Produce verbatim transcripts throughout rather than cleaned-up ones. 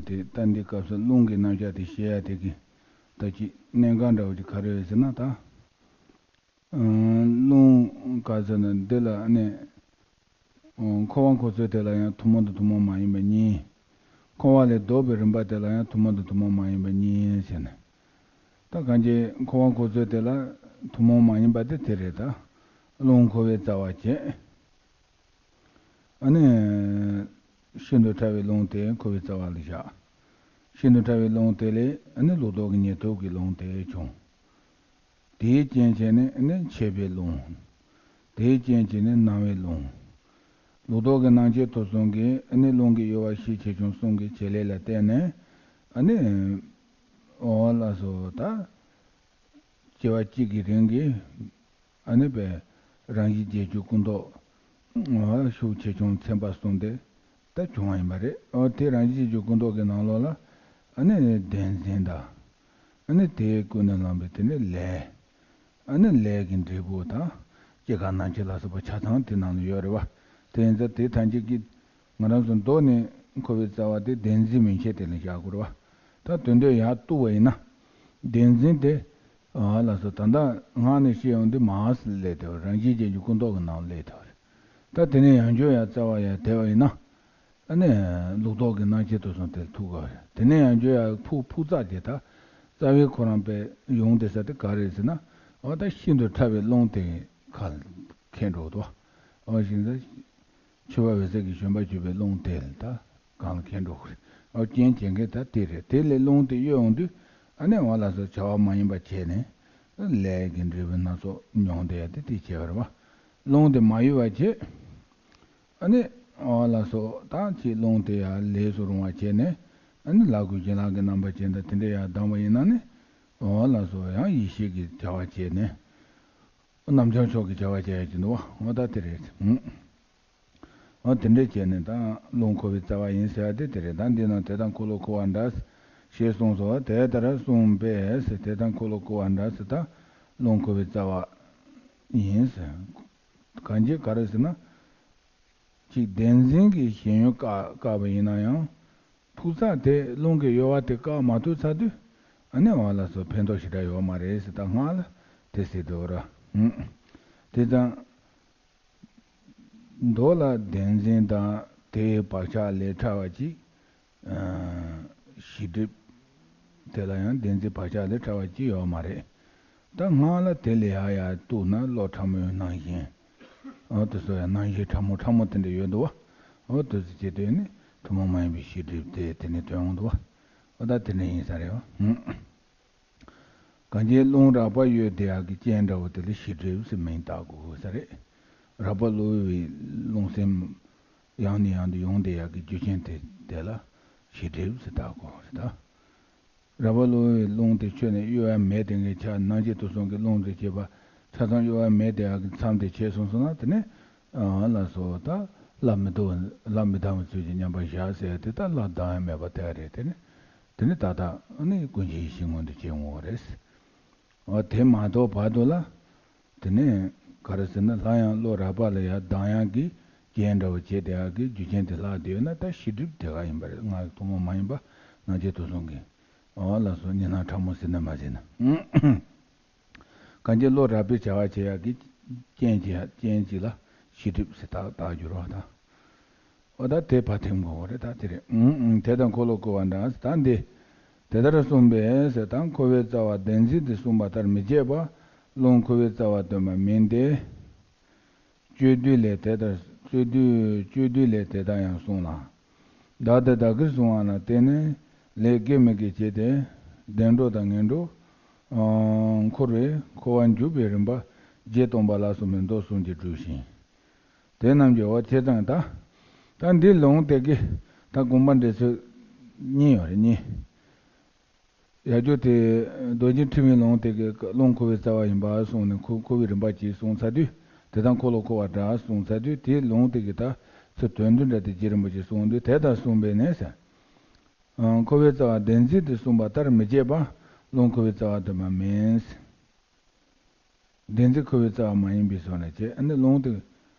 དེ་ད་འདི་སྐབས་སུ་རླུང་གི་རྣམ་གཞག་དེ་བཤད་ཡ་དེ་གི་ད་ཅིག་གནད་འགག་འདྲ་བོ་ཅིག་ག་རེ་རེད་ཟེར་ན། ད་རླུང་ག་ཟེར་ན་འདི་ལ་ཨ་ནི་འཁོར་བ་འཁོར་ཚུལ་དེ་ལ་ཡང་ཐུན་མོང་དང་ཐུན་མོང་མ་ཡིན་པ་གཉིས། འཁོར་བ་ལས་ལྡོག་པའི་རིམ་པ་དེ་ལ་ཡང་ཐུན་མོང་དང་ཐུན་མོང་མ་ཡིན་པ་གཉིས་ཟེར་ནས། ད་གང་ཅི་འཁོར་བ་འཁོར་ཚུལ་དེ་ལ་ཐུན་མོང་མ་ཡིན་པ་དེ་དེ་རེད། ད་རླུང་འཁོར་བའི་རྩ་བ་བྱས། ཨ་ནི་ཤིན་ཏུ་ཕྲ་བའི་རླུང་དེ་འཁོར་བའི་རྩ་བ་ལ་བཞག་ཤིན་ཏུ་ཕྲ་བའི་རླུང་དེ་ལས་ཨ་ནི་ལུགས་ལྡོག་གི་ཉེར་ཐོབ་ཀྱི་རླུང་དེ་བྱུང་། དེའི་རྐྱེན་བྱས་ནས་ཨ་ནི་མཆེད་པའི་རླུང་། དེའི་རྐྱེན་བྱས་ནས་སྣང་བའི་རླུང་། ལུགས་ལྡོག་གི་སྣང་མཆེད་དུ་གསུམ་གྱི་ཨ་ནི་རླུང་གི་གཡོ་བ་ཞི་ཆེ་ཆུང་གསུམ་གྱི་བྱེད་ལས་ལ་བརྟེན་ནས་ཨ་ནི་འོ་ལགས་སོ། ད་སྐྱེ་བ་གཅིག་གི་རིང་གི་ཨ་ནི་པའི་རང་བཞིན་བརྒྱད་ཅུ་ཀུན་རྟོག་ཤུགས་ཆེ་ཆུང་ཚན་པ་གསུམ་དེ་ད་བྱུང་བ་ཡིན་པ་རེད། འོ་དེ་རང་བཞིན་བརྒྱད་ཅུ་ཀུན་རྟོག་གི་ནང་ལོགས་ལ་ཨ་ནི་བདེན་འཛིན་དང་། ཨ་ནི་དེས་ཀུན་ནས་བསླངས་པའི་དེ་ནི་ལས། ཨ་ནི་ལས་ཀྱི་འབྲས་བུ་དང་སྐྱེ་རྒ་ན་འཆི་ལ་སོགས་པ་ཆ་ཚང་དེ་ནང་ལ་ཡོད་རེད་བ། དེ་ཡིན་ཙང་དེ་ཐམས་ཅད་ཀྱིས་ང་རང་ཚོ་མདོ་ནས་འཁོར་བའི་རྩ་བ་དེ་བདེན་འཛིན་མན་ཆད་དེ་ལ་བཞག་དགོས་རེད་བ། ད་དོན་དེ་ཡར་གཏུགས་པ་ཡིན་ན། བདེན་འཛིན་དེ། ཨ་ལགས་སོ། ད་ལྟ་སྔགས་ནས་བཤད་ཡོང་དུས་མར་སླེབས་བསྡད་པ་རང་བཞིན་བརྒྱད་ཀྱི་ཀུན་རྟོག་གི་ནང་སླེབས་བསྡད་པ་རེད། ད་དེ་ནས་ཡང་བསྐྱར་ཡར་རྩ་བ་ཡར་དེད་པ་ཡིན་ན། ཨ་ནི་ལུགས་ལྡོག་གི་སྣང་མཆེད་དུ་སོང་དེ་ལ་ཐུག་གོ་རེད། དེ་ནས་ཡང་བསྐྱར་ཡར་ཕུག་ཕུག་རྩ་དེ་ད་རྩ་བའི་ཁོ་རང་པའི་ཡོང་དེ་ས་དེ་ག་རེད་ཟེར་ན། འོ་ད་ཤིན་ཏུ་ཕྲ་བའི་རླུང་དེ་ཁ་ལ་ཁེལ་འགྲོ་འདུག་འོ་ཞིག་ད་མཆོད་པ་འོད་ཟེར་གྱི་བྱོན་པ་བརྒྱུད་པའི་རླུང་དེ་ལ་ད་གང་ལ་ཁེལ་འགྲོ་གི་རེད། འོ་རྐྱེན་བྱེད་མཁན་ད་དེ་རེད། དེ་ལས་རླུང་དེ་གཡོས་ཡོང་དུས་ཨ་ནི་འོ་ལགས་སོ་བྱ་བ་མ་ཡིན་པ་བྱས་ནས་ལས་ཀྱི་འབྲས་བུ་སྣ་ཚོགས་མྱོང་བསྡད་ཡ་དེ་དེ་བྱས་པ་རེད་བ། རླུང་དེ་མ་གཡོས་པ་བྱས། ཨ་ནི་འོ་ལགས་སོ། ད་ཅིག་རླུང་དེ་ཡང་ལས་སུ་རུང་བ་བྱས་ནས་ཨ་ནི་ལག་གུས་བྱིན་ལག་གི་རྣམ་པ་ཅན་དང་དེ་འདྲ་ཡང་ལྡང་བ་ཡིན་ན་ནི། འོ་ལགས་སོ། ཡང་ཡེ་ཤེས་ཀྱི་བྱ་བ་བྱས་ནས། རྣམ་བྱང་ཕྱོགས་ཀྱི་བྱ་བ་བྱས་ཡ་ཅིག་འདུག་བ། འོ་ད་དེ་རེད། འོ་དེ་འདྲ་བྱས་ནས་ད་རླུང་འཁོར་བའི་རྩ་བ་ཡིན་ཟེར་བ་དེ་དེ་རེད། ད་འདི་ན་དེ་དང་འཁོར་ལོ་འཁོར་བ་འདྲ། ཞེས་གསུངས་སོ། དེ་ལྟར་གསུངས་པས་དེ་དང་འཁོར་ལོ་འཁོར་བ་འདྲ་ཟེར། ད་རླུང་འཁོར་བའི་རྩ་བ་ཡིན་ཟེར། གང་ཅི་ག་རེ་ཟེར་ན། གཅིག་བདེན་འཛིན་གྱི་ཞེན་ཡུལ་བཀག་བཀག་པ་ཡིན་ན་ཡང་། ཕུག་རྩ་དེ་རླུང་གི་གཡོ་བ་དེ་བཀག་མ་ཐུབ་ཚར་དུས་ཨ་ནི་འོ་ལགས་སོ་ཕན་ཐོགས་ཞེ་དྲག་ཡོད་མ་རེད་ཟེར། ད་སྔགས་ལ་དེ་ཟེར་འདུག་ར། ཧུམ། དེ་ཙང་མདོ་ལ་བདེན་འཛིན་དང་དེའི་བག་ཆགས་ལས་ཕྲ་བ་ཅིག་ཨ་ཤེས་སྒྲིབ། དེ་ལ་ཡང་བདེན་འཛིན་བག་ཆགས་ལས་ཕྲ་བ་ཅིག་ཡོད་མ་རེད། ད་སྔགས་ལ་དེ་ལས་ཡར་ཡར་གཏུགས་ན་བློ་ཕྲ་མོའི་སྣང་ཞེན། འོ་དེ་ཚོ་ཡང་སྣང་ཞེན་ཕྲ་མོ་ཕྲ་མོ་དེ་འདྲ་ཡོད་འདུག་བ། འོ་དེ་ཚོ་བྱེད་དུས་ནི་ཐུན་མོང་མ་ཡིན་པའི་ཤེས་སྒྲིབ་དེ་དེ་ནས་སྟོན་འོང་འདུག་བ། འོ་ད་དེ་འདྲ་ཡིན་ས་རེད་བ། གང་ཅི་རླུང་རགས་པ་གཡོས་དེ་ཡག་གི་རྐྱེན་འདྲ་བོ་དེ་ལ་ཤེས་སྒྲིབ་ཟེར་མིང་བཏགས་དགོས་ས་རེད། རགས་པ་གློ་བའི་རླུང་སེམས་ཡང་ནས་ཡང་དུ་ཡོང་དེ་ཡག་གི་རྒྱུ་རྐྱེན་དེ་དེ་ལ་ཤེས་སྒྲིབ་ཟེར་བཏགས་དགོས་ས་རེད། རགས་པ་གློ་བའི་རླུང་དེ་ཆོད་ནས་གཡོ་བ་མེད་དེ་ངས་ཆ་སྣང་མཆེད་དུ་གསུམ་གྱི་རླུང་དེ་བྱེད་པ་ཆ་ཚང་གཡོ་བ་མེད་དེ་ཡག་གི་མཚམས་དེ་ཆད་སོང་སོང་ན་དེ་ནས་ཨ་ལ་སོགས་ད་སླར་མི་ལྡང་སླར་མི་ལྡང་བའི་ཚུལ་གྱིས་མཉམ་པར་བཞག་ཟེར་དེ་ད་སླར་ལྡང་ཡ་མེད་པ་དེ་རེད། དེ་ནས། དེ་ནི་ཏག་ཏག་ནི་ཀུན་མཁྱེན་ཡེ་ཤེས་མངོན་དུ་བྱེད་འོང་བ་རེད། འོ་དེ་མ་གཏོགས་བར་དུ་ལ། དེ་ནས་ག་རེ་ཟེར་ན་སླར་ཡང་བློ་རགས་པ་ལ་ཡར་ལྡང་ཡག་གི་རྐྱེན་འདྲ་བོ་བྱས་དེ་ཡག་གི་རྒྱུ་རྐྱེན་དེ་ལྷག་བསྡད་ཡོད་ན་ད་ཤེས་སྒྲིབ་དེ་ག་ཡིན་པ་རེད། སྔགས་ཀྱི་ཐུན་མོང་མ་ཡིན་པ་སྣང་མཆེད་དུ་གསུམ་གྱི། འོ་ལགས་སོ། གཉིས་སྣང་ཕྲ་མོ་ཟེར་ན་མ་ཟེར་ན། གང་ཅི་བློ་རགས་པའི་བྱ་བ་བྱེད་ཡག་གི་རྐྱེན་གྱི་རྐྱེན་གཅིག་ལ་ཤེས་སྒྲིབ་ཟེར་ཏག་ཏག་འགྱུར་བ་དང་། འོ་ད་དེ་ཕར་ཐིམ་དགོས་རེད། ད་དེ་རེད། ཨུམ་ཨུམ། དེ་དང་འཁོར་ལོ་བསྐོར་བ་འདྲ། ད་འདི། དེ་ལྟར་གསུངས་པས་ཟེར། ད་འཁོར་བའི་རྩ་བ་བདེན་འཛིན་དེ་གསུངས་པ་ལྟར་མི་བྱེད་པ། རླུང་འཁོར་བའི་རྩ་བ་སྟོན་པ་མིན་ཏེ། སྤྱོད་བསྡུས་ལས་དེ་ལྟར་སྤྱོད་བསྡུས་སྤྱོད་བསྡུས་ལས་དེ་ལྟར་ཡང་གསུངས་ལ། བདག་ལྟ་བདག་གིར་བཟུང་བ་ལ་བརྟེན་ནས་ལས་དགེ་མི་དགེ་བྱས་ཏེ། བདེ་འགྲོ་དང་ངན་འགྲོ། འཁོར་བའི་འཁོར་བར་འཇུག་པའི་རིམ་པ་བརྒྱད་སྟོང་པ་ལ་སོགས་པའི་མདོ་གསུམ་གྱིས་བསྒྲུབས་ཤིང་། དེ་རྣམས་ཀྱི་འོ་བྱས་ཙང་ད། ད་འདི་ལུང་དེ་གི་ད་དགོངས་པ་འགྲེལ་ཚུལ་གཉིས་ཡོད་རེད། གཉིས། ཡར་རྒྱུ་དེ་རྡོ་རྗེ་ཕྲེང་བའི་ལུང་དེ་གི་རླུང་འཁོར་བའི་རྩ་བ་ཡིན་པ་གསུངས་ནས་འཁོར་འཁོར་བའི་རིམ་པ་གཅིག་གསུངས་ཚར་དུས། དེ་དང་འཁོར་ལོ་འཁོར་བ་འདྲ་གསུངས་ཚར་དུས་དེའི་ལུང་དེ་གི་ད་ཚུར་དོན་བསྡུ་འདྲ་དེ་རྗེ་རིན་པོ་ཆེ་གསུངས་དུས་དེ་ལྟར་གསུངས་པས་ནས་ཟེར། འཁོར་བའི་རྩ་བ་བདེན་འཛིན་དེ་གསུངས་པ་ལྟར་མི་བྱེད་པ། རླུང་འཁོར་བའི་རྩ་བ་སྟོན་པ་མིན། བདེན་འཛིན་འཁོར་བའི་རྩ་བ་མ་ཡིན་པའི་སོགས་ལ་བྱེད། ཨ་ནི་རླུང་དེ།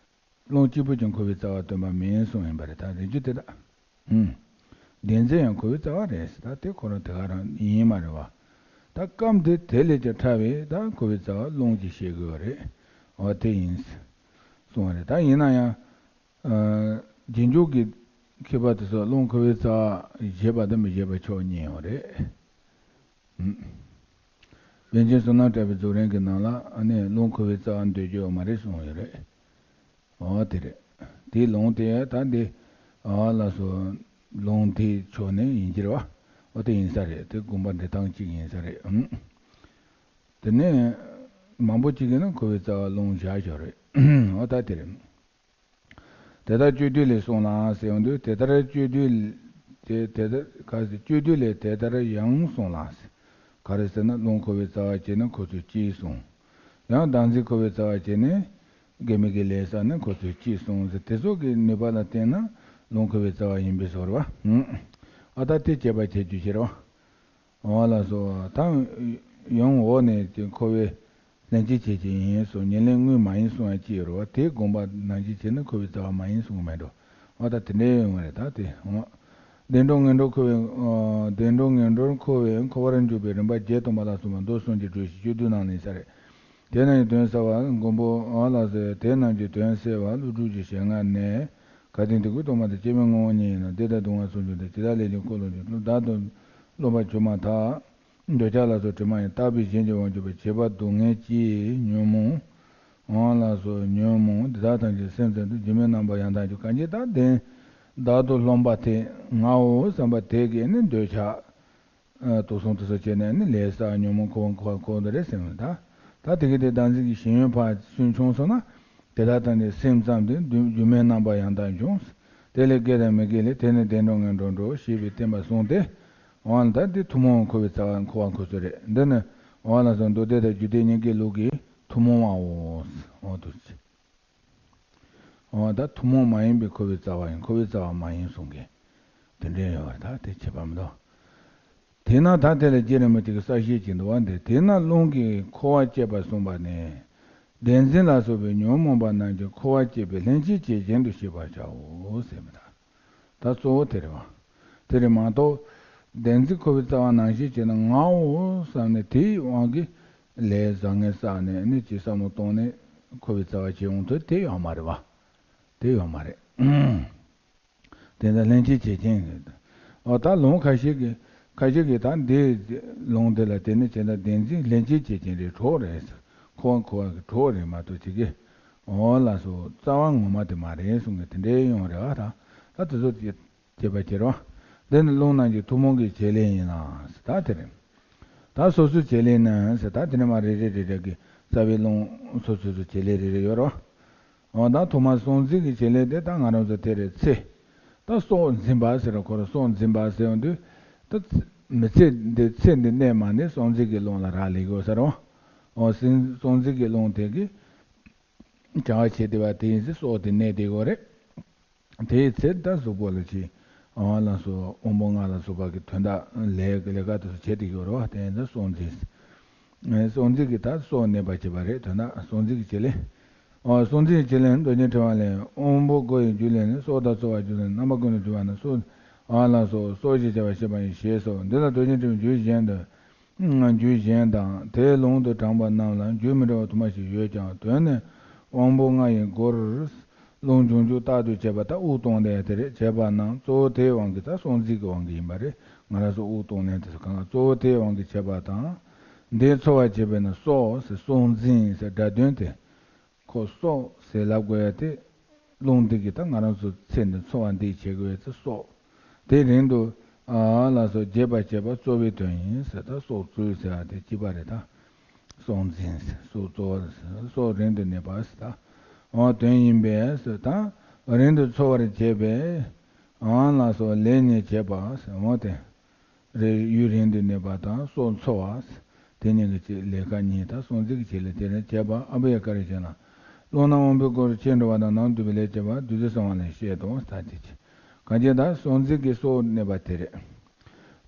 རླུང་གཅིག་པུ་ཀྱང་འཁོར་བའི་རྩ་བ་སྟོན་པ་མིན་གསུངས་ཡིན་པ་རེད། ད་རེ་རྒྱུ་དེ་དག་ཨུམ། བདེན་འཛིན་ཡང་འཁོར་བའི་རྩ་བ་རེད་ཟེར། ད་དེ་ཁོ་རང་དེ་ག་རང་ཡིན་མ་རེད་བ། ད་སྐབས་འདི་དེ་ལས་ཀྱང་ཕྲ་བའི་ད་འཁོར་བའི་རྩ་བ་རླུང་གིས་བཤད་དགོས་པ་རེད། འོ་དེ་ཡིན་གསུངས་པ་རེད། ད་ཡིན་ན་ཡང་། ཨ། རྗེས་འཇུག་གི་མཁས་པ་དེ་ཚོ་རླུང་འཁོར་བའི་རྩ་བ་བཞེད་པ་དང་མི་བཞེད་པ་ཕྱོགས་གཉིས་ཡོད་རེད། ཨུམ། པཎ་ཆེན་བསོད་ནམས་གྲགས་པའི་རྫོགས་རིམ་གྱི་ནང་ལ་ཨ་ནི་རླུང་འཁོར་བའི་རྩ་བ་འདོད་རྒྱུ་ཡོད་མ་རེད་གསུངས་ཡོད་རེད། འོ་དེ་རེད། དེའི་ལུང་དེ་ད་འདི། ཨ་ལགས་སོ། ལུང་དེའི་ཕྱོགས་ནས་ཡིན་གྱི་རེད་བ། འོ་དེ་ཡིན་ས་རེད། དེ་དགོངས་པ་འགྲེལ་སྟངས་གཅིག་ཡིན་ས་རེད། ཨུམ། དེ་ནས། མང་པོ་གཅིག་གིས་ན་འཁོར་བའི་རྩ་བ་རླུང་བཞག་ཡོད་རེད། འོ་ད་དེ་རེད། དེ་ལྟར་སྤྱོད་བསྡུས་ལས་གསུངས་ལ་ཟེར་ཡོང་དུས་དེ་ལྟར་སྤྱོད་བསྡུས་དེ་དེ་ལྟར་ག་ཟེར་སྤྱོད་བསྡུས་ལས་དེ་ལྟར་ཡང་གསུངས་ལ་ཟེར། ག་རེ་ཟེར་ན་རླུང་འཁོར་བའི་རྩ་བ་བྱས་ན་འཁོར་ཚུལ་གཅིག་གསུངས། ཡང་བདག་འཛིན་འཁོར་བའི་རྩ་བ་བྱས་ནས་དགེ་མི་དགེ་ལས་བསགས་ནས་འཁོར་ཚུལ་གཅིག་གསུངས་ཟེར། དེ་ཚོ་གི་ནུས་པ་ལ་བརྟེན་ན་རླུང་འཁོར་བའི་རྩ་བ་ཡིན་པའི་བཟོ་འདྲ་བ། ཨ་ད་དེ་དཔྱད་པ་བྱེད་རྒྱུ་ཞེས་རོ། འོ་ལགས་སོ། ད་ཡང་འོག་ནས་ཀྱི་འཁོར་བའི་ལྷན་ཅིག་བྱེད་ཅིང་ཡིན་གསུངས། ཉེར་ལེན་དངོས་མ་ཡིན་གསུངས་ཡ་ཅི་ཡོད་རེད་བ། དེའི་དགོངས་པ་ནང་བཞིན་བྱས་ན་འཁོར་བའི་རྩ་བ་མ་ཡིན་གསུངས་མེད་འགྲོ། འོ་ད་དེ་འདྲའི་ཡོང་བ་རེད། ད་དེ་འོ། བདེ་འགྲོ་ངན་འགྲོར་འཁོར་བའི་ཨ། བདེ་འགྲོ་ངན་འགྲོར་འཁོར་བའི་འཁོར་བར་འཇུག་པའི་རིམ་པ་བརྒྱད་སྟོན་པ་ལ་སོགས་པ་མདོ་གསུམ་གྱིས་གྲོལ་ཞིང་སྤྱོད་བསྡུས་རྣམས་ལ་ཡིན་ས་རེད། དེ་རྣམས་ཀྱི་དོན་གསལ་བ་མགོན་པོ་འོ་ལགས་སོ། དེ་རྣམས་ཀྱི་དོན་གསལ་བ་ཀླུ་སྒྲུབ་ཀྱི་ཞལ་སྔ་ནས། གལ་ཏེ་འདི་ཀུན་སྟོང་པ་དང་སྐྱེ་མེད་ངོ་བོ་ཉིད་ཡིན་ན། བདེ་དང་སྡུག་བསྔལ་ཚོགས་འབྱུང་སྟེ། ཇི་ལྟར་ལས་ཀྱང་འཁོར་ལོ་བསྒྱུར། བདག་ཏུ་རློམ་པར་གྱུར་མ་ཐག་འདོད་ཆགས་ལ་སོགས་དྲི་མ་ཡིས། བཏགས་པའི་གཞན་གྱི་དབང་གྱུར་པ། བྱིས་པ་སྡུག་བསྔལ་གྱི་ཉོན་མོངས། འོ་ལགས་སོ། ཉོན་མོངས་འདི་དག་ཐམས་ཅད་སེམས་ཙམ་དུ། སྒྱུ་མའི་རྣམ་པར་ཡང་དག་འབྱུང་། གང་ཞིག་ད་དེ་བདག་ཏུ་རློམ་པ་དེ་ངའོ་བསམ་པ་དེ་གིས་ནི་འདོད་ཆགས། ཨ། དུག་གསུམ་དེ་ཚོ་བྱས་ནས་ནི་ལས་བསགས་ཉོན་མོངས་འཁོར་བ་འཁོར་བ་འཁོར་བ་རེད་ཟེར་བ་ད། ད་དེ་གི་དེ་བདག་འཛིན་གྱི་ཞེན་ཡུལ་ཕར་སུན་ཕྱུང་སོང་ན། དེ་དག་ཐམས་ཅད་སེམས་ཙམ་དུ་སྒྱུ་སྒྱུ་མའི་རྣམ་པར་ཡང་དག་འབྱུང་། དེ་ལས་དགེ་དང་མི་དགེ་ལས། དེ་ནི་བདེ་འགྲོ་ངན་འགྲོར་འགྲོ་ཞེས་པའི་བསྟན་པ་བཟུང་སྟེ། འོ་ན་ད་འདི་ཐུན་མོང་འཁོར་བའི་རྩ་བ་འཁོར་བ་འཁོར་ཚུལ་རེད། འདི་ནི་འོ་ན་སོ་མདོ་སྡེ་དང་རྒྱུད་སྡེ་གཉིས་ཀའི་ལུགས་ཀྱི་ཐུན་མོང་བའོ། འོ་དུ་ཆེ། འོ་ད་ཐུན་མོང་མ་ཡིན་པའི་འཁོར་བའི་རྩ་བ་ཡིན། འཁོར་བའི་རྩ་བ་མ་ཡིན་གསུང་གི། དེ་འདྲའི་ཡོད་པར་ཐལ། དེ་ཁྱད་པར་མི་འདུག་དེས་ན་ད་དེ་ལ་རྗེ་རིན་པོ་ཆེ་གིས་གསལ་བཤད་ཅིག་འདུག་པ། འདི་དེས་ན་རླུང་གིས་འཁོར་བ་བསྐྱེད་པར་གསུངས་པ་ནི། བདེན་འཛིན་ལ་སོགས་པའི་ཉོན་མོངས་པ་རྣམས་ཀྱིས་འཁོར་བ་བསྐྱེད་པའི་ལྷན་ཅིག་བྱེད་ཅན་དུ་ཤེས་པར་བྱའོ་ཟེར་མི་ད། ད་གཙོ་བོ་དེ་རེད་པ། དེ་རེད་མ་གཏོགས། བདེན་འཛིན་འཁོར་བའི་རྩ་བ་ནང་བཞིན་བྱས་ན་ངའོ་བསམ་ནས་དེའི་དབང་གིས་ལས་བཟང་ངན་བསགས་ནས་ནི་ཅི་བསམ་བློ་གཏོང་ནས་འཁོར་བའི་རྩ་བ་བྱེད་འོང་དུས་དེ་ཡོད་མ་རེད་པ། དེ་ཡོད་མ་རེད། དེ་འདྲ་ལྷན་ཅིག་བྱེད་ཅན་རེད། འོ་ད་ལུང་ཁ་ཤས་ཀྱིས་ཁ་ཤས་ཀྱིས་ད་འདི་ལུང་འདི་ལ་བརྟེན་ནས་བྱས་ན་བདེན་འཛིན་ལྷན་ཅིག་བྱེད་ཅན་རེད། གྲོགས་རེད། འཁོར་བ་འཁོར་བ་གི་གྲོགས་རེད་མ་གཏོགས་ཅིག་གི། འོ་ལགས་སོ། རྩ་བ་ངོ་མ་དེ་མ་རེད་གསུང་གི་དེ་འདྲའི་ཡོང་རེད་པ། ད་ད་དེ་ཚོ་དེ། བྱེད་པ་བྱེད་རོགས། འདི་ནི་རླུང་རྣམས་ཀྱི་ཐུན་མོང་གི་བྱེད་ལས་ཡིན་ལ། ད་དེ་རེད། ད་སོ་སོའི་བྱེད་ལས་ནི་ཟེར། ད་དེ་ནས་མར་རེ་རེ་རེ་རེ་གི་རྩ་བའི་རླུང་སོ་སོ་སོའི་བྱེད་ལས་རེ་རེ་ཡོད་རོགས། འོ་ད་ཐོག་མར་སྲོག་འཛིན་གྱི་བྱེད་ལས་དེ་ད་ང་རང་ཚོ་དེ་རེད་ཚེ། ད་སྲོག་འཛིན་པ་ཟེར་རོ། ཁོ་རང་སྲོག་འཛིན་པ་ཟེར་ཡོང་དུས། ད་མི་ཚེ་འདི་ཚེ་འདི་གནས་མ་ནས་སྲོག་འཛིན་གྱི་རླུང་ལ་རག་ལས་དགོས་ཟེར་རོ། འོ་སྲིན་སྲོག་འཛིན་གྱི་རླུང་དེ་གིས་བྱ་བ་བྱེད་བསྡད་པ་དེ་ཡིན་ཚེ་སྲོག་དེ་གནས་བསྡད་དགོས་རེད། དེའི་ཚེ་ད་གཟུགས་པོ་ལ་ཅི། ཨ་ལགས་སོ། དབང་པོ་ལྔ་ལ་སོགས་པ་གི་དོན་དག་ལས་ཀྱི་ལས་ཀ་དེ་ཚོ་བྱེད་དེ་ཡོད་རེད་པ། དེ་ཡིན་ཙང་སྲོག་འཛིན། ཨེ་སྲོག་འཛིན་གྱི་ད་སྲོག་གནས་པ་བྱེད་པ་རེད། དོན་དག་སྲོག་འཛིན་གྱི་བྱེད་ལས། ཨ་སྲོག་འཛིན་གྱི་བྱེད་ལས་ནི་མདོ་རྒྱུད་ཕྲེང་བ་ལས། དབང་པོ་དགུ་ཡི་རྒྱུ་ལས་ནི། སྲོག་དང་ཚོར་བ་རྒྱུ་ལས་ནི། རྣམ་པ་ཀུན་ཏུ་རྒྱུ་བ་ནི། སྲོག་ཨ་ལགས་སོ། སྲོག་ཞེས་བྱ་བ་ཤེས་པ་ཡིན། ཞེས་སོ། འདི་ལ་མདོ་རྒྱུད་ཕྲེང་བའི་རྒྱུད་གཞན་དུ། རྒྱུད་གཞན་དང་དེའི་ལུང་དུ་དྲངས་པ་རྣམས་ལ་རྒྱུད་མི་འདྲ་བ་དུ་མ་ཞིག་ཡོད་ཀྱང་། དོན་ནི་དབང་པོ་ལྔ་ཡི་སྒོར་རླུང་འབྱུང་འཇུག་རྟག་ཏུ་བྱེད་པ་དང་དབུགས་གཏོང་ལས་དེ་རེད། བྱེད་པ་རྣམས་གཙོ་བོ་དེའི་དབང་གིས་ད་སྲོག་འཛིན་གྱི་དབང་གིས་ཡིན་པ་རེད། ང་རང་ཚོ་དབུགས་གཏོང་ལེན་དེ་ཚོ་གང་ག་གཙོ་བོ་དེའི་དབང་གིས་བྱེད་པ་དང་། འདིའི་ཚོར་བ་བྱེད་པས་ན་སྲོག་ཟེར། སྲོག་འཛིན་ཟེར་སྒྲ་དོན་དེ། ཁོ་སྲོག་ཟེར་ལབ་དགོས་ཡ་དེ། རླུང་འདི་གིས་ད་ང་རང་ཚོ་ཚེ་འདི་འཚོ་བ་འདི་བྱེད་དགོས་ཡ་དེ་སྲོག་དེ་རིང་དུ་ཨ་ལགས་སོ་རྒྱས་པར་བྱེད་པ་གཙོ་བོའི་དོན་ཡིན་ཟེར། ད་སྲོག་རྩོལ་ཟེར་བ་དེ་གཅིག་པ་རེད་ད། སྲོག་འཛིན་ཟེར། སྲོག་རྩོལ་བ་ཟེར། སྲོག་རིང་དུ་གནས་པ་ཟེར་ད། འོ་དོན་ཡིན་པས་ཟེར། ད་རིང་དུ་འཚོ་བར་བྱེད་པས། ཨ་ལགས་སོ་ལས་ནི་བྱེད་པ་ཟེར། འོ་དེ། རེ་ཡུན་རིང་དུ་གནས་པ་དང་སྲོག་འཚོ་བ། དེ་གཉིས་ཀྱི་ལས་ཀ་གཉིས་དང་སྲོག་འཛིན་གྱི་བྱེད་ལས་དེ་རིང་བྱེད་པ་ཨ་བུ་ཡ་ཀ་རེ་བྱས་ན། རླུང་རྣམས་དབང་པོའི་སྒོར་ཕྱིར་འགྲོ་བ་དང་ནང་འདུས་པའི་ལས་བྱེད་པ་བདུད་རྩི་གསང་བ་ལས་བཤད་དོ། ད་དེ་ཅི། གང་ཅི་ད་སྲོག་འཛིན་གྱི་སྲོག་གནས་པ་དེ་རེད།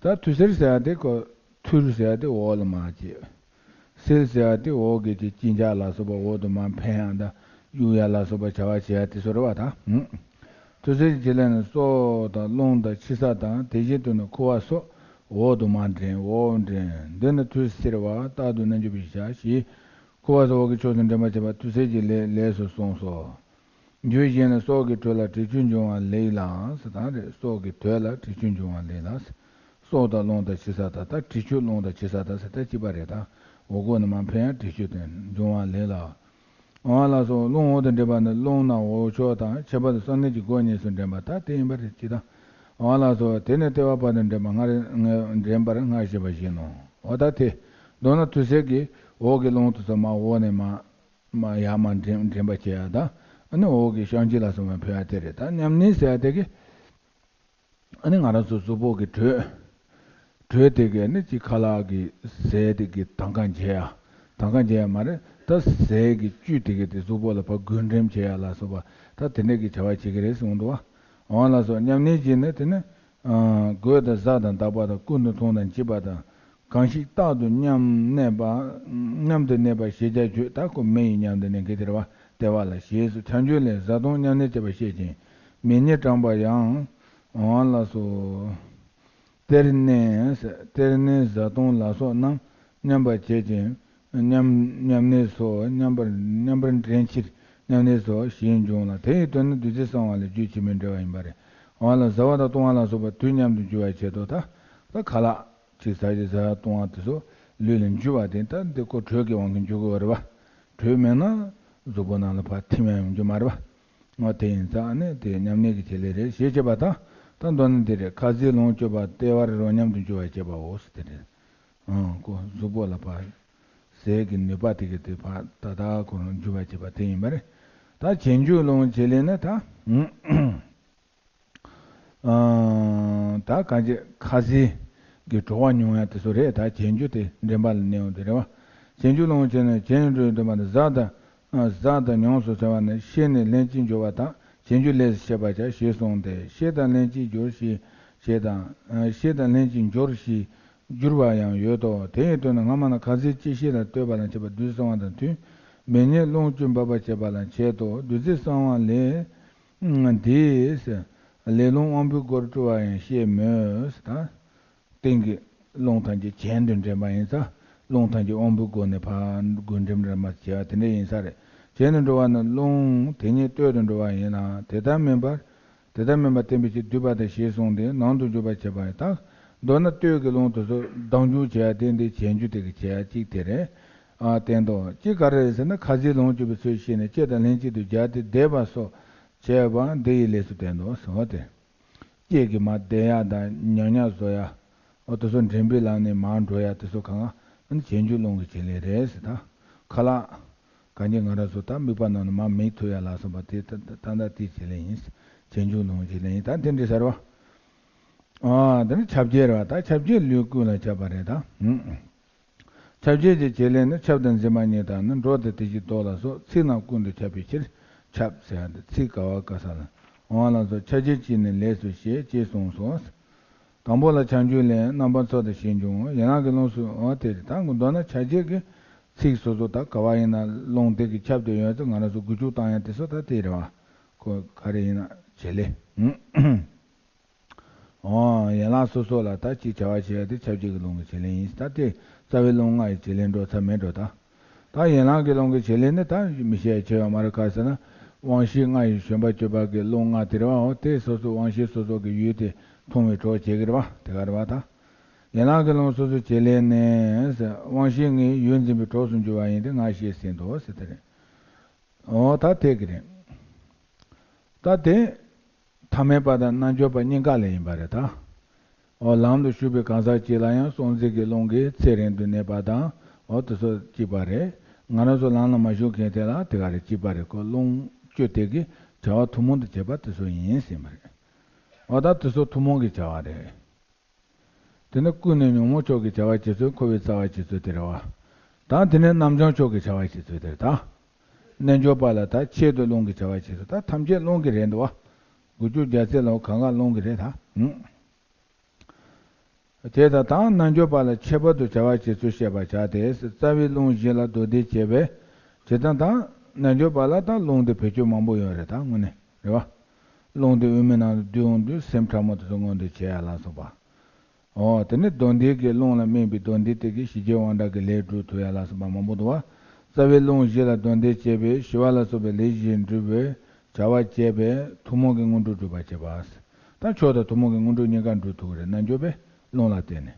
ད་ཐུར་སེལ་ཟེར་ཡ་དེ་ཁོ་ཐུར་ཟེར་ཡ་དེ་འོག་ལ་མར་བྱེད། སེལ་ཟེར་ཡ་དེ་འོག་གི་དེ་གཅིན་སྐྱག་ལ་སོགས་པ་འོག་ཏུ་མར་འཕེན་ཡ་ད་གཡུག་ཡ་ལ་སོགས་པ་བྱ་བ་བྱེད་ཡ་དེ་ཚོ་རེད་བ་ད། ཐུར་སེལ་གྱི་བྱེད་ལས་ནི་སོ་དང་རླུང་དང་ཕྱི་ས་དང་དེ་བཞིན་དུ་ནི་ཁུ་བ་སོགས་འོག་ཏུ་མར་འདྲེན། འོག་འདྲེན། འདི་ནི་ཐུར་སེལ་བ་རྟག་ཏུ་རྣལ་འབྱོར་པའི་བྱ་ཞེས། ཁུ་བ་སོགས་འོག་གི་ཕྱོགས་སུ་འདྲེན་པར་བྱེད་པ་ཐུར་སེལ་གྱི་ལས་ལས་སུ་གསུངས་སོ། རྒྱུད་བཞི་ནི་སྲོག་གི་དྲོད་ལ་དྲི་ཆུ་འབྱུང་བ་ལས་ལ་ཟེར་དང་རེད། སྲོག་གི་དྲོད་ལ་དྲི་ཆུ་འབྱུང་བ་ལས་ལ། སྲོག་དང་རླུང་དང་ཕྱི་ས་དང་། ད་དྲི་ཆུ་རླུང་དང་ཕྱི་ས་དང་ཟེར་ད་གཅིག་པ་རེད། ད་འོག་སྒོ་ནས་མར་འཕེན་ཡང་དྲི་ཆུ་དེ་འབྱུང་བ་ལས་ལ། འོ་ལགས་སོ། རླུང་འོག་ཏུ་འདྲེན་པ་ནི་རླུང་རྣམས་འོག་ཕྱོགས་དང་ཁྱད་པར་དུ་བསམ་གཏན་གྱི་སྒོ་གཉིས་སུ་འདྲེན་པ་ད་དེ་ཡིན་པ་རེད་ཅེས་དང་། འོ་ལགས་སོ། དེ་ནི་ལྟེ་བ་བར་དུ་འདྲེན་པ་སྔར་འདྲེན་པར་སྔར་བཤད་པ་བཞིན་ནོ། འོ་ད་དེ་མདོར་ན་ཐུར་སེལ་གྱི་འོག་གི་རླུང་དེ་ཚོ་མར་འོག་ནས་མར་མར་ཡར་མར་འདྲེན་འདྲེན་པ་བྱེད་ཡ་དང་། ཨ་ནི་འོག་གི་བཤང་གཅི་ལ་སོགས་པ་འཕེན་ཡ་དེ་རེད། ད་མཉམ་གནས་ཟེར་ཡ་དེ་གི་ཨ་ནི་ང་རང་ཚོ་གཟུགས་པོ་གི་དྲོད། དྲོད་དེ་གས་ནི་ཅིག་ཁ་ལག་གི་ཟས་དེ་གི་དང་ག་འཇལ་ཡ། དང་ག་འཇལ་ཡ་མ་རེད། ད་ཟས་ཀྱི་བཅུད་དེ་གས་དེ་གཟུགས་པོ་ལ་ཕར་བགོ་འགྲེམས་བྱེད་ཡ་ལ་སོགས་པ་ད་དེ་འདྲས་ཀྱི་བྱ་བ་བྱེད་ཀྱི་རེད་གསུངས་འདུག་བ། འོ་ལགས་སོ། མཉམ་གནས་ཀྱི་ནི་དེ་ནི། གོས་དང་བཟའ་དང་གདགས་པ་དང་། སྐུ་མདུན་མཐོང་དང་མཆིས་པ་དང་། གང་ཞིག་རྟག་ཏུ་མཉམ་གནས་པ། མཉམ་དུ་གནས་པ་ཞེས་བྱ་རྒྱུད། ད་ཁོ་མི་ཡི་མཉམ་དུ་གནས་མཁན་དེ་རེད་བ། ལྟེ་བ་ལ། ཞེས་སོགས་ཁྱབ་འཇུག་ལས་བཟའ་བཏུང་མཉམ་གནས་བྱེད་པ་བཤད་ཅིང་། མེ་ཉིད་དྲངས་པ་ཡང་། འོ་ལགས་སོ། གཏེར་གནས། གཏེར་གནས་བཟའ་བཏུང་ལ་སོགས་རྣམས་མཉམ་པར་བྱེད་ཅིང་། མཉམ་མཉམ་གནས་སོགས་མཉམ་པར་མཉམ་པར་འདྲེན་ཕྱིར་མཉམ་གནས་སོ་ཞེས་འབྱུང་ལ། དེ་ཡི་དོན་ནི་བདུད་རྩི་གསང་བ་ལས་རྒྱུད་ཕྱི་མའི་འགྲེལ་པ་ཡིན་པ་རེད། འོ་ལ་བཟའ་བ་དང་བཏུང་བ་ལ་སོགས་པ་དུས་མཉམ་དུ་འཇུ་བར་བྱེད་དོ། ད་ད་ཁ་ལག་ཅིག་ཟ་ཅིག་ཟ་བཏུང་བ་དེ་ཚོ་ལུས་ལ་འཇུ་བ་དེ་ད་འདི་ཁོ་དྲོད་ཀྱི་དབང་གིས་འཇུ་དགོས་པ་རེད་བ། དྲོད་མེད་ན་གཟུགས་པོ་ནང་ལ་ཕར་ཐིམ་ཡང་ཡོང་རྒྱུ་མ་རེད་བ། འོ་དེ་ཡིན་ཙང་ནི་དེ་མཉམ་གནས་ཀྱི་བྱེད་ལས་རེད་ཞེས་བྱེད་པ་དང་། ད་མདོར་ན་འདི་རེད། ཁ་ཟས་ལོངས་སྤྱོད་པ་ལྟེ་བར་རོ་མཉམ་དུ་འཇུ་བར་བྱེད་པའོ་ཟེར་དེ་རེད། ཨང་། ཁོ་གཟུགས་པོ་ལ་ཕར་ཟས་ཀྱི་ནུས་པ་དེ་གི་དེ་ཕར་ད་ལྟ་ཁོ་རང་འཇུ་བར་བྱེད་པ་དེ་ཡིན་པ་རེད། ད་བྱད་འཇུ་རླུང་བྱེད་ལས་ནི་ད། ཨང་། ད་གང་ཅི་ཁ་ཟས་ཀྱི་བྲོ་བ་མྱོང་ཡ་དེ་ཚོ་རེད། ད་བྱད་འཇུ་དེ་འདྲེན་པ་ལ་གནས་འོང་དེ་རེད་བ། བྱད་འཇུ་རླུང་བྱེད་ནི་བྱད་འགྲོའི་འདུན་པ་ནི་བཟའ་དང་། ཨ། བཟའ་དང་མྱོང་སོགས་བྱ་བ་ནི་ཤེས་ནས་ལྷན་ཅིག་འབྱོར་བ་དང་བྱད་འཇུ་ལས་སུ་ཤེས་པར་བྱ་ཞེས་གསུངས་ཏེ། ཤེས་དང་ལྷན་ཅིག་འབྱོར་ཞེས་ཤེས་དང་། ཨ། ཤེས་དང་ལྷན་ཅིག་འབྱོར་ཞེས་བསྒྱུར་བ་ཡང་ཡོད་དོ། དེ་ཡི་དོན་ནི་སྔ་མ་ན་ཁ་ཟས་ཅི་ཤེས་ལ་ལྟོས་པ་ལ་བྱེད་པ་བདུད་རྩི་གསང་བ་དང་མཐུན། མེ་ཉིད་རླུང་བཅུ་འབབ་པར་བྱེད་པ་ལ་བྱེད་དོ། བདུད་རྩི་གསང་བ་ལས། འདིས་ལས་རླུང་དབང་པོའི་སྒོར་སྤྲུལ་བ་ཡང་བཤད་མོད་ཟེར་དང་། སྟེང་གི་རླུང་ཐམས་ཅད་བྱད་དུ་འདྲེན་པ་ཡིན་ཙང་། རླུང་ཐམས་ཅད་དབང་པོའི་སྒོ་ནས་ཕར་བགོ་འགྲེམས་རེ་མར་བྱེད་པ་དེ་འདྲ་ཡིན་ས་རེད། བྱད་དུ་འགྲོ་བ་ནི་རླུང་དེ་ཉིད་སྟོད་དུ་འགྲོ་བ་ཡིན་ལ། དེ་ལྟར་མིན་པར། དེ་ལྟར་མིན་པར་བསྟན་པའི་ཕྱིར་བསྡུས་པ་དང་ཞེས་གསུངས་ཏེ། ནང་དུ་འཇུག་པར་བྱེད་པ་ཡིན་ད། མདོར་ན་སྟོད་ཀྱི་རླུང་དེ་ཚོ་ལྡང་འཇུག་བྱེད་ཡ་དེ་འདི་བྱད་འཇུ་དེ་གི་བྱེད་ཡ་གཅིག་དེ་རེད། ཨ། བསྟན་ཏོ། གཅིག་ག་རེ་རེད་ཟེར་ན། ཁ་ཟས་ལོངས་སྤྱོད་པའི་ཚུལ་ཤེས་ནས་ལྕེ་དང་ལྷན་ཅིག་ཏུ་སྦྱར་ཏེ་བཟླས་པ་སོགས་བྱས་པ་འདི་ཡི་ལས་སུ་བསྟན་ཏོ་ཟེར་བ་སྟེ། ལྕེ་གིས་མར་བཟླས་ཡ་དང་ཉག་ཉག་བཟོ་ཡ། འོ་དེ་ཚོ་འདྲེན་པའི་ལམ་ནས་མར་འགྲོ་ཡ་དེ་ཚོ་གང་ག་ཨ་ནི་བྱད་འཇུ་རླུང་གི་བྱེད་ལས་རེད་ཟེར་ད། ཁ་ལག་གང་ཅི་ང་རང་ཚོ་ད་དམིགས་པ་ནང་ནས་མར་མིག་ཐུག་ཡ་ལ་སོགས་པ་དེ་ད་ད་ད་དེའི་བྱེད་ལས་ཡིན། བྱད་འཇུ་རླུང་གི་བྱེད་ལས་ཡིན། ད་དེ་འདྲ་ཟེར་བ། ཨ། དེ་ནི་ཁྱབ་བྱེད་རེད་བ། ད་ཁྱབ་བྱེད་ལུས་ཀུན་ལ་ཁྱབ་པ་རེད་ད། ཁྱབ་བྱེད་ཀྱི་བྱེད་ལས་ནི་ཁྱབ་དང་འཛིན་པ་གཉིས་དང་ནི། འགྲོ་དང་དེ་བཞིན་ལྡོག་ལ་སོགས་ཚིག་རྣམས་ཀུན་ཏུ་ཁྱབ་པའི་ཕྱིར་ཁྱབ་ཟེར་ཡ་འདི་ཚིག་ག་བ་ག་ས་ལ་འོང་བ་ལ་སོགས་ཁྱབ་བྱེད་ཀྱིས་ནི་ལས་སུ་བྱེད་ཅེས་གསུངས་སོ། དང་པོ་ལ་ཁྱབ་འཇུག་ལས་རྣམ་པར་ཚོགས་དང་ཞེས་འབྱུང་ངོ་། ཡན་ལག་གི་ལུང་སུ་འོ་དེ་རེད། ད་མདོར་ན་ཁྱབ་བྱེད་ཀྱི་ཚིག་སོ་སོ་ད་ག་བ་ཡིན་ན་ལུང་དེ་གི་ཁྱབ་དུ་ཡོད་ཚུལ་ང་རང་ཚོ་འགུལ་སྐྱོད་བཏང་ཡ་དེ་ཚོ་ད་དེ་རེད་བ། ཁོ་ག་རེ་ཡིན་ན་བྱེད་ལས། འོ། ཡན་ལག་སོ་སོ་ལ་ད་ཅིག་བྱ་བ་བྱེད་ཡ་དེ་ཁྱབ་བྱེད་ཀྱི་ལུང་གི་བྱེད་ལས་ཡིན། ད་དེ་རྩ་བའི་ལུང་ལྔ་ཡི་བྱེད་ལས་འགྲོ་ཚར་མེད་འགྲོ་ད། ད་ཡན་ལག་གི་ལུང་གི་བྱེད་ལས་ནི་ད་མི་བཤད་ཆེ་བ་མ་རེད། ག་ཟེར་ན། དབང་ཤེས་ལྔ་ཡི་བཞོན་པ་སྤྱོད་པ་གི་ལུང་ལྔ་དེ་རེད་བ། འོ་དེ་སོ་སོ་དབང་ཤེས་སོ་སོ་གི་ཡུལ་དེ་མཐོང་བའི་གྲོགས་བྱེད་ཀྱི་རེད་བ། དེ་ག་རེད་བ་ད། ཡན་ལག་གི་ལུང་སོ་སོའི་བྱེད་ལས་ནི། དབང་ཤེས་ལྔའི་ཡུལ་འཛིན་པའི་གྲོགས་སུ་འགྱུར་བ་ཡིན་ཏེ་ལྔ་ཞེས་ཟིན་ཏོ་ཟེར་དེ་རེད། འོ་ད་དེ་གི་རེད། ད་དེ། ཐ་མལ་པ་དང་རྣལ་འབྱོར་པ་གཉིས་ཀ་ལ་ཡིན་པ་རེད་ད། འོ་ལམ་དུ་ཞུགས་པའི་གང་ཟག་ཅིག་ལ་ཡང་སྲོག་འཛིན་གྱི་རླུང་གིས་ཚེ་རིང་དུ་གནས་པ་དང་། འོ་དེ་ཚོ་གཅིག་པ་རེད། ང་རང་ཚོ་ལམ་ལ་མ་ཞུགས་མཁན་དེ་ལ་དེ་ག་རེ་གཅིག་པ་རེད། ཁོ་རླུང་བཅུ་དེ་གིས་བྱ་བ་ཐུན་མོང་དུ་བྱེད་པ་དེ་ཚོ་ཡིན་ཟེར་བ་རེད། འོ་ད་དེ་ཚོ་ཐུན་མོང་གི་བྱ་བ་རེད། དེ་ནི་ཀུན་ནས་ཉོན་མོངས་ཕྱོགས་ཀྱི་བྱ་བ་བྱེད་ཚུལ་འཁོར་བའི་རྩ་བ་བྱེད་ཚུལ་དེ་རེད་བ། ད་དེ་ནི་རྣམ་བྱང་ཕྱོགས་ཀྱི་བྱ་བ་བྱེད་ཚུལ་དེ་རེད་ད། རྣལ་འབྱོར་པ་ལ་ད་ཆེད་དུ་རླུང་གི་བྱ་བ་བྱེད་ཚུལ། ད་ཐམས་ཅད་རླུང་གི་རེད་འདུག་བ། དགུ་བཅུ་རྒྱལ་སྲས་ལ་གང་ག་རླུང་གི་རེད་ད། ཨུམ། དེ་ད་ད་རྣལ་འབྱོར་པ་ལ་ཁྱད་པར་དུ་བྱ་བ་བྱེད་ཚུལ་བཤད་པར་བྱ་སྟེ། རྩ་བའི་རླུང་བཞི་ལ་མདོ་སྡེ་བྱས་པས། བྱེད་སྟངས་ད་རྣལ་འབྱོར་པ་ལ་ད་རླུང་དེ་བེད་སྤྱོད་མང་པོ་ཡོད་རེད་ད་དངོས་གནས་རེད་བ། རླུང་དེ་དབུ་མའི་ནང་དུ་བསྡུས་འོང་དུས་སེམས་ཕྲ་མོ་དེ་ཚོ་མངོན་དུ་བྱེད་ཡ་ལ་སོགས་པ། འོ་དེ་ནས་སྡོམ་ལྡན་གྱི་རླུང་ལ་སྨིན་པའི་སྡོམ་ལྡན་དེ་གིས་ཞི་རྒྱས་དབང་དྲག་གི་ལས་སྒྲུབ་ཐུབ་ཡ་ལ་སོགས་པ་མང་པོ་འདུག་བ། རྩ་བའི་རླུང་བཞི་ལ་སྡོམ་ལྡན་བྱས་པས་ཞི་བ་ལ་སོགས་པའི་ལས་བཞི་འགྲུབ་པའི་བྱ་བ་བྱས་པས་ཐུན་མོང་གི་དངོས་གྲུབ་སྒྲུབ་པར་བྱེད་པ། ད་མཆོག་དང་ཐུན་མོང་གི་དངོས་གྲུབ་གཉིས་ཀ་འགྲུབ་ཐུབ་ཀྱི་རེད། རྣལ་འབྱོར་པས་རླུང་ལ་བརྟེན་ནས།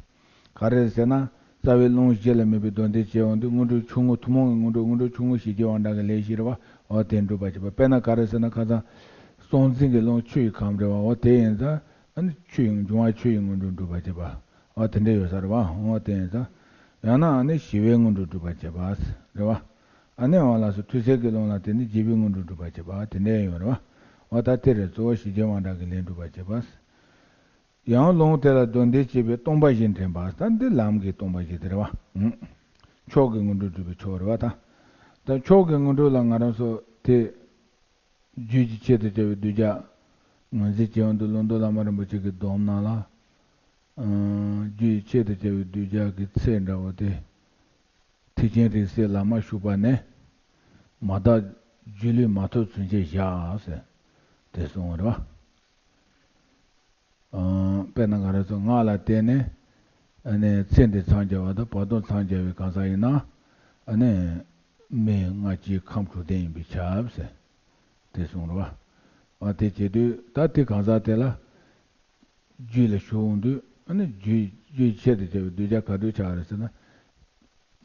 ག་རེ་ཟེར་ན། རྩ་བའི་རླུང་བཞི་ལ་སྨིན་པའི་སྡོམ་ལྡན་བྱས་འོང་དུས་དངོས་གྲུབ་ཆུང་ངུ་ཐུན་མོང་གི་དངོས་གྲུབ་དངོས་གྲུབ་ཆུང་ངུ་ཞི་རྒྱས་དབང་དྲག་གི་ལས་བཞི་རེད་བ། འོ་དེ་འགྲུབ་པར་བྱེད་པ། དཔེར་ན་ག་རེ་ཟེར་ན་ཁ་སང་། སྲོག་འཛིན་གྱི་རླུང་ཆུ་ཡི་ཁམས་རེད་བ། འོ་དེ་ཡིན་ཙང་། ཨ་ནི་ཆུ་ཡི་འབྱུང་བ་ཆུ་ཡི་དངོས་གྲུབ་འགྲུབ་པར་བྱེད་པ། འོ་དེ་འདྲ་ཡོད་ས་རེད་བ། འོ་དེ་ཡིན་ཙང་། ཡང་ན་ཨ་ནི་ཞི་བའི་དངོས་གྲུབ་འགྲུབ་པར་བྱེད་པ། རེད་བ། ཨ་ནི་འོ་ལགས་སོ། མཐུ་རྩལ་གྱི་རླུང་ལ་བརྟེན་ནས་རྒྱས་པའི་དངོས་གྲུབ་འགྲུབ་པར་བྱེད་པ་དེ་འདྲ་ཡོད་རེད་བ། འོ་ད་དེ་རེད། གཙོ་བོ་ཞི་རྒྱས་དབང་དྲག་གི་ལས་འགྲུབ་པར་བྱེད་པ། ཡང་རླུང་དེ་ལ་སྡོམ་ལྡན་བྱས་པས་སྟོང་པ་བཞི་འདྲེན་པ། ད་འདི་ལམ་གྱི་སྟོང་པ་བཞི་དེ་རེད་བ། ཨུམ། མཆོག་གི་དངོས་གྲུབ་སྒྲུབ་པའི་མཆོག་རེད་བ་ད། ད་མཆོག་གི་དངོས་གྲུབ་ལ་ང་རང་ཚོ་དེ། རྒྱུད་ཀྱི་ཆེད་དུ་བྱ་བའི་གདུལ་བྱ། ངོས་འཛིན་བྱེད་ཡོང་དུས་ཀློང་རྡོལ་བླ་མ་རིན་པོ་ཆེ་གི་སྡོམ་ནང་ལ། ཨང་། རྒྱུད་ཀྱི་ཆེད་དུ་བྱ་བའི་གདུལ་བྱ་གི་ཚེ་འདྲ་བོ་དེ། ཐེག་ཆེན་རིང་བསྲེལ་ལམ་མ་ཞུགས་པ་ནས། མ་དག་སྒྱུ་ལུས་མ་ཐོབ་ཚུན་ཆད་བཞག་ཟེར། དེ་གསུངས་པ་རེད་བ། ཨང་། དཔེར་ན་ང་རང་ཚོ་སྔགས་ལ་བརྟེན་ནས། ཨ་ནི་ཚེ་འདི་འཚང་རྒྱ་བ་དང་བར་དོ་འཚང་རྒྱ་བའི་གང་ཟག་ཡིན་ན། ཨ་ནི་མི་ལྔ་བཅུའི་ཁམས་དྲུག་ལྡན་ཡིན་པས་ཁྱབ་ཟེར། དེ་གསུངས་རེད་བ། ཨ་དེ་བྱེད་དུས་ད་དེ་གང་ཟག་དེ་ལ། རྒྱུད་ལ་ཞུགས་འོང་དུས་ཨ་ནི་རྒྱུད་རྒྱུད་ཆེད་དུ་བྱ་བའི་གདུལ་བྱ་ག་དུས་ཆགས་རེད་ཟེར་ན།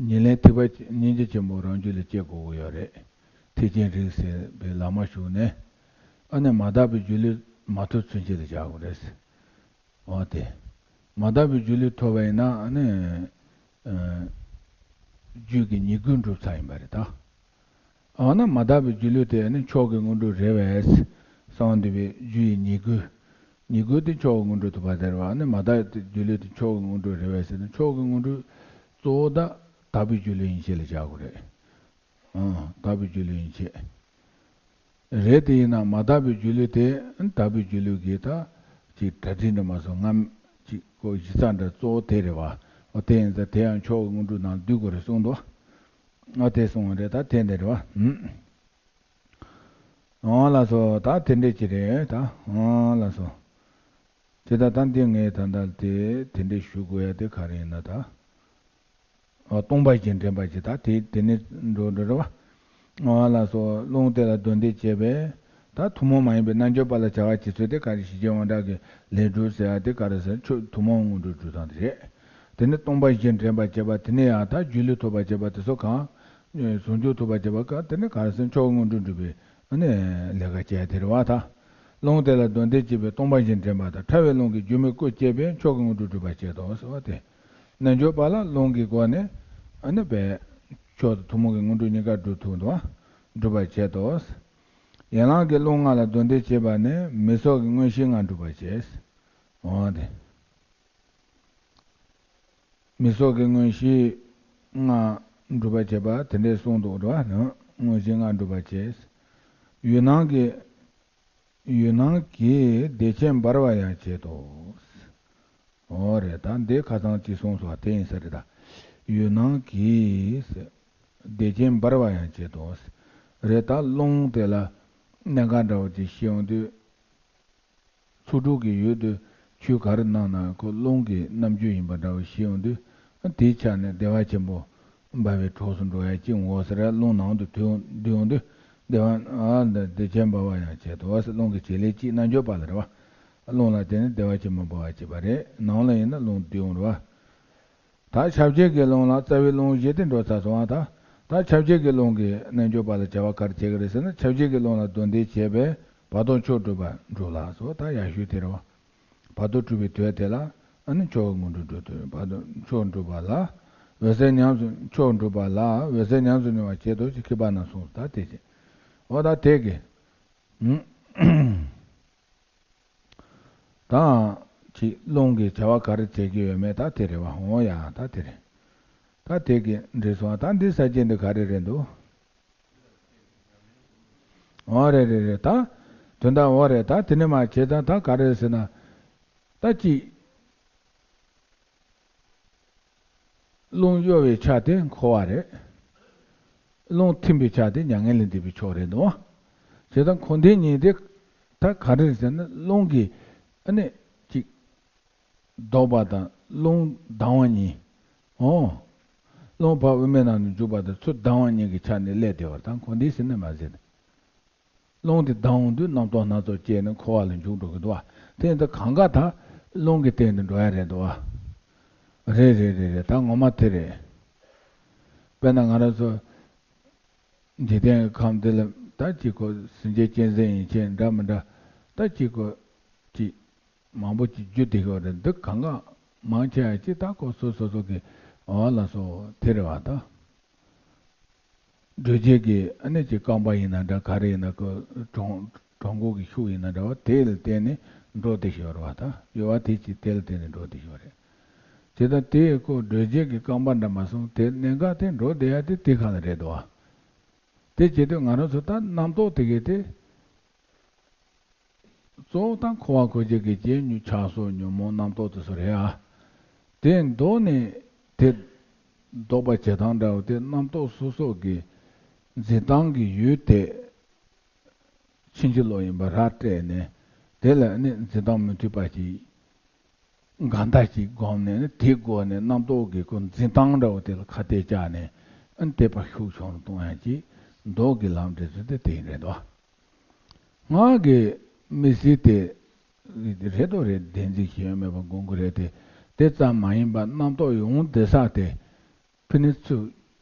ཉེར་ལེན་ཐེག་པ་སྙིང་རྗེ་ཆེན་པོ་རང་རྒྱུད་ལ་སྐྱེ་དགོས་ཀྱི་ཡོད་རེད། ཐེག་ཆེན་རིང་བསྲེལ་བའི་ལམ་མ་ཞུགས་ནས། ཨ་ནི་མ་དག་པའི་སྒྱུ་ལུས་མ་ཐོབ་ཚུན་ཆད་དུ་བཞག་དགོས་རེད། འོ་དེ། མ་དག་པའི་སྒྱུ་ལུས་ཐོབ་པ་ཡིན་ན་ཨ་ནི། ཨ། རྒྱུད་ཀྱི་ཉེས་དགུ་འགྲུབ་ཚར་ཡིན་པ་རེད་ད། འོ་ན་མ་དག་པའི་སྒྱུ་ལུས་དེ་ནི་མཆོག་གི་དངོས་གྲུབ་རེད་པས། གསང་འདུས་པའི་རྒྱུད་ཀྱི་ཉེས་དགུ། ཉེས་དགུ་དེ་མཆོག་གི་དངོས་གྲུབ་ཐོབ་པ་དེ་རེད་བ། ནི་མ་དག་པའི་སྒྱུ་ལུས་དེ་མཆོག་གི་དངོས་གྲུབ་རེད་པས་ཟེར་ན་མཆོག་གི་དངོས་གྲུབ་གཙོ་བོ་ད་དག་པའི་སྒྱུ་ལུས་ཡིན་ཞེས་ལ་བཞག་དགོས་རེད། ཨང་། དག་པའི་སྒྱུ་ལུས་ཡིན་ཞེས། རེད་དེ་ཡིན་ན་མ་དག་པའི་སྒྱུ་ལུས་དེ་དག་པའི་སྒྱུ་ལུས་ཀྱི་ད་ཅིག་གྲ་སྒྲིག་འདྲ་མ་སོང་ངམ། ཅིག་ཁོ་གཞི་རྩ་འདྲ་གཙོ་བོ་དེ་རེད་བ། འོ་དེ་ཡིན་ཙང་དེ་ཡང་མཆོག་གི་དངོས་གྲུབ་ནང་བསྡུ་དགོས་རེད་གསུངས་འདུག་འོ་དེ་གསུངས་པ་རེད་ད། དེ་འདི་རེད་བ། ཨུམ། འོ་ལགས་སོ། ད་དེ་འདྲས་ཅིག་རེད་ད། འོ་ལགས་སོ། དེ་ད་ད་འདི་ངས་ད་ལྟ་དེ་དེ་འདྲས་ཞུ་དགོས་ཡ་དེ་ག་རེ་ཡིན་ན་ད། འོ་སྟོང་པ་བཞི་འདྲེན་པ་ཅིག་ད་དེ་དེ་ནས་འགྲོ་འགྲོ་རེད་བ། འོ་ལགས་སོ། རླུང་དེ་ལ་སྡོམ་ལྡན་བྱས་པས། ད་ཐུན་མོང་མ་ཡིན་པའི་རྣལ་འབྱོར་པ་ལ་བྱ་བ་བྱེད་ཚུལ་དེ་ག་རེ། ཞི་རྒྱས་དབང་དྲག་གི་ལས་སྒྲུབ་ཟེར་ཡ་དེ་ག་རེ་ཟེར་ཆོས་ཐུན་མོང་དངོས་གྲུབ་སྒྲུབ་སྟངས་དེ་རེད། དེ་ནས་སྟོང་པ་བཞི་འདྲེན་པར་བྱེད་པ་དེ་ནས་ཡང་ད་སྒྱུ་ལུས་ཐོབ་པར་བྱེད་པ་དེ་ཚོ་གང་། ཟུང་འཇུག་ཐོབ་པར་བྱེད་པ་གང་། དེ་ནས་ག་རེ་ཟེར་མཆོག་དངོས་གྲུབ་སྒྲུབ་པའི་ཨ་ནི་ལས་ཀ་བྱས་དེ་རེད་བ་ད། རླུང་དེ་ལ་སྡོམ་ལྡན་བྱས་པས་སྟོང་པ་བཞི་འདྲེན་པ་དང་ཕྲ་བའི་རླུང་གིས་སྒྱུ་མའི་སྐུ་བསྐྱེད་པས་མཆོག་གི་དངོས་གྲུབ་སྒྲུབ་པར་བྱེད་དོ་ཟེར་བ་སྟེ། རྣལ་འབྱོར་པ་ལ་རླུང་གི་སྒོ་ནས་ཨ་ནི་པའི་མཆོག་དང་ཐུན་མོང་གི་དངོས་གྲུབ་གཉིས་ཀ་སྒྲུབ་ཐུབ་འདུག་བ། སྒྲུབ་པར་བྱེད་དོ། ཡན་ལག་གི་རླུང་ལྔ་ལ་སྡོམ་ལྡན་བྱས་པ་ནི་མིང་གཟུགས་ཀྱི་མངོན་ཤེས་ལྔ་འགྲུབ་པར་བྱེད། འོ་དེ། མིང་གཟུགས་ཀྱི་མངོན་ཤེས་ལྔ་འགྲུབ་པར་བྱེད་པ་དེ་འདྲས་གསུངས་འདུག་རེད་བ། མངོན་ཤེས་ལྔ་འགྲུབ་པར་བྱེད། ཡུལ་སྣང་གི། ཡུལ་སྣང་གིས་བདེ་ཆེན་འབར་བ་ཡང་བྱེད་དོ། འོ་རེད་ད། འདི་ཁ་སང་ཅིག་གསུངས་སོང་བ་དེ་ཡིན་ས་རེད་ད། ཡུལ་སྣང་གིས་བདེ་ཆེན་འབར་བ་ཡང་བྱེད་དོ། རེད་ད། རླུང་དེ་ལ་གནད་འགག་འདྲ་བོ་ཅིག་ཤེས་ཡོང་དུས། ཚོགས་དྲུག་གི་ཡུལ་དུ་ཆུ་ག་རེ་སྣང་ན་ཁོ་རླུང་གི་རྣམ་འགྱུར་ཡིན་པ་འདྲ་བོ་ཤེས་ཡོང་དུས། དེའི་ཆ་ནས་བདེ་བ་ཆེན་པོ་འབར་བའི་གྲོགས་སུ་འགྲོ་ཡ་གཅིག་འོང་ཟེར། རླུང་ནང་དུ་འདུས་འདུས་ཡོང་དུས་བདེ་བ། ཨ་འདི་བདེ་ཆེན་འབར་བ་ཡང་བྱེད་དོ་ཟེར། རླུང་གི་བྱེད་ལས་གཅིག་རྣལ་འབྱོར་པ་ལ་རེད་བ། རླུང་ལ་བརྟེན་ནས་བདེ་བ་ཆེན་པོ་འབར་བ་བྱེད་པ་རེད། ནང་ལ་ཡིན་ན་རླུང་འདུས་ཡོང་རེད་བ། ད་ཁྱབ་བྱེད་ཀྱི་རླུང་ལ་རྩ་བའི་རླུང་བཞི་དེ་འགྲོ་ཚར་སོང་བ་ད། ད་ཁྱབ་བྱེད་ཀྱི་རླུང་གིས་རྣལ་འབྱོར་པ་ལ་བྱ་བ་ག་རེ་བྱེད་ཀྱི་རེད་ཟེར་ན། ཁྱབ་བྱེད་ཀྱི་རླུང་ལ་སྡོམ་ལྡན་བྱས་པས་བར་དོ་མཆོག་སྒྲུབ་པ་འགྲུབ་ལ་སོགས། ད་ཡར་ཞུས་དེ་རེད་བ། བར་དོ་གྲུབ་པའི་དུས་དེ་ལ་ཨ་ནི་མཆོག་གི་དངོས་གྲུབ་སྒྲུབ་དུས་བར་དོ་མཆོག་འགྲུབ་པ་ལ། འོད་གསལ་ཉམས་སུ་མཆོག་འགྲུབ་པ་ལ་འོད་གསལ་ཉམས་སུ་མྱོང་བར་བྱེད་དོ་ཞེས་ཁྱད་པར་རྣམས་གསུངས་སོ། ད་དེ་བཞིན། འོ་ད་དེ་གི། དང་། ཅིག་རླུང་གིས་བྱ་བ་ག་རེ་བྱེད་ཀྱི་ཡོད་མེད་ད་དེ་རེད་བ། འོ་ཡ་ད་དེ་རེད། ད་དེ་གི་འགྲིག་སོང་། ད་འདི་ས་བཅད་འདི་ག་རེ་རེད་འདུག་འོ་རེད་རེད་རེད་ད། དོན་དག་འོ་རེད་ད། དེ་ནས་མར་བྱས་ཙང་ད་ག་རེ་ཟེར་ན། ད་ཅིག་རླུང་གཡོ་བའི་ཆ་དེ་འཁོར་བ་རེད། རླུང་ཐིམ་པའི་ཆ་དེ་མྱ་ངན་ལས་འདས་པའི་ཕྱོགས་རེད་འདུག་བྱས་ཙང་འཁོར་འདས་གཉིས་དེ་ ད་ག་རེ་རེད་ཟེར་ན་རླུང་གི་ཨ་ནི་ཅིག་ལྡོག་པ་དང་རླུང་ལྡང་བ་གཉིས། ཨོ། རླུང་ཕར་དབུ་མའི་ནང་དུ་འཇུག་པ་དང་ཚུར་ལྡང་བ་གཉིས་ཀྱི་ཆ་ནས་སླེབས་བསྡད་པ་དང་གོ་འདི་ཟེར་ན་མ་ཟེར། རླུང་དེ་ལྡང་འོང་དུས་རྣམ་རྟོག་སྣ་ཚོགས་སྐྱེས་ནས་འཁོར་བ་ལ་འཇུག་འགྲོ་གི་འདུག་བ། དེ་ཡིན་ད་གང་ག་ད་རླུང་གི་སྟེང་དུ་འགྲོ་ཡ་རེད་འདུག་བ། རེད་རེད་རེད་རེད། ད་ངོ་མ་དེ་རེད། དཔེར་ན་ང་རང་ཚོ་འཇིག་རྟེན་གྱི་ཁམས་འདི་ལ་ད་ཅིག་གོ་སེམས་ཅན་གཅན་གཟན་ཡན་ཆད་འདྲ་མི་འདྲ་ད་ཅིག་གོ་ཅིག་མང་པོ་ཅིག་རྒྱུ་དེ་གོ་རེད། འདི་གང་ག་མང་ཆེ་བ་ཅིག་ད་གོ་སོ་སོ་སོ་གི་འོ་ལ་སོ་དེ་རེད་བ་ད། སྒྲོལ་བྱེད་ཀྱི་ཨ་ནི་ཅིག་རྐང་པ་ཡིན་ན་འདྲ་ག་རེ་ཡིན་ན་ཁོ་གྲོང་གྲོང་ཁོག་གི་ཤུགས་ཡིན་ན་འདྲ་བ་དེ་ལ་བརྟེན་ནས་འགྲོ་བསྡད་ཤོར་བ་དང་གཡོ་བ་དེ་ཅིག་དེ་ལ་བརྟེན་ནས་འགྲོ་བསྡད་ཤོར་རེད། དེ་ལྟར་དེ་ཁོ་སྒྲོལ་བྱེད་ཀྱི་རྐང་པ་འདྲ་མ་སོང་དེ་གནད་འགག་དེ་འགྲོ་བསྡད་ཡ་དེ་དེ་ག་ལ་རེད་དོ། དེ་བྱེད་དུས་ང་རང་ཚོ་ད་རྣམ་རྟོག་དེ་གས་དེ། གཙོ་བོ་དང་འཁོར་བ་འཁོར་བྱེད་ཀྱི་རྗེས་ཉོན་ཆགས་སོགས་ཉོན་མོངས་རྣམ་རྟོག་དེ་ཚོ་རེད་ཨ། དེ་མདོ་ནས་དེ་ལྡོག་པ་བྱེད་སྟངས་འདྲ་བོ་དེ་རྣམ་རྟོག་སོ་སོ་གི་འཛིན་སྟངས་ཀྱི་ཡུལ་དེ་ཕྱིན་ཅི་ལོག་ཡིན་པ་ར་སྤྲད་ནས་དེ་ལ་ནི་འཛིན་སྟངས་མི་མཐུན་པ་ཞིག་འགལ་ཟླ་ཞིག་བསྒོམས་ནས་ནི་དེའི་སྒོ་ནས་རྣམ་རྟོག་གི་ཁོ་འཛིན་སྟངས་འདྲ་བོ་དེ་ལ་ཁ་གཏད་བཅག་ནས་ཨ་ནི་དེ་པ་ཤུགས་ཆུང་རུ་གཏོང་ཡ་ཅིག་མདོ་གི་ལམ་འབྲས་ཚུལ་དེ་དེ་ཡིན་རེད་དོ། ང་གི་མི་ཚེ་དེ་རེད་དོ་རེད་བདེན་འཛིན་ཞིག་ཡོད་མེད་པ་དགོངས་ཀྱི་རེད་དེ། དེ་ཙམ་མ་ཡིན་པར་རྣམ་རྟོག་ཡོང་བསྡད་ས་དེ་ཕི་ནི་ཚུར་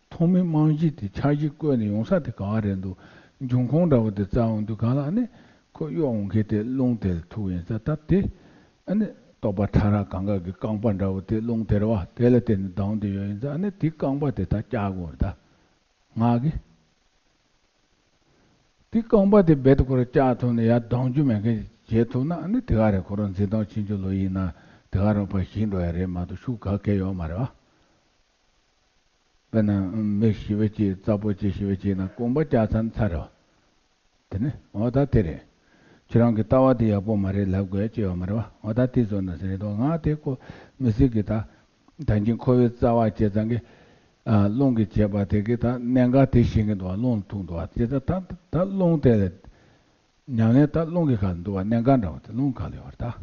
ཐོག་མའི་རྨང་གཞི་དེ་འཆར་གཞི་བཀོད་ནས་ཡོང་ས་དེ་ག་བ་རེད་འདུག་འབྱུང་ཁུངས་འདྲ་བོ་དེ་རྩ་འོང་དུས་གང་ལ་ཨ་ནི་ཁོ་གཡོ་འོང་མཁན་དེ་རླུང་དེ་ལ་ཐུག་ཡིན་ས་ད་དེ་ཨ་ནི་རྟོག་པ་ཕྲ་རགས་གང་ག་གི་རྐང་པ་འདྲ་བོ་དེ་རླུང་དེ་རེད་བ་དེ་ལ་བརྟེན་ནས་ལྡང་བསྡད་ཡོད་ཡིན་ས་ཨ་ནི་དེ་རྐང་པ་དེ་ད་བཅག་དགོས་རེད་ད། ང་གི། དེ་རྐང་པ་དེ་རྦད་དེ་ཁོ་རང་བཅག་ཐུབ་ན་ཡར་ལྡང་རྒྱུ་མེད་མཁན་ཞིག་བྱེད་ཐུབ་ན་ཨ་ནི་དེ་ག་རེད། ཁོ་རང་འཛིན་སྟངས་ཕྱིན་ཅི་ལོག་ཡིན་ན་དེ་ག་རང་ཕར་ཞིག་འགྲོ་ཡ་རེད་མ་གཏོགས་ཤུགས་ག་གེ་ཡོད་མ་རེད་བ། དཔེར་ན་མི་ཞི་བ་ཅིག་རྩ་པོ་ཅིག་ཞི་བ་ཅིག་ན་རྐང་པ་བཅག་ཚར་ན་ཚར་རེད་བ། དེ་ནི་འོ་ད་དེ་རེད། ཁྱེད་རང་གི་ལྟ་བ་དེ་ཡག་པོ་མ་རེད་ལབ་དགོས་ཡ་ཅི་ཡོད་མ་རེད་བ། འོ་ད་དེ་བཟོ་ན་ཟེར་རེད་དོ། ང་དེ་ཁོ་མི་སྲིད་གི་ད། ད་གིན་འཁོར་བའི་རྩ་བ་བྱས་ཙང་གི་ཨ། རླུང་གིས་བྱས་པ་དེ་གིས་ད་གནད་འགག་དེ་ཤེས་ཀྱི་འདུག་བ། རླུང་ལ་ཐུག་འདུག་བ། དེ་ད་ད་ད་རླུང་དེ་ལ་ཉམས་ལེན་ད་རླུང་གི་ཁ་ལ་འདུག་བ། གནད་འགག་འདྲ་བ་དེ་རླུང་ག་ལ་ཡོད་རེད་ད།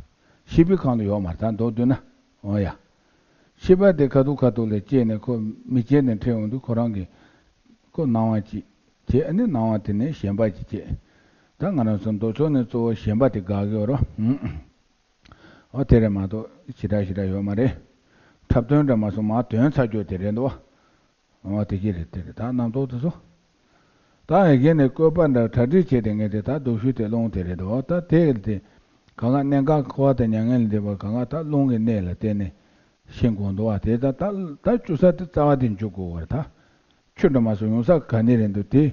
ཤེས་པའི་སྒང་ལ་ཡོད་མ་རེད་ད་མདོར་བསྡུས་ན། འོ་ཡ། ཤེས་པ་དེ་ཁ་ཐུག་ཁ་ཐུག་ལ་སྐྱེས་ནས་ཁོ་མི་སྐྱེས་ནས་འཕྲད་འོང་དུས་ཁོ་རང་གི་ཁོ་སྣང་བ་ཅིག་བྱས་ཨ་ནི་སྣང་བ་དེ་ནས་ཞེན་པ་ཅིག་སྐྱེས། ད་ང་རང་ཚོ་མདོ་ཕྱོགས་ནས་གཙོ་བོ་ཞེན་པ་དེ་དགག་གི་ཡོད་རེད་བ། འོ་དེ་རེད་མ་གཏོགས་ཞེ་དྲག་ཞེ་དྲག་ཡོད་མ་རེད། འཁྲབ་སྟོན་འདྲ་མ་སོང་མར་དོན་ཚར་རྒྱུ་དེ་རེད་འདུག་བ། འོ་དེ་གི་རེད་དེ་རེད་ད་རྣམ་རྟོག་དེ་ཚོ། ད་ཡི་གེ་ནས་བཀོད་པ་འདྲ་གྲ་སྒྲིག་བྱས་ཏེ་ངས་དེ་ད་སྡུག་ཤོས་དེ་རླུང་དེ་རེད་འདུག་བ། ད་དེ་གི་དེ་གང་ག་གནད་འགག་འཁོར་བ་དང་མྱ་ངན་ལས་འདས་པ་གང་ག་ད་རླུང་གི་གནས་ལ་བརྟེན་ནས་ཤེས་དགོས་འདུག་བ། དེ་ད་ད་ད་བཅུ་ས་དེ་རྩ་བ་དེ་འཇུག་དགོས་བ་རེད་ད། ཆུ་འདྲ་མ་སོང་ཡོང་ས་ག་ནས་རེད་འདུག་དེ།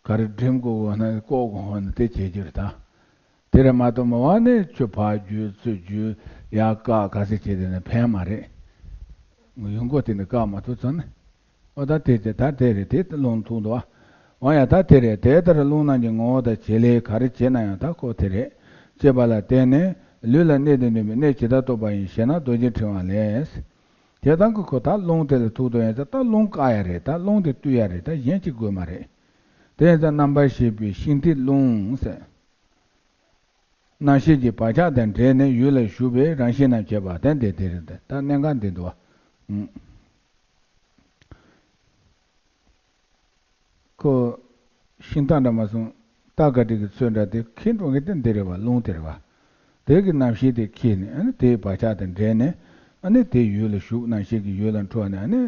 ག་རེ་འགྲིམ་དགོས་འོ་ན་བཀོག་དགོས་འོ་ན་དེ་བྱེད་རྒྱུ་རེད་ད། དེ་རེད་མ་གཏོགས་མ་བ་ནས་ཆུ་ཕར་རྒྱུག་ཚུར་རྒྱུག་ཡར་བཀག་ག་ཚོད་བྱས་དེ་ནས་ཕན་མ་རེད། ཡོང་སྒོ་དེ་ནས་བཀག་མ་ཐུབ་ཙང་ནས། འོ་ད་དེ་དེ་ད་དེ་རེད་དེ་རླུང་ཐུག་འདུག་ཨ། འོ་ཡ་ད་དེ་རེད་དེ་ལྟར་རླུང་རྣམས་ཀྱི་ངོ་བོ་དང་བྱེད་ལས་ག་རེ་བྱེད་ན་ཡང་ད་ཁོ་དེ་རེད། ཅེས་པ་ལ་བརྟེན་ནས་ལུས་ལ་གནས་དང་ལྡན་པའི་གནས་ཇི་ལྟར་རྟོགས་པ་ཡིན་ཞེ་ན་རྡོ་རྗེ་ཕྲེང་བ་ལས། དེ་དང་གི་ཁོ་ད་རླུང་དེ་ལ་ཐུག་འདུག་ཡང་ད་ད་རླུང་བཀག་ཡ་རེད་ད་རླུང་དེ་བཏུལ་ཡ་རེད་ད་གཞན་གཅིག་དགོས་མ་རེད། དེ་ཡང་ད་རྣམ་པར་ཤེས་པའི་ཤིང་རྟའི་རླུང་ཟེར། རྣམ་ཤེས་ཀྱི་བག་ཆགས་དང་འདྲེས་ནས་ཡུལ་ལ་ཞུགས་པའི་རང་བཞིན་རྣམས་བྱེད་པ་དེ་འདི་དེ་རེད་ད་གནད་འགག་འདི་འདུག་བ། ཁོ་ཤིང་རྟ་འདྲ་མ་སོང་རྟ་ག་འདྲ་གི་ཚོད་འདྲ་དེ་ཁེངས་འགྲོ་མཁན་དེ་འདི་རེད་བ་རླུང་དེ་རེད་བ། དེ་གི་རྣམ་ཤེས་དེ་ཁེངས་ནས་ཨ་ནི་དེའི་བག་ཆགས་དང་འདྲེས་ནས་ཨ་ནི་དེའི་ཡུལ་ལ་ཞུགས་རྣམ་ཤེས་ཀྱི་ཡུལ་ལ་འཕྲོ་ནས་ཨ་ནི་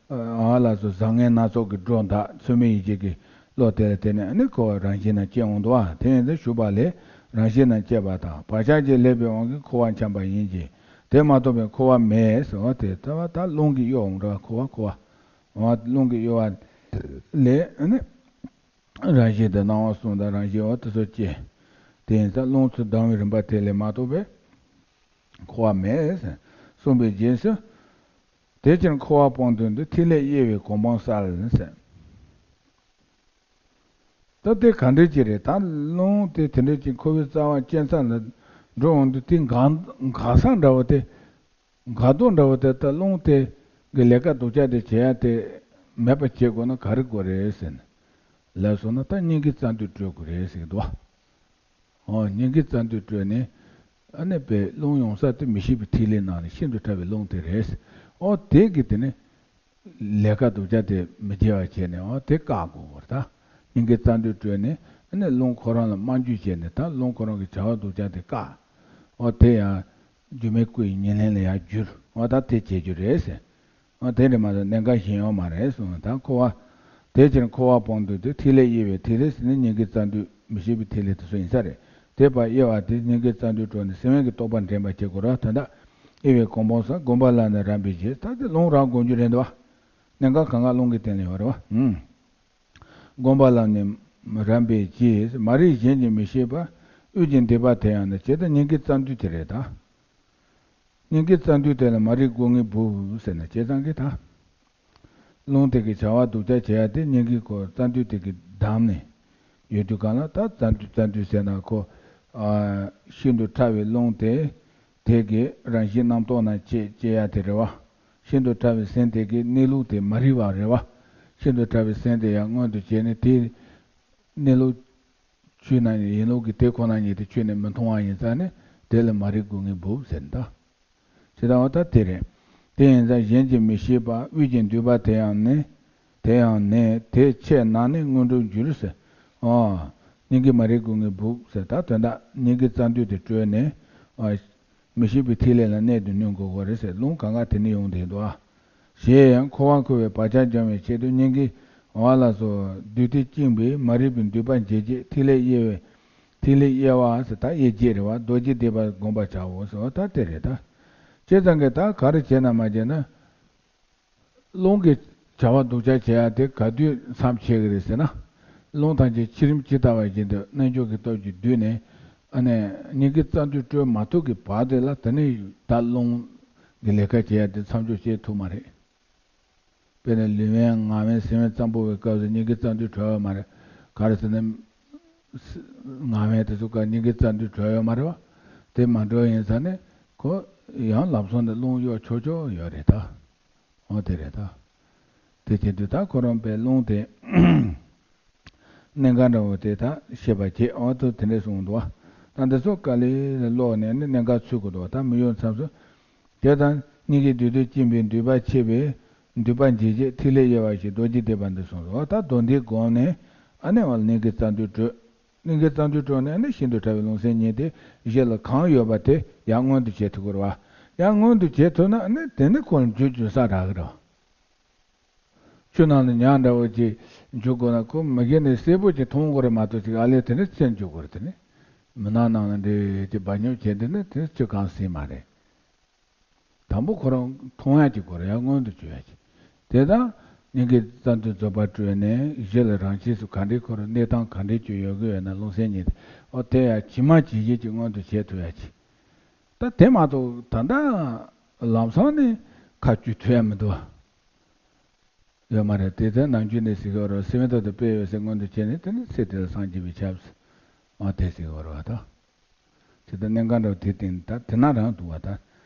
ཨ་ལ་སོགས་བཟང་ངན་སྣ་ཚོགས་ཀྱི་སྒྲོ་འདག་ཚུལ་མིན་ཡིད་བྱེད་ཀྱི་བློ་དེ་ལ་བརྟེན་ནས་ཨ་ནི་འཁོར་བ་རང་བཞིན་རྣམས་སྐྱེ་འོང་དུ་བ་དེ་ཡིན་ཏེ་ཞུགས་པ་ལས་རང་བཞིན་རྣམས་སྐྱེས་པ་དང་བག་ཆགས་ཀྱིས་བསླད་པའི་དབང་གིས་འཁོར་བ་འཁྱམས་པ་ཡིན་གྱི་དེ་མ་གཏོགས་པའི་འཁོར་བ་མེད་ཟེར་བ་དེ་ལྟ་བ་ད་རླུང་གིས་གཡོ་འོང་འགྲོ་བ་འཁོར་བ་འཁོར་བ་འོ་རླུང་གིས་གཡོ་བ་ལས་ཨ་ནི། རང་བཞིན་དང་སྣང་བ་གསུམ་དང་རང་བཞིན་འོ་དེ་ཚོ་སྐྱེ། དེ་ཡིན་ཙང་རླུང་ཚུར་ལྡང་བའི་རིམ་པ་དེ་ལས་མ་གཏོགས་པའི་འཁོར་བ་མེད་ཟེར་གསུངས་པའི་རྗེས་སུ། དེ་ཕྱིར་འཁོར་བ་སྤོང་དོན་དུ་ཐིག་ལེ་དབྱེ་བའི་གོ་འཕང་གསལ་ཟེར། ད་དེ་ག་འདྲ་ཅིག་རེད་ད་རླུང་དེ་དེ་འདྲ་ཅིག་འཁོར་བའི་རྩ་བ་གཅན་ཚ་ལ་འགྲོ་འོང་དུས་དེ་འགག་འགག་ས་འདྲ་བོ་དེ། འགག་ལྡོག་འདྲ་བོ་དེ་ལྟར་རླུང་དེ་གི་ལས་ཀ་སྡུག་ཅག་དེ་བྱེད་ཡ་དེ་མེད་པ་བྱེད་དགོས་ན་ག་རེ་དགོས་རེད་ཟེར་ན། ལབ་སོང་ན་ད་སྙིང་གི་རྩ་མདུད་བཀྲོལ་དགོས་རེད་ཟེར་གི་འདུག་ ཨོ། སྙིང་གའི་རྩ་མདུད་བཀྲོལ་ནས། ཨ་ནི་པའི་རླུང་ཡོང་ས་དེ་མི་ཤེས་པའི་ཐིག་ལེ་ནང་ནས་ཤིན་ཏུ་ཕྲ་བའི་རླུང་དེ་རེད། ཨོ་དེ་གི་དེ་ནི་ལས་ཀ་སྡུག་ཅག་དེ་མི་བྱེད་པ་བྱས་ནས། ཨོ་དེ་བཀག་དགོས་པར་ད། སྙིང་གའི་རྩ་མདུད་བཀྲོལ་ནས། ཨ་ནི་རླུང་ཁོ་རང་ལ་དམར་འགྱུར་བྱས་ནས། ད་རླུང་ཁོ་རང་གི་བྱ་བ་སྡུག་ཅག་དེ་བཀག། ཨོ་དེ་ཡང་སྒྱུ་མའི་སྐུ་ཡི་ཉེར་ལེན་ལ་ཡར་བསྒྱུར། ཨོ་ད་དེ་བྱེད་རྒྱུ་རེད་ཟེར། ཨ་དེ་རེད་མ་གཏོགས་གནད་འགག་གཞན་ཡོད་མ་རེད་གསུངས། ད་འཁོར་བ། དེ་ཕྱིར་འཁོར་བ་སྤངས་འདུག་སྟེ། ཐིག་ལེ་དབྱེ་བའི་ཐིག་ལེ་ཟེར་ནས་སྙིང་གའི་རྩ་མདུད་མི་ཤེས་པའི་ཐིག་ལེ་དེ་ཚོ་ཡིན་ས་རེད། དེ་བར་དབྱེ་བ་དེ་སྙིང་གའི་རྩ་མདུད་བཀྲོལ་ནས་སེམས་དབེན་གྱི་རྟོག་པ་འདྲེན་པར་བྱེད་དགོས་རེད། དོན་དག་དབྱེ་བའི་གོ་འཕང་སོགས་བསྒོམ་པ་ལ་ནི་རབ་འབད་བྱས། ད་དེ་རླུང་རང་བསྒོམ་རྒྱུ་རེད་འདུག་བ། གནད་འགག་གང་ག་རླུང་གི་སྟེང་ལ་ཡོད་རེད་བ། ཨུམ། བསྒོམ་པ་ལ་ནི་རབ་འབད་བྱས། མ་རིག་གཞན་གྱིས་མི་ཤེས་པ། དབུས་ཀྱི་མདུད་པ་དེ་ཡང་ནི། ཇི་ལྟར་སྙིང་གའི་རྩ་མདུད་དེ་རེད་ད། སྙིང་གའི་རྩ་མདུད་དེ་ལ་མ་རིག་སྒོ་ངའི་སྦུབས་ཟེར་ན་བྱས་ཙང་གི་ད། རླུང་དེ་གི་བྱ་བ་སྡུག་ཅག་བྱེད་ཡ་དེ་སྙིང་གའི་ཁོ་རྩ་མདུད་དེ་གི་བསྡམས་ནས་ཡོད་དུས་གང་ལ། ད་རྩ་མདུད་རྩ་མདུད་ཟེར་ན་ཁོ། ཨ། ཤིན་ཏུ་ཕྲ་བའི་རླུང་དེ། དེ་གི་རང་བཞིན་རྣམ་རྟོག་རྣམས་བཅད་བཅད་ཡ་དེ་རེད་བ། ཤིན་ཏུ་ཕྲ་བའི་སེམས་དེ་གི་གནས་ལུགས་དེ་མ་རིག་པ་རེད་བ། ཤིན་ཏུ་ཕྲ་བའི་སེམས་དེ་ཡང་མངོན་དུ་བྱས་ནས་དེའི་གནས་ལུགས། ཆོས་རྣམས་ཡིན་ལུགས་ཀྱི་དེ་ཁོ་ན་ཉིད་དེ་ཆོས་ནི་མི་མཐོང་བ་ཡིན་ཙང་ནི། དེ་ལ་མ་རིག་སྒོ་ངའི་སྦུབས་ཟེར་ད། ཇི་ལྟ་བ་ལྟར་དེ་རེད། དེ་ཡིན་ཙང་གཞན་གྱིས་མི་ཤེས་པ། དབུས་ཀྱི་མདུད་པ་དེ་ཡང་ནི། དེ་ཡང་ནི། དེ་ཆད་ན་ནི་དངོས་གྲུབ་འགྱུར་ཟེར། ཨོ། སྙིང་གའི་མ་རིག་སྒོ་ངའི་སྦུབས་ཟེར། ད་དོན་དག་སྙིང་གའི་རྩ་མདུད་དེ་བཀྲོལ་ནས། ཨོ། མི་ཤེས་པའི་ཐིག་ལེ་ལ་གནད་དུ་བསྣུན་དགོས་པ་རེད་ཟེར། རླུང་གང་ག་དེ་ནས་ཡོང་བསྡད་འདུག་ཨ། ཞེས་འཁོར་བར་འཁོར་བའི་བག་ཆགས་སྦྱང་བའི་ཆེད་དུ། སྙིང་གའི་འོག་ལ་སོགས་མདུད་སྡེ་བཅིངས་པས། མ་རིག་པའི་མདུད་པ་འབྱེད་བྱེད། ཐིག་ལེ་དབྱེ་བའི། ཐིག་ལེ་དབྱེ་བ་ཟེར། ད་དབྱེ་བྱེད་རེད་བ། རྡོ་རྗེ་བཟླས་པ་བསྒོམ་པར་བྱའོ་ཟེར་བ་ད་དེ་རེད་ད། བྱས་ཙང་གི་ད་ག་རེ་བྱས་ན་མ་བྱས་ན། རླུང་གི་བྱ་བ་སྡུག་ཅག་བྱེད་ཡ་དེ་ག་དུས་མཚམས་ཆད་ཀྱི་རེད་ཟེར་ན། རླུང་ཐམས་ཅད་ཕྱི་རིམ་ཇི་ལྟ་བ་བཞིན་དུ་རྣལ་འབྱོར་གྱི་སྟོབས་ཀྱིས་བསྡུས་ནས། ཨ་ནི་སྙིང་གའི་རྩ་མདུད་བཀྲོལ་མ་ཐུབ་ཀྱི་བར་དེ་ལ། དེ་ནས་ད་རླུང་གི་ལས་ཀ་བྱེད་ཡ་དེ་མཚམས་འཇོག་བྱེད་ཐུབ་མ་རེད། དཔེར་ན་ལུས་དབེན་ངག་དབེན་སེམས་དབེན་ཙམ་པོ་བའི་སྐབས་སུ་སྙིང་གའི་རྩ་མདུད་བཀྲོལ་ཡོད་མ་རེད། ག་རེ་ཟེར་ན། ངག་དབེན་དེ་ཚོ་ག་སྙིང་གའི་རྩ་མདུད་བཀྲོལ་ཡོད་མ་རེད་བ། དེ་མ་བཀྲོལ་ཡིན་ཙང་ནི་ཁོ་ཡང་ལམ་སང་ནི་རླུང་གཡོ་ཆོག་ཆོག་ཡོད་རེད་ད། འོ་དེ་རེད་ད། དེ་བྱེད་དུས་ད་ཁོ་རང་པའི་རླུང་དེ། གནད་འགག་འདྲ་བོ་དེ་ད་ཤེས་པ་བྱེད། འོ་ཐུབ་དེ་འདྲས་གསུངས་འདུག་བ། ད་འདི་ཚོ་དཀའ་ལས་ལ་ཀློག་ནས་ནི་གནད་འགག་ཚུད་དགོས་འདུག་བ། ད་མི་ཡོང་མཚམས་སུ། དེ་དང་སྙིང་གའི་མདུད་སྡེ་བཅིངས་པས་མདུད་པ་ཆད་པས། མདུད་པ་འབྱེད་བྱེད་ཐིག་ལེ་དབྱེ་བ་ཞེས་རྡོ་རྗེ་བཟླས་པ་འདི་གསུངས་སོ། འོ་ད་མདོ་འདི་བསྒོམས་ནས། ཨ་ནི་འོ་སྙིང་གའི་རྩ་མདུད་བཀྲོལ། སྙིང་གའི་རྩ་མདུད་བཀྲོལ་ནས་ནི་ཤིན་ཏུ་ཕྲ་བའི་རླུང་སེམས་གཉིས་དེ་གཞི་ལ་གང་ཡོད་པ་དེ་ཡར་མངོན་དུ་བྱེད་ཐུབ་དགོས་རེད་བ། ཡར་མངོན་དུ་བྱེད་ཐུབ་ན་ནི་དེ་ནི་ཁོ་ལ་འཇུ་འཇུ་ས་རག་གི་རེད་བ། ཆུ་ནང་ལ་ཉ་འདྲ་བོ་ཅིག་འཇུ་དགོས་ན་ཁོ་མ་གི་ནས་གསལ་པོ་ཅིག་མཐོང་དགོས་རེད་མ་གཏོགས་ཅིག་ཨ་ལས་དེ་ནི་ཚེར་འཇུ་དགོས་རེད། དེ་ནི་མུན་ནག་ནང་ལ་འདྲེ་ཅིག་འབག་ཉོབ་བྱས། དེ་ནི་དེ་ཆུ་གང་སྲིད་མ་རེད། དང་པོ་ཁོ་རང་མཐོང་ཡ་ཅིག་དགོས་རེད། ཡར་མངོན་དུ་བྱེད་ཡ་ཅིག་དེ་དང་སྙིང་གའི་རྩ་མདུད་རྫོགས་པ་བཀྲོལ་ནས་གཞི་ལ་རང་ཆས་སུ་ག་འདྲའི་ཁོ་རང་གནས་སྟངས་ག་འདྲའི་ཅིག་ཡོད་ཀྱི་ཡོད་ན་རླུང་སེམས་གཉིས་དེ་འོ་དེ་ཡ་ཇི་མ་ཇི་བཞིན་ཅིག་མངོན་དུ་བྱེད་ཐུབ་ཡ་ཅིག་ད་དེ་མ་གཏོགས་ད་ལྟ་ལམ་སང་ནས་ཁ་བཅུག་ཐུབ་ཡ་མི་འདུག་བ། ཡོད་མ་རེད། དེ་ལྟར་ནམ་རྒྱུན་ནས་ཟེར་གྱི་ཡོད་རེད། སེམས་དོན་དུ་དཔེ་ཡོད་ཟེར་མངོན་དུ་བྱས་ནས། དེ་ནི་ཚེ་འདི་ལ་སངས་རྒྱས་པའི་ཆབ་སྲིད་མ་དེ་ཟེར་གྱི་ཡོད་རེད་བ་ད། ཇི་ལྟར་གནད་འགག་འདྲ་བོ་དེ་སྟེང་ད་དེ་ན་རང་འདུག་བ་ད།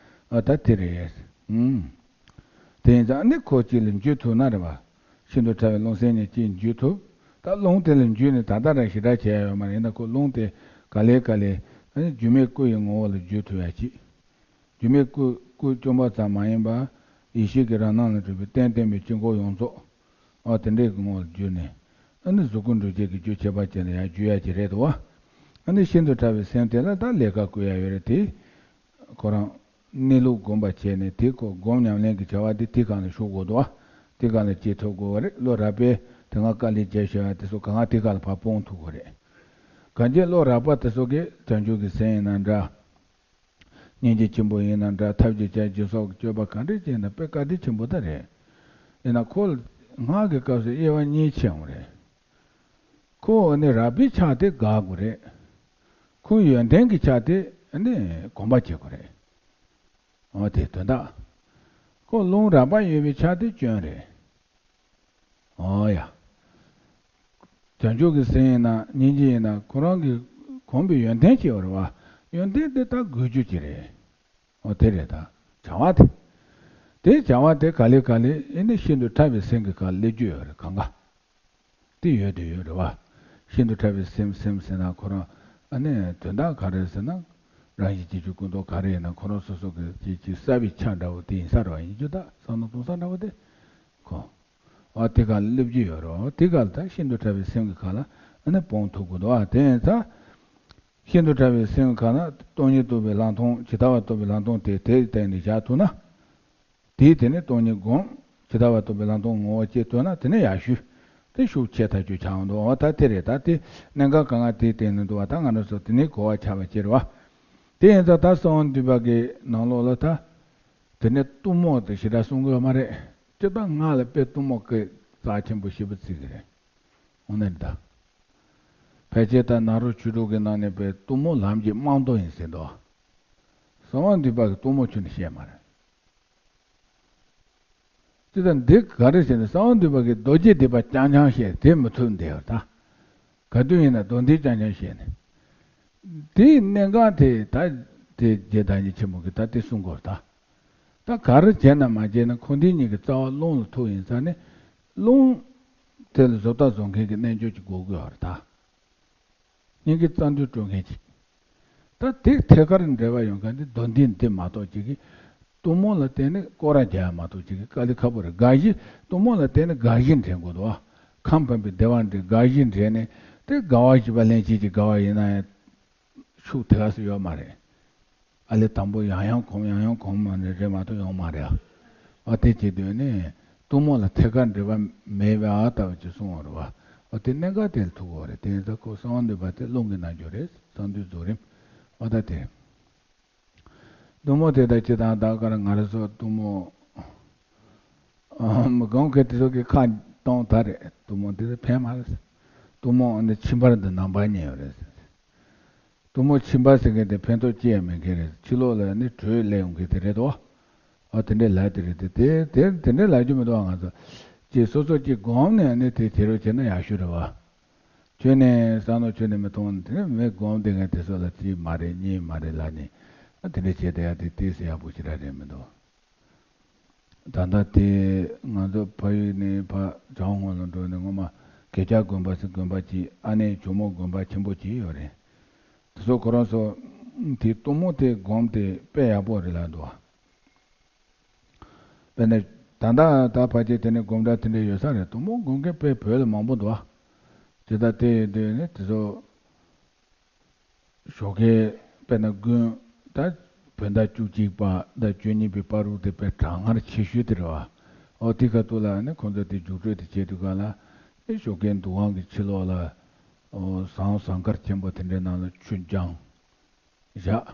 ཨ་ད་དེ་རེད། ཨུམ། དེ་ཡིན་ཙང་ནི་ཁོ་གཅིག་ལ་འཇུ་ཐུབ་ན་རེད་བ། ཤིན་ཏུ་ཕྲ་བའི་རླུང་སེམས་གཉིས་གཅིག་འཇུ་ཐུབ། ད་རླུང་དེ་ལ་འཇུས་ནས་ད་ལྟ་རང་ཞེ་དྲག་བྱས་ཡ་ཡོད་མ་རེད། ཡིན་ན་ཁོ་རླུང་དེ་ག་ལེ་ག་ལེ་སྒྱུ་མའི་སྐུ་ཡི་ངོ་བོ་ལ་འཇུ་ཐུབ་ཡ་ཅིག་སྒྱུ་མའི་སྐུ། སྐུ་བཅོམ་པ་ཙམ་མ་ཡིན་པར་ཡེ་ཤེས་ཀྱི་རང་སྣང་ལ་གྲུབ་པའི་རྟེན་བརྟེན་པའི་དཀྱིལ་འཁོར་ཡོངས་རྫོགས། ཨ་དེ་འདྲའི་གི་ངོ་བོར་གྱུར་ནས། ཨ་ནི་གཟུགས་སྐུ་འགྲུབ་བྱེད་ཀྱི་རྒྱུ་ཁྱད་པར་ཅན་ལ་ཡང་འཇུ་ཡ་གྱི་རེད་དོ། ཨ་ནི་ཤིན་ཏུ་ཕྲ་བའི་སེམས་དེ་ལ་ད་ལས་ཀ་བསྐུལ་ཡ་ཡོད་རེད་དེ། ཁོ་རང་གནས་ལུགས་བསྒོམ་པ་བྱས་ནས་དེ་ཁོ་སྒོམ་ཉམས་ལེན་གྱི་བྱ་བ་དེ་དེ་གང་ལ་ཞུགས་དགོས་དོ། དེ་གང་ལ་སྐྱེ་ཐུབ་དགོས་པ་རེད། བློ་རགས་པས་དེ་སྔ་དཀའ་ལས་བརྒྱབ་བཞག་ཡ་དེ་ཚོ་གང་ག་དེ་གང་ལ་ཕར་སྤོང་ཐུབ་དགོས་རེད། གང་ཅི་བློ་རགས་པ་དེ་ཚོ་གིས་བྱང་ཆུབ་ཀྱི་སེམས་ཡིན་ན་འདྲ། སྙིང་རྗེ་ཆེན་པོ་ཡིན་ན་འདྲ། ཐབས་ཀྱི་བྱ་སྦྱིན་སོགས་ཀྱི་སྤྱོད་པ་ག་འདྲས་བྱས་ན་དཔེ་བཀའ་དྲིན་ཆེན་པོ་ད་རེད། ཡིན་ན་ཁོ་སྔགས་ཀྱི་སྐབས་སུ་དབྱེ་བ་གཉིས་ཕྱེ་འོང་རེད། ཁོ་ནི་རགས་པའི་ཆ་དེ་དགག་དགོས་རེད། ཁོ་ཡོན་ཏན་གྱི་ཆ་དེ་ནི་གོམས་པ་བྱེད་དགོས་རེད། འོ་དེ་དོན་དག་ཁོ་རླུང་རགས་པ་ཡོད་པའི་ཆ་དེ་སྐྱོན་རེད། ཨོ་ཡ། བྱང་ཆུབ་ཀྱི་སེམས་ཡིན་ན་སྙིང་རྗེ་ཡིན་ན་ཁོ་རང་གི་གོམས་པའི་ཡོན་ཏན་ཅིག་ཡོད་རེད་བ། ཡོན་ཏན་དེ་དག་དགོས་རྒྱུ་ཅིག་རེད། ཨོ་དེ་རེད་ད། བྱ་བ་དེ། དེ་བྱ་བ་དེ་ག་ལེ་ག་ལེ་ཨེ་ནི་ཤིན་ཏུ་ཕྲ་བའི་སེམས་ཀྱི་ཁ་སླེབས་རྒྱུ་ཡོད་རེད་གང་ག་དེ་ཡོད་དེ་ཡོད་རེད་བ། ཤིན་ཏུ་ཕྲ་བའི་སེམས་སེམས་ཟེར་ན་ཁོ་རང་ ཨ་ནི་དོན་དག་ག་རེ་ཟེར་ན། རང་བཞིན་གྱི་རྒྱུ་ཀུན་རྟོག་ག་རེ་ཡིན་ན་ཁོ་རང་སོ་སོ་གི་ཅིག་ཅིག་གསལ་བའི་ཆ་འདྲ་བོ་དེ་ཡིན་ས་རེད་བ། ཡིན་རྒྱུ་ད་བསམ་བློ་གཏོང་ས་འདྲ་བོ་དེ་ཁོ། ཨ་དེ་ག་ལ་སླེབས་ཀྱི་ཡོད་རེད། དེ་ག་ལ་ད་ཤིན་ཏུ་ཕྲ་བའི་སེམས་ཀྱི་ཁ་ལ་ཨ་ནི་སྤོང་ཐུབ་དགོས་འདུག་ཨ་དེ་ཡིན་ཙང་། ཤིན་ཏུ་ཕྲ་བའི་སེམས་ཀྱི་ཁ་ན་སྟོང་ཉིད་རྟོགས་པའི་ལམ་སྟོང་ཇི་ལྟ་བ་རྟོགས་པའི་ལམ་སྟོང་དེ་དེ་སྟེང་ནས་བཞག་ཐུབ་ན། དེས་དེ་ནི་སྟོང་ཉིད་བསྒོམ། ཇི་ལྟ་བ་རྟོགས་པའི་ལམ་སྟོང་ངོ་བོ་སྐྱེ་ཐུབ་ན་དེ་ནི་ཡག་ཤོས། དེ་ཤུགས་ཆེ་ཐག་ཆོད་ཆགས་འདུག་འོ་ད་དེ་རེད། ད་དེ་གནད་འགག་གང་ག་དེའི་སྟེང་ནས་འདུག་བ། ད་ང་རང་ཚོ་དེ་ནི་གོ་བ་ཆགས་པ་ཅིག་རེད་བ། དེ་ཡིན་ཙང་ད་གསང་བ་འདུས་པ་གི་ནང་ལོགས་ལ་ད། དེ་ནས་གཏུམ་མོ་དེ་ཞེ་དྲག་གསུང་གི་ཡོད་མ་རེད། སྤྱིར་བཏང་ང་ལ་དཔེ་གཏུམ་མོ་སྐད་རྩ་ཆེན་པོ་ཞེ་པོ་བརྩི་གི་རེད། འོ་ན་ད། ཕལ་ཆེར་ད་ནཱ་རོ་ཆོས་དྲུག་གི་ནང་ནས་དཔེ་གཏུམ་མོ་ལམ་གྱི་རྨང་རྡོ་ཡིན་ཟེར་འདུག་གསང་བ་འདུས་པ་གི་གཏུམ་མོ་ཁྱོན་ནས་བཤད་མ་རེད། ཅི་ལྟར་འདི་ག་རེ་ཟེར་ན་གསང་བ་འདུས་པ་གི་མདོ་རྒྱུད་སྡེ་པ་རྐྱང་རྐྱང་བཤད་དེ་མི་ཐུབ་འདི་ཡོད་ད། ག་དུས་ཡིན་ན་མདོ་འདི་རྐྱང་རྐྱང་བཤད་ནས། དེའི་གནད་འགག་དེ་ད་དེ་རྗེ་བདག་ཉིད་ཆེན་པོ་གིས་ད་དེ་གསུང་དགོས་ད། ད་ག་རེ་བྱས་ན་མ་བྱས་ན་འཁོར་འདས་གཉིས་ཀྱི་རྩ་བ་རླུང་ལ་ཐུག་ཡིན་ཙང་ནས། རླུང་དེ་ལ་བཟོ་ལྟ་བཟོ་མཁན་གྱི་རྣལ་འབྱོར་གྱི་སྒོ་དགོས་པ་རེད་ད། སྙིང་གི་རྩ་འདུལ་སྤྲོད་མཁན་ཅིག་ད་དེ་ཐད་ཀར་འབྲེལ་བ་ཡོང་མཁན་དེ་མདོ་འདི་འདི་མ་གཏོགས་ཅིག་གིས། གཏུམ་མོ་ལ་བརྟེན་ནས་སྐོར་ར་རྒྱག་ཡ་མ་གཏོགས་ཅིག་གིས་དཀའ་ལས་ཁག་པོ་རེད། དགའ་བཞི། གཏུམ་མོ་ལ་བརྟེན་ནས་དགའ་བཞི་འདྲེན་དགོས་འདུག་བ། ཁམས་ཕམ་པའི་བདེ་བ་འདྲེན། དགའ་བཞི་འདྲེན་ནས་དེ་དགའ་བ་བཞི་པ་ལྷན་སྐྱེས་ཀྱི་དགའ་བ་ཡིན་ན་ཡང་ཤུགས་དེ་ག་སུ་ཡོད་མ་རེད། ཨ་ལས་དང་པོ་ཡང་ཡང་གོམས་ཡང་ཡང་གོམས་མ་ནས་རེད་མ་གཏོགས་ཡོང་མ་རེད་ཨ། ཨ་དེ་བྱེད་དུས་ནས་གཏུམ་མོ་ལ་ཐད་ཀར་འབྲེལ་བ་མེད་པའི་ཨ་ལྟ་བུ་ཅིག་གསུང་བ་རེད་བ། ཨ་དེ་གནད་འགག་དེ་ལ་ཐུག་གི་རེད། དེ་ཡིན་ཙང་ཁོ་གསང་བ་འདུས་པ་དེ་རླུང་གི་རྣལ་འབྱོར་རེད། རྩ་འདུལ་རྫོགས་རིམ། ཨ་ད་དེ། གཏུམ་མོ་དེ་དག་ཇི་ལྟར་དག་གར་ང་རང་ཚོ་གཏུམ་མོ། ཨ་མི་གང་གི་དེ་ཚོ་གི་ཁ་གཏོང་ད་རེད། གཏུམ་མོ་དེ་ཚོ་ཕན་མ་རེད། གཏུམ་མོ་འདི་ཕྱིན་པར་འདི་ནང་པ་ཉེ་བ་རེད། གཏུམ་མོ་ཕྱིན་པ་ཟེར་མཁན་དེ་ཕན་ཐོགས་ཅི་ཡང་མེད་མཁན་རེད། ཕྱི་ལོགས་ལ་ནི་དྲོད་སླེབས་ཡོང་མཁན་དེ་རེད་དོ། ཨ་དེ་འདྲའི་ལབ་དེ་རེད་དེ། དེ་དེ་དེ་འདྲའི་ལབ་རྒྱུ་མི་འདུག་ང་ཚོ་ཅིག་སོ་སོ་ཅིག་སྒོམ་ནས་ནི་དེ་བྱེད་རོགས་བྱས་ན་ཡག་ཤོས་རེད་བ། ཁྱོད་ནས་བསམ་བློ་ཁྱོད་ནས་མི་གཏོང་དེ་མི་སྒོམ་དེ་ངས་དེ་ཚོ་ལ་ཅི་མ་རེད་གཉིས་མ་རེད་ལབ་ནས། ཨ་དེ་འདྲ་བྱས་བསྡད་ཡ་དེ་ཏོག་ཙམ་ཡག་པོ་ཞེ་དྲག་རེད་མི་འདུག་ད་ལྟ་དེ་ང་ཚོ་ཕ་ཡུལ་ནས་ཕར་བྱང་ཧོང་ལ་འགྲོ་ནས་སྔོན་མ་གེ་ཇ་དགོན་པ་ཟེར་དགོན་པ་ཅིག་ཨ་ནེ་ཇོ་མོ་དགོན་པ་ཆེན་པོ་ཅིག་ཡོད་རེད། དེ་ཚོ་ཁོ་རང་ཚོ་དེ་གཏུམ་མོ་དེ་སྒོམ་དེ་དཔེ་ཡག་པོ་རེད་ལབ་འདུག་དཔེར་ན་ད་ལྟ་ད་ཕལ་ཆེར་དེ་ནས་སྒོམ་གྲྭ་དེ་འདྲ་ཡོད་ས་རེད། གཏུམ་མོ་སྒོམ་མཁན་དཔེ་བོད་ལ་མང་པོ་འདུག་དེ་ལྟར་དེ་ཡོད་དུས་ནས་དེ་ཚོ། ཞོགས་ཀས་དཔེར་ན་དགུན་ད་བོད་ཟླ་བཅུ་གཅིག་པ་དང་བཅུ་གཉིས་པའི་བར་དུ་དེ་དཔེ་གྲང་ངར་ཆེ་ཤོས་དེ་རེད་བ། ཨོ་དེ་ཁ་ཐུག་ལ་ནི་ཁོང་ཚོ་དེ་རྒྱུགས་སྤྲོད་དེ་བྱེད་དུས་སྒང་ལ་ནི་ཞོགས་ཀའི་འདུ་ཁང་གི་ཕྱི་ལོགས་ལ་ཨོ་ཟངས་ཟངས་དཀར་ཆེན་པོ་དེ་འདྲའི་ནང་ལ་ཆུ་སྦྱངས་བཞག་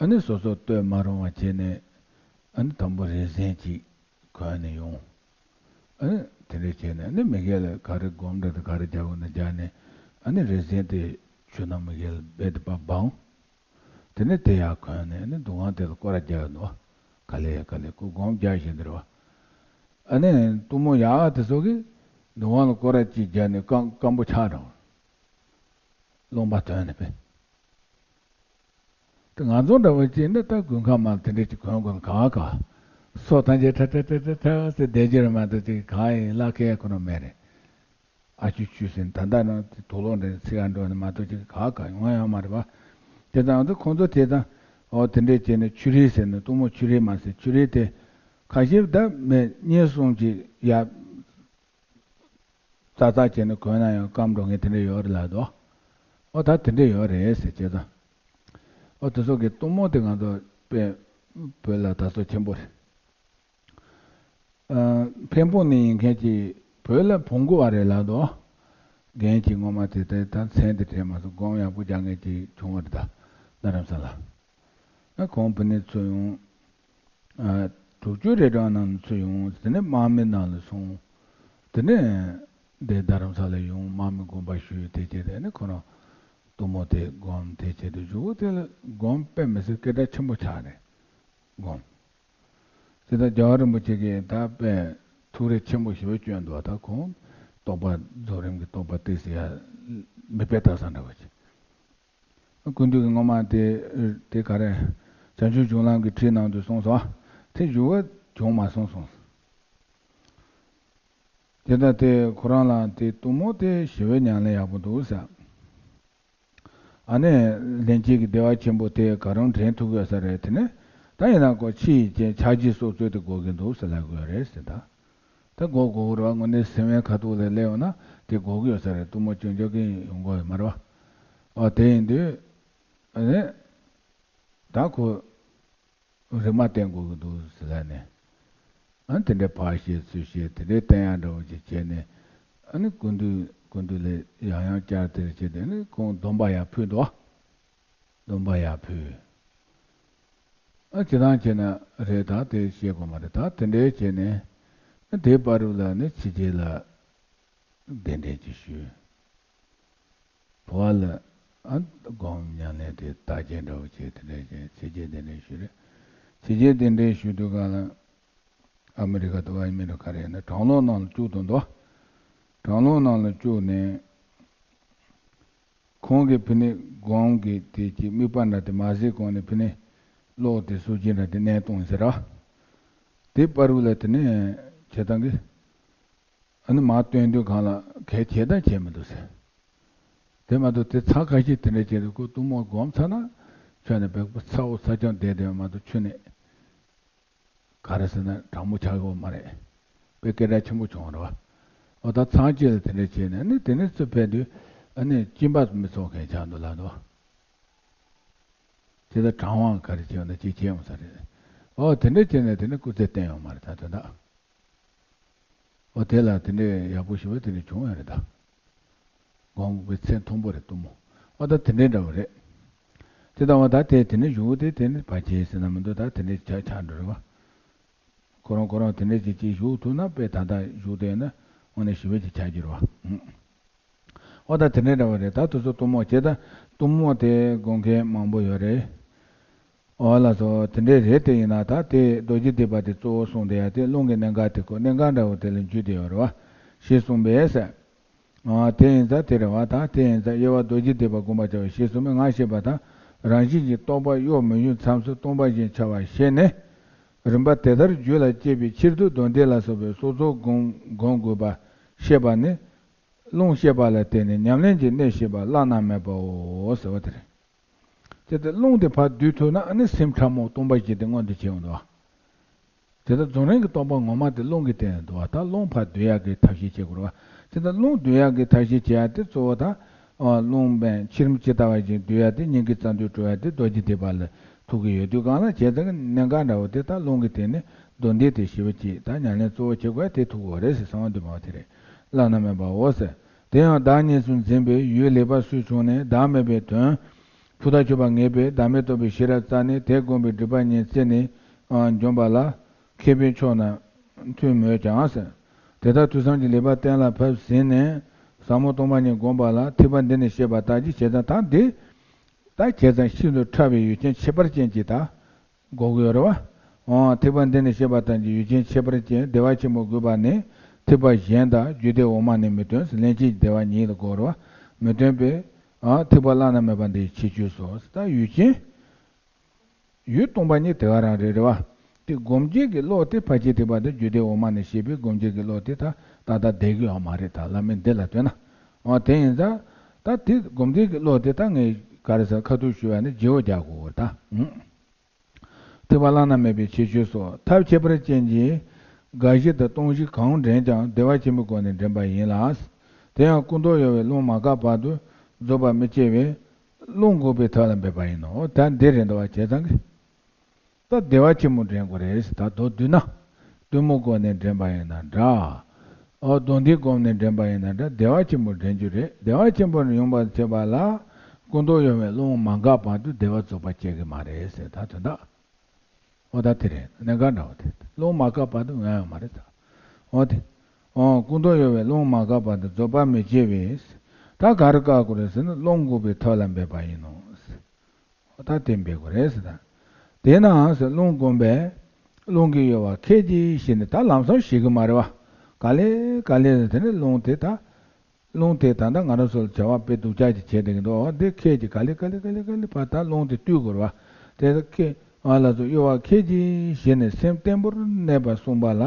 ཨ་ནི་སོ་སོ་ལྟོས་མ་རུང་བ་བྱས་ནས་ཨ་ནི་དང་པོ་རེ་ཟན་ཅིག་གོན་ནས་ཡོང་། ཨ་ནི་དེ་འདྲ་བྱས་ནས་ཨ་ནི་མི་སྒེར་ལ་ག་རེ་སྒོམ་འདྲ་དེ་ག་རེ་རྒྱག་དགོས་ན་རྒྱག་ནས་ཨ་ནི་རེ་ཟན་དེ་ཆུ་ནང་མི་སྒེར་ལ་རྦད་དེ་ཕར་སྦངས། དེ་ནས་དེ་ཡར་གོན་ནས་ཨ་ནི་འདུ་ཁང་དེ་ལ་སྐོར་ར་རྒྱག་ཡོད་འདུག་བ། ག་ལེ་ག་ལེ་ཁོ་སྒོམ་རྒྱག་བཞིན་དེ་རེད་བ། ཨ་ནི་གཏུམ་མོ་ཡག་དེ་ཚོ་གིས་འདུ་ཁང་ལ་སྐོར་ར་གཅིག་རྒྱག་ནས་སྐམ་སྐམ་པོ་ཆགས་འགྲོ། རློན་པ་ཐོན་ནས་པས། དེ་ང་ཚོ་འདྲ་བོ་ཅིག་ནི་ད་དགུན་ཁ་མ་དེ་འདྲ་ཅིག་གོན་དགོས་ན་ག་ག་སོ་ཐམས་ཅད་ཁྲ་ཁྲ་ཁྲ་ཁྲ་ཁྲ་ཟེར་བསྡད་རྒྱུ་རེད་མ་གཏོགས་ཅིག་ག་ཡིན་ལག་ཁེལ་ཁོ་ན་མེད་རེད། ཨ་ཆུ་ཆུ་ཟེར་ད་ལྟ་ན་དུག་ལོག་འདྲ་ཚིག་ག་འགྲོ་ནི་མ་གཏོགས་ཅིག་ག་ག་ཡོང་ཡ་ཡོད་མ་རེད་པ། དེ་ཙང་དུ་ཁོང་ཚོ་དེ་ཙང་ཨོ་དེ་འདྲས་བྱས་ནས་ཆུ་རིས་ཟེར་ནས་གཏུམ་མོ་ཆུ་རིས་མ་ཟེར་ཆུ་རིས་དེ་ཁ་ཤས་ད་མེད་གཉིས་གསུམ་ཅིག་ཡ། ཙག་ཙག་བྱས་ནས་གོན་ན་ཡང་སྐམ་འགྲོ་མཁན་དེ་འདྲ་ཡོད་རེད་ལབ་འདུག་ཨོ་ད་དེ་འདྲ་ཡོད་རེད་ཟེར་བྱས་ཙང་། ཨོ་དེ་ཚོ་གི་གཏུམ་མོ་དེ་ང་ཚོ་དཔེ་བོད་ལ་དར་སྲོལ་ཆེན་པོ་རེད། ཨ་འཕན་པོ་ནས་ཡིན་མཁན་གྱི་བོད་ལ་བོང་གུ་བ་རེད་ལབ་འདུག་རྒན་གྱིས་སྔོན་མ་དེ་ལྟར་ད་མཚན་དེ་དྲན་མ་སོང་། སྒོམ་ཡག་པོ་རྒྱག་མཁན་གྱི་བྱུང་བ་རེད་ད་རྡ་རམ་ས་ལ། ཨ་ཁོང་བུ་ནས་ཚུར་ཡོང་། ཨ་དྲུག་ཅུ་རེ་གྲངས་ནང་ལ་ཚུར་ཡོང་། དེ་ནས་དམག་མི་ནང་ལ་སོང་། དེ་ནས་འདི་རྡ་རམ་ས་ལ་ཡོང་དམག་མི་དགོངས་པ་ཞུས། དེ་བྱས་དེ་ནས་ཁོ་རང་གཏུམ་མོ་དེ་སྒོམ། དེ་བྱས་དེ་གཞུག་གུ་དེ་ལ་སྒོམ་དཔེ་མི་སྲིད་སྐད་གྲགས་ཆེན་པོ་ཆགས་ནས་སྒོམ། དེ་ལྟར་རྒྱལ་བ་རིན་པོ་ཆེ་གིས་ད་དཔེ་ཐུགས་རེ་ཆེན་པོ་ཞེ་པོ་བསྐྱོན་འདུག་ད་ཁོང་རྟོགས་པ་རྫོགས་རིམ་གྱི་རྟོགས་པ་ཏོག་ཙམ་ཡར་མིག་དཔེ་ལྟ་ས་འདྲ་བ་ཅིག་སྐུ་མདུན་གྱི་སྔོན་མ་དེ་དེ་ག་རེ། བྱང་ཆུབ་འབྱོར་ལམ་གྱི་ཁྲིད་ནང་དུ་གསུངས་སོ། དེ་ཞུ་བ་བྱུང་མ་སོང་གསུངས། དེ་ལྟར་དེ་ཁོ་རང་ལ་དེ་གཏུམ་མོ་དེ་ཞི་བའི་ཉམས་ལེན་ཡག་པོ་འདུག་ཟེར། ཨ་ནི་ལྷན་སྐྱེས་ཀྱི་བདེ་བ་ཆེན་པོ་དེ་ག་རང་དྲན་ཐུབ་ཡོད་ས་རེད། དེ་ནས་ད་ཡིན་ན་ཁོ་ཕྱི་ཡི་རྐྱེན་ཆགས་ཀྱི་སོགས་ཚོད་དེ་དགོས་ཀྱི་འདུག་ཟེར་ལབ་དགོས་རེད་ཟེར། ད་ད་དགོས་དགོས་རེད་བ། དངོས་གནས་སེམས་དཔའི་ཁ་ཐུག་ལ་སླེབས་ཡོང་ན་དེ་དགོས་ཀྱི་ཡོད་ས་རེད། གཏུམ་མོ་ཅུང་ཅུང་གིས་ཡོང་དགོས་ཡོད་མ་རེད་བ། ཨོ་དེ་ཡིན་དུས་ཨ་ནི་ད་ཁོ། རིག་མ་བསྟན་དགོས་ཀྱི་འདུག་ཟེར་ལབ་ནས། ཨ་ནི་དེ་འདྲའི་ཕར་བཤད་ཚུར་བཤད་དེ་འདྲའི་བསྟན་ཡག་འདྲ་བོ་ཅིག་བྱས་ནས། ཨ་ནི་སྐུ་མདུན་སྐུ་མདུན་ལ་ཡང་ཡང་བསྐྱར་དེར་བྱས་ཏེ། ཨ་ནི་ཁོང་སྡོམ་པ་ཡང་ཕུལ་འདུག་སྡོམ་པ་ཡང་ཕུལ། ཨ་ཅི་ཐང་བྱས་ན་རེད། ད་དེ་བཤད་དགོས་མ་རེད། ད་དེ་འདྲའི་བྱས་ནས། ཨ་དེའི་བར་དུ་ལ་ནི་ཕྱི་རྒྱལ་ལ་གདན་འདྲེན་ཅིག་ཞུས། བོད་ལ་ཨ་སྒོམ་ཉམས་ལེན་དེ་དར་རྒྱས་འདྲ་བོ་བྱས། དེ་འདྲ་བྱས་ཕྱི་རྒྱལ་གདན་འདྲེན་ཞུས་རེད། ཕྱི་རྒྱལ་གདན་འདྲེན་ཞུས་དུས་གང་ལ་ཨ་མི་རི་ཀ་འདུག་ཨ་མི་རི་ཀ་རེད་ན་གྲང་ལོག་ནང་ལ་བཅུག་དོན་དུ། གྲང་ལོག་ནང་ལ་བཅུག་ནས། ཁོང་གིས་ཕི་ནི་སྒོམ་གྱི་དེ་ཀྱི་དམིགས་པ་འདྲ་དེ་མ་གཟིགས་གོང་ནས་ཕི་ནི་གློག་དེ་སོ་སྐྱེ་འདྲ་དེ་མནན་གཏོང་ཟེར་ར། དེ་བར་དུ་ལ་དེ་ནས་བྱེད་སྟངས་ཀྱི། ཨ་ནི་མར་བཏོན་དུས་གང་ལ་གལ་ཆེ་ད་བྱས་མི་འདུག་ཟེར། དེ་མ་གཏོགས་དེ་ཚར་ཁ་ཤས་དེ་འདྲ་བྱས་དུས་ཁོ་གཏུམ་མོ་སྒོམ་ཚར་ན་ཁྱོན་ནས་བེག་པོ་ཚ་བོ་ཚ་རྐྱང་བསྡད་བསྡད་མ་གཏོགས་ཁྱོན་ནས་ག་རེ་ཟེར་ན་གྲང་མོ་ཆགས་ཡོད་མ་རེད། དཔེ་སྐད་གྲགས་ཆེན་པོ་བྱུང་བ་རེད་བ། འོ་ད་ཚང་སྐྱིད་ལ་དེ་འདྲ་བྱས་ནས་ནི་དེ་ནས་ཚུར་ཕེབས་དུས་ཨ་ནི་སྐྱིན་པ་མི་ཚོགས་མཁན་ཆགས་འདུག་ལབ་འདུག་དེ་ལྟར་གྲང་བའང་ག་རེ་བྱས་ན་ཅིག་བྱས་ཡོང་ས་རེད། ཨོ་དེ་འདྲ་བྱས་ནས་དེ་ནི་སྐུ་ཚེ་བརྟན་ཡོང་མ་རེད་ད་དོན་དག་ཨོ་དེ་ལ་དེ་འདྲའི་ཡག་པོ་ཞེ་པོ་དེ་འདྲ་བྱུང་ཡོད་རེད་ད། སྒོམ་པའི་ཚད་མཐོན་པོ་རེད་གཏུམ་མོ། ཨོ་ད་དེ་འདྲའི་འདྲ་བོ་རེད། དེ་ལྟ་བ་ད་དེ་དེ་ནི་བཞུགས་དེ་དེ་ནི་བར་ཆད་ཟེར་ན་མི་འདུག་ད་དེ་འདྲའི་ཆ་ཆགས་འགྲོ་རེད་བ། ཁོ་རང་ཁོ་རང་དེ་འདྲའི་ཅིག་ཅིག་བཞུགས་ཐུབ་ན་དཔེ་ད་ལྟ་བཞུགས་དེ་ཡོད་ན་དངོས་གནས་ཞེ་པོ་ཅིག་ཆགས་ཀྱི་རེད་བ། ཨོ་ད་དེ་འདྲའི་འདྲ་བ་རེད། ད་དུ་སུ་གཏུམ་མོ་བྱེད་ད་གཏུམ་མོ་དེ་དགོངས་མཁན་མང་པོ་ཡོད་རེད། ཨོ་ལགས་སོ། དེ་འདྲའི་རེད། དེ་ཡིན་ན་ད་དེ་རྡོ་རྗེ་ཐེག་པ་དེ་གཙོ་བོ་གསུངས་དེ་ཡ་དེ་རླུང་གི་གནད་འགག་དེ་ཁོ་གནད་འགག་འདྲ་བོ་དེ་ལ་འཇུས་དེ་ཡོད་རེད་བ། ཞེས་གསུངས་པས་ཟེར། ཨ་དེ་ཡིན་ཙང་དེ་རེད་བ། ད་དེ་ཡིན་ཙང་དབྱེ་བ་རྡོ་རྗེ་ཐེག་པ་དགོངས་པར་བྱ་བ་ཞེས་གསུངས་པས། སྔར་བཤད་པ་དང་རང་བཞིན་གྱིས་རྟོག་པ་གཡོ་མི་གཡོ་མཚམས་སུ་སྟོང་པ་བཞིན་འཆར་བ་ཞེས་ནས། རིམ་པ་དེ་ལྟར་རྒྱུད་ལ་སྐྱེས་པའི་ཕྱིར་དུ་སྡོམ་འདི་ལ་སོགས་པའི་སོ་སོར་སྒོམ་སྒོམ་དགོས་པ་བཤད་པ་ནི། རླུང་ཤེས་པ་ལ་བརྟེན་ནས་ཉམས་ལེན་གྱི་གནད་ཤེས་པ་བླ་ན་མེད་པའོ་ཟེར་བ་དེ་རེད། དེ་ལྟར་རླུང་དེ་ཕར་བསྡུས་ཐུབ་ན་ཨ་ནི་སེམས་ཕྲ་མོ་སྟོང་པ་ཞིག་དེ་མངོན་དུ་བྱེད་ཡོང་འདུག་དེ་ལྟར་རྫོགས་རིམ་གྱི་རྟོགས་པ་ངོ་མ་དེ་རླུང་གི་སྟེང་དུ་འདུག་བ། ད་རླུང་ཕར་བསྡུ་ཡག་གི་ཐབས་ཤེས་བྱེད་དགོས་རེད་བ། དེ་ལྟར་རླུང་བསྡུ་ཡག་གི་ཐབས་ཤེས་བྱེད་ཡག་དེ་གཙོ་བོ་ད་རླུང་བན་ཕྱི་རིམ་ཇི་ལྟ་བ་བཞིན་བསྡུ་ཡག་དེ་སྙིང་གའི་རྩ་མདུད་བཀྲོལ་ཡག་དེ་རྡོ་རྗེ་ཐེག་པ་ལ་ཐུག་གི་ཡོད་དུས་གང་ལ་བྱས་ཙང་གི་གནད་འགག་འདྲ་བོ་དེ་ད་རླུང་གི་སྟེང་ནས་སྡོམ་འདི་དེ་ཞེ་པོ་ཅིག་ད་ཉམས་ལེན་གཙོ་བོ་བྱེད་དགོས་དེ་ཐུག་དགོས་རེད་ཟེར་གསང་བ་འདུས་མ་བ་དེ་རེད། བླ་ན་མེད་པའོ་ཟེར། དེ་ཡང་བདག་གཉིས་སུ་འཛིན་པའི་ཡུལ་ལེགས་པ་སུས་བྱུང་ནས་བདག་མེད་པའི་དོན། ཕུ་ཐག་ཆོད་པ་ངེས་པས་བདག་མེད་རྟོགས་པའི་ཤེས་རབ་རྩ་ནས་དེ་བསྒོམས་པའི་སྒྲིབ་པ་གཉིས་བསལ་ནས་འཇོམས་པ་ལ་མཁས་པའི་ཕྱོགས་ན་མཐུན་མོད་ཀྱང་ཟེར། དེ་ལྟར་ཐོས་བསམ་གྱི་ལེགས་པ་གཏན་ལ་ཕབ་ཟིན་ནས་ཟབ་མོ་སྟོང་པ་ཉིད་བསྒོམས་པ་ལ་ཐེག་པ་འདི་ནས་བཤད་པ་ལྟར་གྱི་བྱས་ཙང་ད་འདི། ད་བྱས་ཙང་ཤིན་ཏུ་ཕྲ་བའི་ཡུལ་ཅན་ཁྱད་པར་ཅན་གྱི་ད། དགོས་ཀྱི་ཡོད་རེད་བ། འོ་ཐེག་པ་འདི་ནས་བཤད་པ་ལྟར་གྱི་ཡུལ་ཅན་ཁྱད་པར་ཅན་བདེ་བ་ཆེན་པོ་དགོས་པ་ནི་ཐེག་པ་གཞན་དང་རྒྱུད་སྡེ་འོག་མ་ནས་མི་སྟོན་ཟེར། ལྷན་སྐྱེས་ཀྱི་བདེ་བ་ཉིད་ལ་གོ་རེད་བ། མི་སྟོན་པས་ཨ་ཐེག་པ་བླ་ན་མེད་པ་འདི་ཡི་ཁྱད་ཆོས་སོ། ད་ཡུལ་ཅན། ཡུལ་སྟོང་པ་ཉིད་དེ་ག་རང་རེད་རེད་བ། དེ་སྒོམ་བྱེད་ཀྱི་བློ་དེ་ཕལ་ཆེར་ཐེག་པ་དང་རྒྱུད་སྡེ་འོག་མ་ནས་བཤད་པའི་སྒོམ་བྱེད་ཀྱི་བློ་དེ་ད་ད་ལྟ་བསྡད་ཀྱི་ཡོད་མ་རེད། ད་བླ་མའི་འདི་ལ་ལྟོས་ན། འོ་དེ་ཡིན་ཙང་། ད་དེ་སྒོམ་བྱེད་ཀྱི་བློ་དེ་ད་ངས་ག་རེ་ཟེར་ཁ་ཐུག་ཞུ་བ་ནི་བརྗེ་བོ་རྒྱག་དགོས་ད། ཐེག་པ་བླ་ན་མེད་པའི་ཁྱད་ཆོས་སོ། ཐབས་ཁྱད་པར་ཅན་གྱིས་དགའ་བཞི་དང་སྟོང་བཞི་གང་འདྲེན་ཀྱང་བདེ་བ་ཆེན་པོའི་སྒོ་ནས་འདྲེན་པ་ཡིན་ལ། དེ་ཡང་ཀུན་རྟོག་གཡོ་བས་རླུང་མ་འགགས་བར་དུ་རྫོགས་པར་མི་བྱེད་པས་རླུང་འགུགས་པའི་ཐབས་ལ་འབད་པ་ཡིན་ནོ། ད་འདི་རེད་འདུག་བ་བྱས་ཙང་གི། ད་བདེ་བ་ཆེན་པོ་འདྲེན་དགོས་རེད། ད་མདོར་བསྡུས་ན། གཏུམ་མོའི་སྒོ་ནས་འདྲེན་པ་ཡིན་ན་འདྲ། ཨོ་སྡོམ་འདིའི་སྒོ་ནས་འདྲེན་པ་ཡིན་ན་འདྲ། བདེ་བ་ཆེན་པོ་འདྲེན་རྒྱུ་རེད། བདེ་བ་ཆེན་པོ་ཡོང་བར་བྱེད་པ་ལ། ཀུན་རྟོག་གཡོ་བས་རླུང་མ་འགགས་བར་དུ་བདེ་བ་རྫོགས་པར་བྱེད་ཀྱི་མ་རེད་ཟེར་ད་དོན་དག་ཨོ་ད་དེ་རེད། གནད་འགག་འདྲ་བོ་དེ། རླུང་མ་འགགས་བར་དུ་ཡོང་ཡ་ཡོད་མ་རེད་ད། ཨོ་དེ། ཨོ་ཀུན་རྟོག་གཡོ་བས་རླུང་མ་འགགས་བར་དུ་རྫོགས་པར་མི་བྱེད་པས། ད་ག་རེ་བཀག་དགོས་རེད་ཟེར་ན་རླུང་འགུགས་པའི་ཐབས་ལ་འབད་པ་ཡིན་ནོ། ད་དེ་འབད་དགོས་རེད་ཟེར་ད། དེས་ན་ཟེར་རླུང་བསྒོམས་པས། རླུང་གིས་གཡོ་བ་ཁད་ཀྱིས་ཞི་ནས་ད་ལམ་སང་ཞི་གི་མ་རེད་བ། ག་ལེ་ག་ལེ་ཟེར་དེ་ནས་རླུང་དེ་ད། རླུང་དེ་ད་ལྟ་ང་རང་ཚོ་ལ་བྱ་བ་དཔེ་སྡུག་ཅག་ཅིག་བྱས་བསྡད་ཀྱི་འདུག་འདི་ཁད་ཀྱིས་ག་ལེ་ག་ལེ་ག་ལེ་ག་ལེ་ཕར་ད་རླུང་དེ་བཏུལ་དགོས་རེད་བ། དེ་ཁད་ཨ་ལ་ཚོ་གཡོ་བ་ཁད་ཀྱིས་ཞི་ནས་སེམས་བརྟན་པོར་གནས་པར་གསུངས་པ་ལ།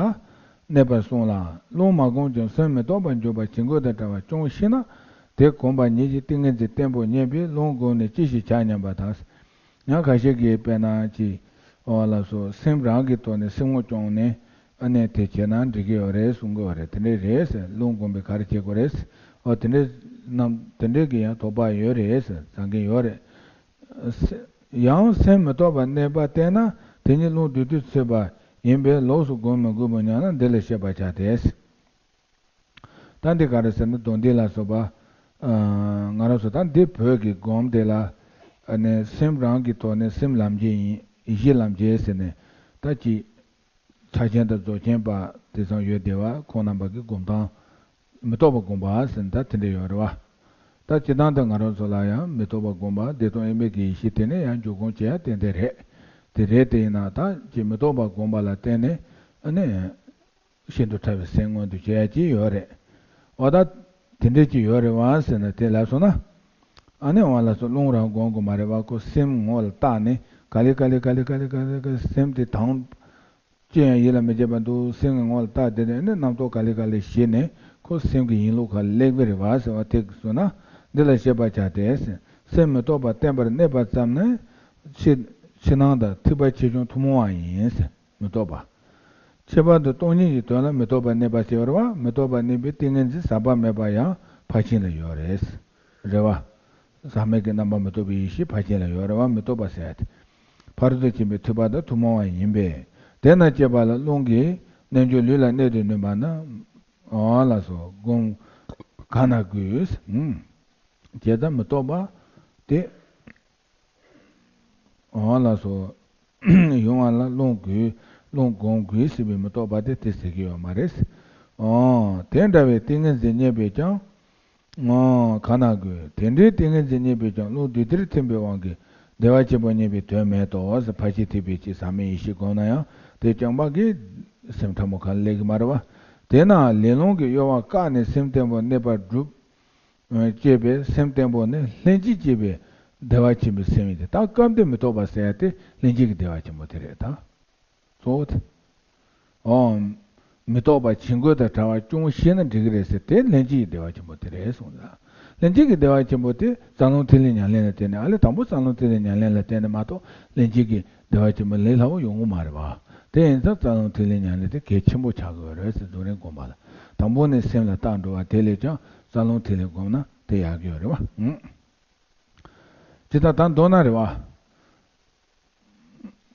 གནས་པར་གསུངས་ལ། རླུང་མ་བསྒོམས་ཀྱང་སེམས་མི་རྟོག་པར་འཇུག་པ་བྱིང་རྒོད་དང་བྲལ་བ་ཅུང་ཞི་ན། དེ་བསྒོམས་པ་ཉིད་ཀྱིས་ཏིང་ངེ་འཛིན་བརྟན་པོར་རྙེད་པས་ལུང་བསྒོམས་ནས་ཅི་ཞིག་བྱ་སྙམ་པ་དང་། ཡང་ཁ་ཤས་ཀྱིས་དཔེར་ན་ཅིག་འོ་ལགས་སོ། སེམས་རང་གི་ཐོག་ནས་སེམས་ངོ་སྐྱོང་ནས་ཨ་ནི་དེ་བྱས་ན་འགྲིག་གི་ཡོད་རེད་གསུང་གི་ཡོད་རེད། དེ་འདྲས་རེད་ཟེར། ལུང་བསྒོམས་པས་ག་རེ་བྱེད་དགོས་རེད་ཟེར། འོ་དེ་འདྲས་རྣམས་དེ་འདྲས་ཀྱི་ཡང་དོགས་པ་ཡོད་རེད་ཟེར། བཟང་གི་ཡོད་རེད། ཡང་སེམས་མི་རྟོག་པར་གནས་པ་བསྟན་ན་དེ་ཉིད་ལུང་བསྡུས་དུས་ཚོད་པ་ཡིན་པས་ལོགས་སུ་བསྒོམ་མི་དགོས་པར་སྙམ་ན་འདི་ལ་བཤད་པར་བྱ་སྟེ། ད་འདི་ག་རེ་ཟེར་ན་མདོ་འདི་ལ་སོགས་པ། ང་རང་ཚོ་ད་འདི་བོད་ཀྱི་སྒོམ་དེ་ལ་ནི་སེམས་རང་གི་ཐོག་ནས་སེམས་ལམ་བྱེད་ཡིན། ཡེ་ཤེས་ལམ་བྱེད་ཟེར་ནས་ད་ཅིག་ཕྱག་ཆེན་དང་རྫོགས་ཆེན་པ་དེ་ཚང་ཡོད་དེ་བ། ཁོང་རྣམ་པ་གི་སྒོམ་སྟངས་མི་རྟོག་པ་སྒོམ་པ་ཟེར་ན་ད་དེ་འདྲ་ཡོད་རེད་བ། ད་སྤྱིར་བཏང་དུ་ང་རང་ཚོ་ལ་ཡང་མི་རྟོག་པ་སྒོམ་པ་བདེ་སྟོང་དབྱེར་མེད་ཀྱི་ཡེ་ཤེས་དེ་ནས་ཡང་འཇུག་སྒོམ་བྱེད་ཡ་ཏན་ཏན་རེད། དེ་རེད། དེ་ཡིན་ན་ད་ཅིག་མི་རྟོག་པ་སྒོམ་པ་ལ་བརྟེན་ནས་ཨ་ནི། ཤིན་ཏུ་ཕྲ་བའི་སེམས་མངོན་དུ་བྱེད་ཡ་ཅིག་ཡོད་རེད། འོ་ད་དེ་འདྲས་ཅིག་ཡོད་རེད་བ་ཟེར་ན་དེ་ལབ་སོང་ན། ཨ་ནི་འོ་ལགས་སོ། རླུང་རང་སྒོམ་དགོས་མ་རེད་བ། ཁོ་སེམས་ངོ་ལ་བལྟས་ནས་ག་ལེ་ག་ལེ་ག་ལེ་ག་ལེ་ག་ལེ་ག་ལེ་སེམས་དེ་དང་ཅི་ཡང་ཡིད་ལ་མི་བྱེད་པར་འདུག་སེམས་ཀྱི་ངོ་ལ་བལྟས་བསྡད་ནས་ཨ་ནི་རྣམ་རྟོག་ག་ལེ་ག་ལེ་ཞི་ནས་ཁོ་སེམས་ཀྱི་ཡིན་ལུགས་ག་ལེ་སླེབས་ཀྱི་རེད་བ་ཟེར་བ་དེ་སོང་ན་འདི་ལ་བཤད་པར་བྱ་སྟེ། སེམས་མི་རྟོག་པར་བརྟན་པར་གནས་པ་ཙམ་ནི་ཕྱི་ཕྱི་སྣང་དང་ཐེག་པ་ཆེ་ཆུང་ཐུན་མོང་བ་ཡིན། མི་རྟོག་པ། ཁྱད་པར་དུ་སྟོང་ཉིད་ཀྱི་དོན་ལ་མི་རྟོག་པར་གནས་པ་ཟེར་བ་རེད་བ། མི་རྟོག་པར་གནས་པའི་ཏིང་ངེ་འཛིན་ཟག་པ་མེད་པ་ཡང་ཕར་ཕྱིན་ལ་ཡོད་རེད། རེད་བ། ཟག་མེད་ཀྱི་རྣམ་པ་མི་རྟོག་པའི་ཡེ་ཤེས་ཕར་ཕྱིན་ལ་ཡོད་རེད་བ། མི་རྟོག་པ་ཟེར་ཡ་དེ། ཕ་རོལ་ཏུ་ཕྱིན་པའི་ཐེག་པ་དང་ཐུན་མོང་བ་ཡིན་པས། དེ་རྣམས་སྐྱེད་པ་ལ་རླུང་གི་རྣལ་འབྱོར་ལུས་ལ་གནད་དུ་བསྣུན་པ་ན། འོ་ལགས་སོ། སྒོམ་གང་ན་དགོས། ཨུམ། བྱས་ཙང་མི་རྟོག་པ་དེ། འོ་ལགས་སོ། ཡོང་བ་ལ་རླུང་དགོས། རླུང་སྒོམ་དགོས་ཟེར་བའི་མི་རྟོག་པ་དེ་དེ་ཟེར་གྱི་ཡོད་མ་རེད། འོ། དེ་འདྲ་བའི་ཏིང་ངེ་འཛིན་རྙེད་པས་ཀྱང་། འོ། གང་ན་དགོས། དེ་འདྲའི་ཏིང་ངེ་འཛིན་རྙེད་པས་ཀྱང་རླུང་རྡུལ་དེར་ཐིམ་པའི་དབང་གིས་བདེ་བ་ཆེན་པོ་རྙེད་པའི་དོན་མེད་དོ་ཟེར། ཕར་ཕྱིན་ཐེག་པའི་ཕྱིར་ཟག་མེད་ཡེ་ཤེས་བསྒོམས་ན་ཡང་དེ་རྐྱང་པ་གིས་སེམས་ཕྲ་མོ་གང་ལ་སླེབས་ཀྱི་མ་རེད་བ། དེས་ན་ལས་རླུང་གི་གཡོ་བ་བཀག་ནས་སེམས་བརྟན་པོར་གནས་པར་སྒྲུབ། སྐྱེས་པའི་སེམས་བརྟན་པོ་ནི་ལྷན་ཅིག་སྐྱེས་པའི་བདེ་བ་ཆེན་པོའི་སེམས་ཡིན་ཏེ། ད་སྐབས་འདིར་མི་རྟོག་པ་ཟེར་ཡ་དེ་ལྷན་ཅིག་གི་བདེ་བ་ཆེན་པོ་དེ་རེད་ད། གཙོ་བོ་དེ། འོ། མི་རྟོག་པ་བྱིང་རྒོད་དང་བྲལ་བ་ཅུང་ཞན་ན་འགྲིག་གི་རེད་ཟེར་དེ་ལྷན་ཅིག་གི་བདེ་བ་ཆེན་པོ་དེ་རེད་གསུངས་ལ། ལྷན་ཅིག་གི་བདེ་བ་ཆེན་པོ་དེ་རྩ་རླུང་ཐིག་ལེ་ཉམས་ལེན་ལ་བརྟེན་ནས། ཨ་ལས་དང་པོ་རྩ་རླུང་ཐིག་ལེ་ཉམས་ལེན་ལ་བརྟེན་ནས་མ་གཏོགས་ལྷན་ཅིག་གི་བདེ་བ་ཆེན་པོ་ལས་སླ་བོ་ཡོང་གི་མ་རེད་བ། དེ་ཡིན་ཙང་རྩ་རླུང་ཐིག་ལེ་ཉམས་ལེན་དེ་གལ་ཆེན་པོ་ཆགས་ཀྱི་ཡོད་རེད་ཟེར། རྫོགས་རིམ་སྒོམ་པ་ལ། དང་པོ་ནས་སེམས་ལ་རྟག་འགྲོ་བ་དེ་ལས་ཀྱང་རྩ་རླུང་ཐིག་ལེ་བསྒོམས་ན་དེ་ཡག་གི་ཡོད་རེད་བ། ཨང་། ཇི་ལྟར་ད་མདོར་ན་རེད་བ།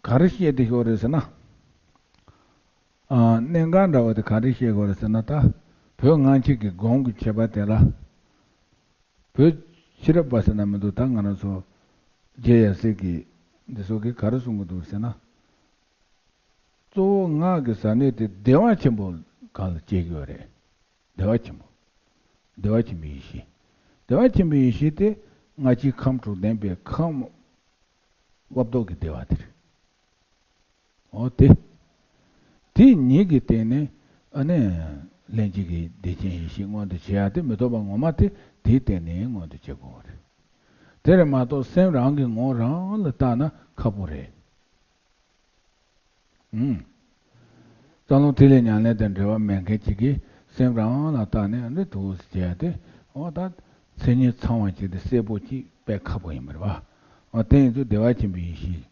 ག་རེ་བཤད་བསྡད་ཡོད་རེད་ཟེར་ན། ཨ། གནད་འགག་འདྲ་བོ་དེ་ག་རེ་བཤད་དགོས་རེད་ཟེར་ན། ད་བོད་སྔ་ཕྱི་གི་སྒོམ་གྱི་ཁྱད་པར་དེ་ལ། བོད་ཕྱི་རབས་པ་ཟེར་ན་མི་འདུག་ད་ང་རང་ཚོ་རྗེ་ཡབ་སྲས་ཀྱི་འདི་ཚོ་གིས་ག་རེ་གསུང་གི་འདུག་ཟེར་ན། གཙོ་བོ་སྔགས་ཀྱི་ཟབ་གནད་དེ་བདེ་བ་ཆེན་པོ་སྒང་ལ་སྐྱེ་གི་ཡོད་རེད། བདེ་བ་ཆེན་པོ། བདེ་བ་ཆེན་པོའི་ཡེ་ཤེས། བདེ་བ་ཆེན་པོའི་ཡེ་ཤེས་དེ་སྔ་ཕྱིའི་ཁམས་དྲུག་ལྡན་པའི་ཁམས་དབབ་བཟློག་གི་བདེ་བ་དེ་རེད། འོ་དེ། དེ་གཉིས་ཀྱི་སྟེང་ནས་ཨ་ནི་ལྷན་སྐྱེས་ཀྱི་བདེ་ཆེན་ཡེ་ཤེས་མངོན་དུ་བྱེད་ཡ་དེ་མི་རྟོག་པ་ངོ་མ་དེ་དེའི་སྟེང་ནས་མངོན་དུ་བྱེད་དགོས་པ་རེད། དེ་རེད་མ་གཏོགས་སེམས་རང་གི་ངོ་རང་ལ་བལྟས་ན་ཁག་པོ་རེད། ཨུམ། རྩ་རླུང་ཐིག་ལེ་ཉམས་ལེན་དང་འབྲེལ་བ་མེད་མཁན་ཅིག་གིས་སེམས་རང་ལ་བལྟས་ནས་འདི་འདུག་ཟེར་བྱས་ཏེ། འོ་ད་མཚན་ཉིད་ཚང་བ་ཅིག་དེ་གསལ་པོ་ཅིག་དཔེ་ཁག་པོ་ཡིན་པ་རེད་བ། འོ་དེ་ཡིན་ཚུལ་བདེ་བ་ཆེན་པོའི་ཡེ་ཤེས་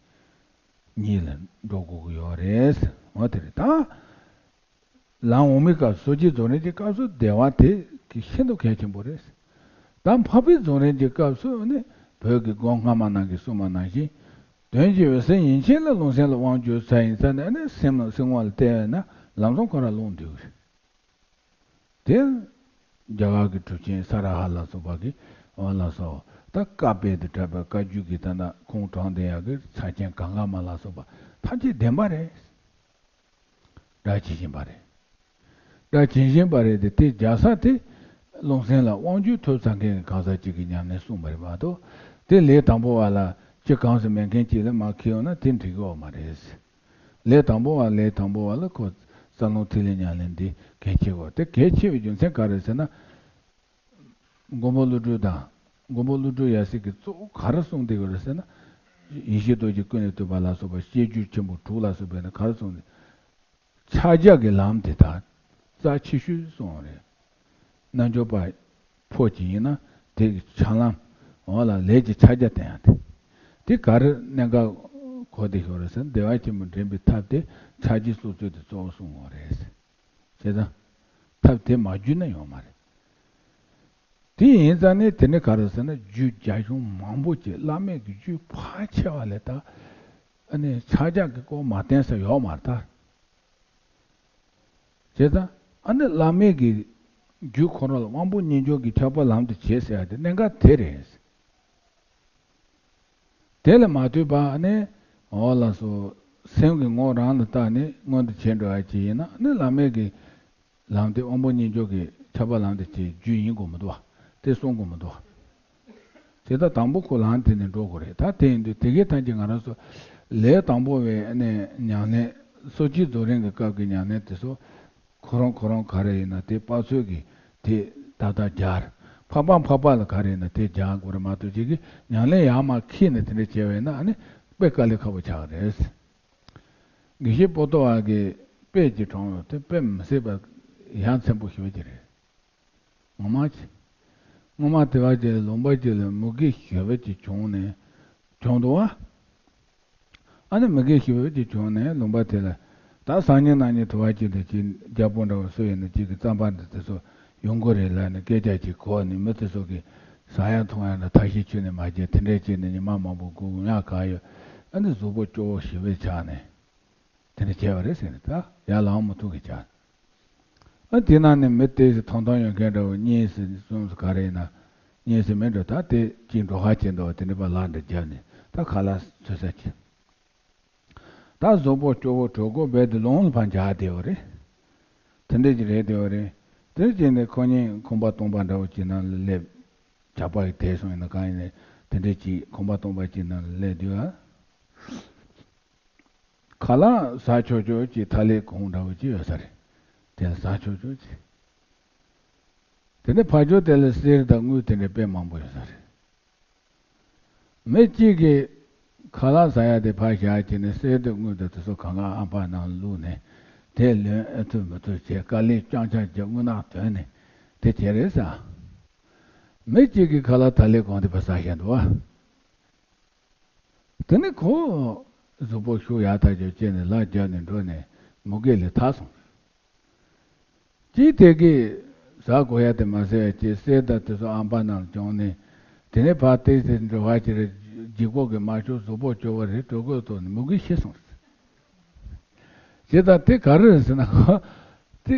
ཉིད་ལ་འགྲོ་དགོས་ཀྱི་ཡོད་རེད། འོ་དེ་རེད་ད། ལམ་འོག་མའི་སྐབས་སུ་སོ་སྐྱེའི་རྫོགས་རིམ་གྱི་སྐབས་སུ་བདེ་བ་དེ་གི་ཤིན་ཏུ་གལ་ཆེན་པོ་རེད། ད་འཕགས་པའི་རྫོགས་རིམ་གྱི་སྐབས་སུ་ནི་བོད་ཀྱི་སྒོམ་སྔ་མ་རྣམས་ཀྱིས་གསུངས་པ་ནང་བཞིན། དོན་གྱི་འོད་གསལ་ཡན་ཆད་ལ་རླུང་སེམས་ལ་དབང་བསྒྱུར་ཚར་ཡིན་ཙང་ནས་ནི་སེམས་ལ་སེམས་དབང་ལ་བལྟས་པས་ན་ལམ་སང་ཁོ་རང་རླུང་འདུས་རེད། དེ་རྒྱ་གར་གྱི་གྲུབ་ཆེན་ས་ར་ཧ་ལ་སོགས་པ་གིས་འོ་ལགས་སོ། ད་བཀའ་སྤེལ་དུ་གྲགས་པའི་བཀའ་བརྒྱུད་ཀྱི་ད་ལྟ་ཁུངས་དྲངས་བསྡད་ཡག་གི་ས་ཆེན་གངྒཱ་མ་ལ་སོགས་པ་ཐམས་ཅད་བདེན་པ་རེད། སྒྲ་ཇི་བཞིན་པ་རེད། སྒྲ་ཇི་བཞིན་པ་རེད་དེ། དེ་རྒྱག་ས་དེ་རླུང་སེམས་ལ་དབང་བསྒྱུར་ཐུབ་ཚར་མཁན་གྱི་གང་ཟག་ཅིག་གི་ཉམས་ལེན་གསུངས་པ་རེད་མ་གཏོགས། དེ་ལས་དང་པོ་བ་ལ་ཅི་གང་ཟེར་མེད་མཁན་ཅིག་ལ་མར་འཁྱེར་ཡོང་ན་དེ་འགྲིག་གི་ཡོད་མ་རེད། ལས་དང་པོ་བ་ལས་དང་པོ་བ་ལ་ཁོ་རྩ་རླུང་ཐིག་ལེ་ཉམས་ལེན་འདི་གལ་ཆེ་གོ། དེ་གལ་ཆེ་བའི་རྒྱུ་མཚན་ག་རེ་ཟེར་ན། མགོན་པོ་ཀླུ་སྒྲུབ་དང་། མགོན་པོ་ཀླུ་སྒྲུབ་ཡབ་སྲས་ཀྱིས་གཙོ་བོ་ག་རེ་གསུངས་བསྡད་ཡོད་རེད་ཟེར་ན། ཡེ་ཤེས་རྡོ་རྗེ་ཀུན་ལས་བཏུས་པ་ལ་སོགས་པ་སྤྱོད་འཇུག་ཆེན་པོ་དྲུག་ལ་སོགས་པས་ནི་ག་རེ་གསུངས་ནས། ཕྱག་རྒྱ་གི་ལམ་དེ་དག་རྩ་ཆེ་ཤོས་གསུངས་རེད། རྣལ་འབྱོར་པ་ཕོ་ཅིག་ཡིན་ན་ དེ་གི་ཕྱག་ལམ། འོ་ལ་ལས་ཀྱི་ཕྱག་རྒྱ་བསྟན་ཡ་དེ། དེ་ག་རེ་གནད་འགག་གོ་བདེ་ཤོག་རེད་ཟེར་ན། བདེ་བ་ཆེན་པོ་འདྲེན་པའི་ཐབས་དེ་ཕྱག་རྒྱའི་སོ་སོ་དེ་གཙོ་བོ་གསུང་དགོས་རེད་ཟེར། བྱས་ཙང་ཐབས་དེ་མ་བརྒྱུད་ན་ཡོང་མ་རེད། དེ་ཡིན་ཙང་ནས་དེ་ནས་ག་རེ་ཟེར་ན། རྒྱུད་རྒྱ་གཞུང་མང་པོ་ཅིག་བླ་མེད་ཀྱི་རྒྱུད་ཕལ་ཆེ་བ་ལས་ད་ཨ་ནི་ཕྱག་རྒྱ་གི་སྐོར་མ་བསྟན་ས་ཡོད་མ་རེད་ད། བྱས་ཙང་ཨ་ནི་བླ་མེད་ཀྱི་རྒྱུད་ཁོ་རང་ལ་དབང་པོ་མཉེན་ལྕོག་གི་ཁྱབ་པ་ལམ་དུ་བྱེད་ཟེར་ཡ་དེ་གནད་འགག་དེ་རེད། དེ་ལ་མ་ལྟོས་པ་ནི། འོ་ལགས་སོ། སེམས་ཀྱི་ངོ་རང་ལ་བལྟས་ནས་མངོན་དུ་བྱས་འགྲོ་བ་ཅིག་ཡིན་ན་ནི། བླ་མེད་ཀྱི་ལམ་དེ་དབང་པོ་མཉེན་ལྕོག་གི་ཁྱབ་པ་ལམ་དུ་བྱེད་རྒྱུ་ཡིན་དགོས་མི་འདུག་བ། དེ་གསུང་དགོས་མི་འདུག་བ། དེ་ལྟར་དང་པོ་ཁོ་ལམ་དེ་ནས་འགྲོ་དགོས་རེད། ད་དེ་ཡིན་དུས་དེ་གའི་ཐམས་ཅད་ང་རང་ཚོ་ལས་དང་པོ་བའི་ནས་ཉམས་ལེན། སོ་སྐྱེའི་རྫོགས་རིམ་གྱི་སྐབས་ཀྱི་ཉམས་ལེན་དེ་ཚོ། ཁོ་རང་ཁོ་རང་ག་རེ་ཡིན་ན་དེ་དཔག་ཚོད་ཀྱིས་དེ་ཏག་ཏག་སྦྱར། འཕགས་པ་འཕགས་པ་ལ་ག་རེ་ཡིན་ན་དེ་སྦྱར་དགོས་རེད་མ་གཏོགས། ཅིག་གིས་ཉམས་ལེན་ཡར་མར་འཁྱེར་ནས་དེ་འདྲ་བྱས་པ་ཡིན་ན་ཨ་ནི་དཔེ་དཀའ་ལས་ཁག་པོ་ཆགས་རེད། དགེ་བཤེས་པོ་ཏོ་བ་གི་དཔེ་ཅིག་དྲངས་ཡོད། དེ་དཔེ་མི་སྲིད་པ་ཡ་མཚན་པོ་ཞེ་པོ་ཅིག་རེད། ངོ་མ་ཅིག་སྔོན་མ་དེ་བ་ཅིག་ལུང་པ་ཅིག་ལ་མུ་གེ་ཞེ་པོ་ཅིག་བྱུང་ནས། བྱུང་འདུག་བ། ཨ་ནི་མུ་གེ་ཞེ་པོ་ཅིག་བྱུང་ནས་ལུང་པ་དེ་ལ། ད་སང་ཉིན་གནངས་ཉིན་དུ་བ་ཅིག་ལ་ཅིག་རྒྱལ་པོ་འདྲ་བོ་སུ་ཡིན་ན་ཅིག་གི་རྩམ་པ་འདི་དེ་ཚོ་ཡོང་གི་རེད་ལབ་ནས་སྐད་ཆ་ཅིག་གོ་ནས། མི་དེ་ཚོ་གིས་ཟ་ཡ་འཐུང་ཡ་འདྲ་ཐབས་ཤེས་ཁྱོན་ནས་མ་བྱས། དེ་འདྲས་བྱས་ནས་ཉི་མ་མང་པོ་སྒུག་ཡ་ག་ཡོད། ཨ་ནི་གཟུགས་པོ་སྐྱོ་བོ་ཞེ་པོ་ཆགས་ནས། དེ་འདྲ་བྱས་པ་རེད་ཟེར་ནས། ད་ཡར་ལངས་མི་ཐུབ་གི་ཆགས། ཨ་དེ་ནང་ནས་མི་དེ་ཐང་ཐང་ཡོད་མཁན་འདྲ་བོ་གཉིས་ཟེར་གསུམ་ཟེར་ག་རེ་ཡིན་ན། གཉིས་ཟེར་མིན་འགྲོ། ད་དེ་གཅིག་འགྲོ་ཁ་བྱེད་འདུག་དེ་འདྲ་པ་ལག་འདྲ་བརྒྱབ་ནས་ད་ཁ་ལག་འཚོལ་ས་བྱེད། ད་གཟུགས་པོ་སྐྱོ་བོ་གྲོད་ཁོག་རྦད་དེ་རླུང་ལ་ཕར་འཇགས་བསྡད་པ་རེད། དེ་འདྲ་ཅིག་རེད་བསྡད་པ་རེད། དེ་བྱས་ནས་ཁོ་གཉིས་ཁང་པ་སྟོང་པ་འདྲ་བོ་ཅིག་ནང་ལ་སླེབས། ཇག་པ་ཡིས་དེད་སོང་ཡིན་ན་གང་ཡིན་ནའི་དེ་འདྲ་ཅིག་ཁང་པ་སྟོང་པ་ཅིག་ནང་ལ་སླེབས་དུས། ཨ། ཁ་ལག་ཟ་ཆོག་ཆོག་ཅིག་ཐ་ལེ་གོང་འདྲ་བོ་ཅིག་ཡོད་ས་རེད། དེ་ལ་ཟ་ཆོག་ཆོག་ཅིག་དེ་ནས་ཕར་ཕྱོགས་དེ་ལ་གསེར་དང་དངུལ་དེ་འདྲ་དཔེ་མང་པོ་ཡོད་ས་རེད། མི་གཅིག་གིས་ཁ་ལག་ཟ་ཡ་དེ་ཕར་བཞག་བྱས་ནས་གསེར་དང་དངུལ་དང་དེ་ཚོ་གང་ག་ཨམ་ཕ་ནང་བླུགས་ནས། དེ་ལོན་ཨེ་ཐུབ་མི་ཐུབ་བྱས། དཀའ་ལས་རྐྱང་རྐྱང་བྱས། རྔུལ་ནག་ཐོན་ནས་དེ་བྱས་རེད་ཟ། མི་གཅིག་གིས་ཁ་ལག་ཐ་ལེ་གོང་དེ་ཕར་ཟ་བཞག་འདུག་བ། དེ་ནས་ཁོ་གཟུགས་པོ་ཤུགས་ཡག་ཐག་ཆོད་བྱས་ནས་ལག་བརྒྱབ་ནས་འགྲོ་ནས་མུ་གེ་ལས་ཐར་སོང་། ཅིག་དེ་གིས་ཟ་དགོས་ཡ་དེ་མ་ཟ་བྱས། གསེར་དང་དེ་ཚོ་ཨམ་ཕ་ནང་ལ་བྱུང་ནས། དེ་ནས་ཕར་ཏོག་ཙམ་འགྲོ་བ་ཅིག་རེད། ལྗིད་ཁོག་གི་མ་ཤོར། གཟུགས་པོ་སྐྱོ་བོ་རེད། གྲོད་ཁོག་ལྟོགས་ནས་མུ་གེ་ཤི་སོང་། བྱས་ཙང་དེ་ག་རེ་རེད་ཟེར་ན། ཁོ་དེ།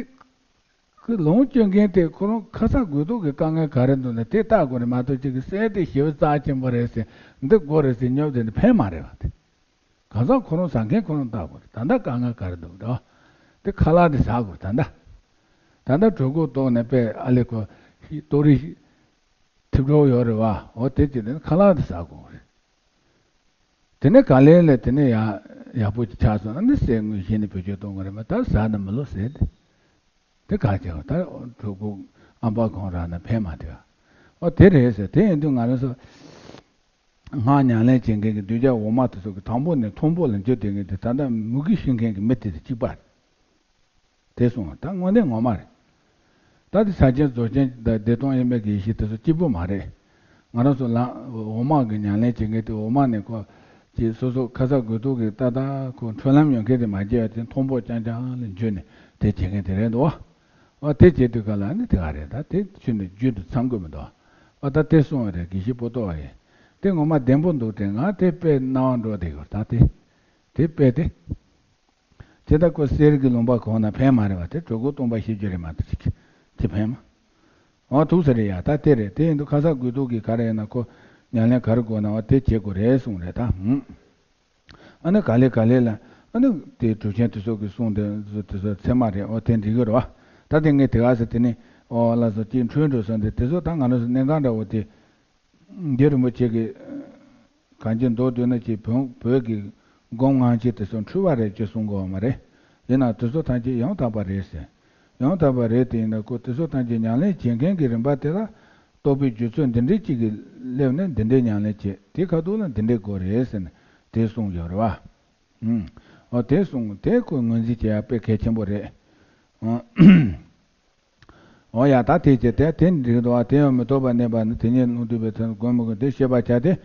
ཁོས་ལོངས་སྤྱོད་མཁན་དེ་ཁོ་རང་ཁ་ཚ་དགོས་གཏུགས་ཀྱི་དཀའ་ངལ་ག་རེ་འདུག་ན་དེ་བལྟ་དགོས་རེད་མ་གཏོགས། ཅིག་གིས་གསེར་དེ་ཞེ་པོ་རྩ་ཆེན་པོ་རེད་ཟེར། འདི་དགོས་རེད་ཟེར་སྙོབ་བསྡད་ན་ཕན་མ་རེད་བ། དེ་གང་ཟག་ཁོ་རང་ཟ་མཁན་ཁོ་རང་བལྟ་དགོས་རེད། ད་ལྟ་དཀའ་ངལ་ག་རེ་འདུག་རེད་བ། དེ་ཁ་ལག་དེ་ཟ་དགོས་རེད་ད་ལྟ། ད་ལྟ་གྲོད་ཁོག་ལྟོགས་ནས་དཔེ་ཨ་ལེ་ཁོ་ལྟོགས་རི་ཐིབས་འགྲོ་ཡོད་རེད་བ། འོ་དེ་བྱས་ནས་ཁ་ལག་དེ་ཟ་དགོས་རེད། དེ་ནས་ག་ལེ་ལ་དེ་ནས་ཡག་ཡག་པོ་ཅིག་ཆགས་སོང་ན་ནི་གསེར་དངུལ་གཞི་ནས་བེད་སྤྱོད་གཏོང་དགོས་རེད་མ་གཏོགས་ཟ་ན་མི་ལོ་ཟེར་ཏེ། དེ་ག་བྱེད་པ། ད་གྲོད་ཁོག་ཨམ་པ་གང་རག་ན་ཕན་མ་ཐོགས། ཨོ་དེ་རེད་ཟེར། དེ་ཡིན་དུས་ང་རང་ཚོ་སྔགས་ཉམས་ལེན་བྱེད་མཁན་གྱི་གདུལ་བྱ་འོག་མ་དེ་ཚོ་གི་དང་པོ་ནས་མཐོན་པོ་ལ་འགྱོ་བསྡད་མཁན་དེ་ད་ལྟ་མུ་གེ་ཤི་མཁན་གྱི་མི་དེ་དང་གཅིག་པ་རེད། དེ་གསུངས་པ་ད་དངོས་གནས་ངོ་མ་རེད། ད་དེ་ཕྱག་ཆེན་རྫོགས་ཆེན་དང་བདེ་སྟོང་དབྱེར་མེད་ཀྱི་ཡེ་ཤེས་དེ་ཚོ་གཅིག་པུ་མ་རེད། ང་རང་ཚོ་ལ་འོག་མ་གི་ཉམས་ལེན་བྱེད་མཁན་དེ་འོག་མ་ནས་ཁོ་ཅིག་སོ་སོ་ཁ་ཚ་དགོས་གཏུགས་ཀྱི་ཏག་ཏག་ཁོ་འཕྲོ་ལམ་ཡོད་མཁན་དེ་མ་བྱས་པ་དེ་མཐོན་པོ་རྐྱང་རྐྱང་ལ་འཇུས་ནས་དེ་བྱེད་མཁན་དེ་རེད་འདུག་བ། ཨ་དེ་བྱེད་དུས་ག་ལ་ནི་དེ་ག་རེད། ད་དེ་ཆུ་ནས་རྒྱུན་དུ་མཚམས་དགོས་མི་འདུག་བ། ཨ་ད་དེ་གསུངས་པ་རེད། དགེ་བཤེས་པོ་ཏོ་བ་ཡིས། དེ་ངོ་མ་བདེན་པོ་འདུག་དྲན། ང་དེ་དཔེ་རྣ་བར་འགྲོ་བསྡད་ཡོད། ད་དེ་དེ་དཔེ་དེ། དེ་ལྟ་ཁོ་གསེར་གྱི་ལུང་པ་གང་ན་ཕན་མ་རེད་བ། དེ་གྲོད་ཁོག་སྟོང་པ་ཤི་རྒྱུ་རེད་མ་གཏོགས་ཅིག་དེ་ཕན་མ། འོ་ཐུག་ས་རེད་ཡ། ད་དེ་རེད། དེ་ཡིན་དུས་ཁ་ཚ་དགོས་གཏུགས་ཀྱི་ག་རེ་ཡིན་ན་ཁོ་ཉམས་ལེན་ག་རེ་དགོས་ན་འོ་དེ་བྱེད་དགོས་རེད་གསུངས་རེད་ད། ཧུམ། ཨ་ནི་ག་ལེ་ག་ལེ་ལ་ཨ་ནི་དེ་གྲུབ་ཆེན་དེ་ཚོ་གི་གསུང་དེ་ཚོ་དེ་ཚོ་ཚད་མ་རེད། འོ་དེ་འགྲིག་གི་རེད་བ། ད་དེ་ངས་དེ་ག་ཟེར་དེ་ནི་འོ་ལ་སོ་ཅིག་འཁྲུལ་འགྲོ་སོང་དེ་དེ་ཚོ་ད་ང་རང་ཚོ་གནད་འགག་འདྲ་བོ་དེ། རྗེ་རིན་པོ་ཆེ་གིས་གང་ཅི་མདོར་བསྡུས་ན་ཅིག་བོད་བོད་ཀྱི་སྒོམ་ངང་ཅིག་དེ་ཚོ་འཁྲུལ་བ་རེད་ཅེས་གསུང་གི་ཡོད་མ་རེད། ཡིན་ནའང་དེ་ཚོ་ཐམས་ཅད་ཡང་དག་པ་རེད་ཟེར། ཡང་དག་པ་རེད་དེ་ཡིན་ན་ཁོ་དེ་ཚོ་ཐམས་ཅད་ཉམས་ལེན་བྱེད་མཁན་གྱི་རིམ་པ་དེ་ལ་རྟོགས་པའི་རྒྱུ་ཚོད་འདི་འདྲའི་གཅིག་གིས་སླེབས་ནས་འདི་འདྲའི་ཉམས་ལེན་བྱེད། དེ་ཁ་ཐུག་ལ་འདི་འདྲའི་དགོས་རེད་ཟེར་ནས་དེ་གསུངས་ཡོད་རེད་བ། ཨུམ། འོ་དེ་གསུངས་དེ་ཁོ་ངོས་འཛིན་བྱེད་ཡ་དཔེ་གལ་ཆེན་པོ་རེད། ཨང་། འོ་ཡ་ད་དེ་བྱས་དེ་དེ་འགྲིག་འདུག་བ། དེ་ཡང་མི་རྟོག་པ་གནས་པ་ནི་དེ་ཉིད་ལུང་བསྟན་པའི་ཚུལ་དགོངས་མི་དགོས་དེ་ཤེས་པར་བྱ་སྟེ།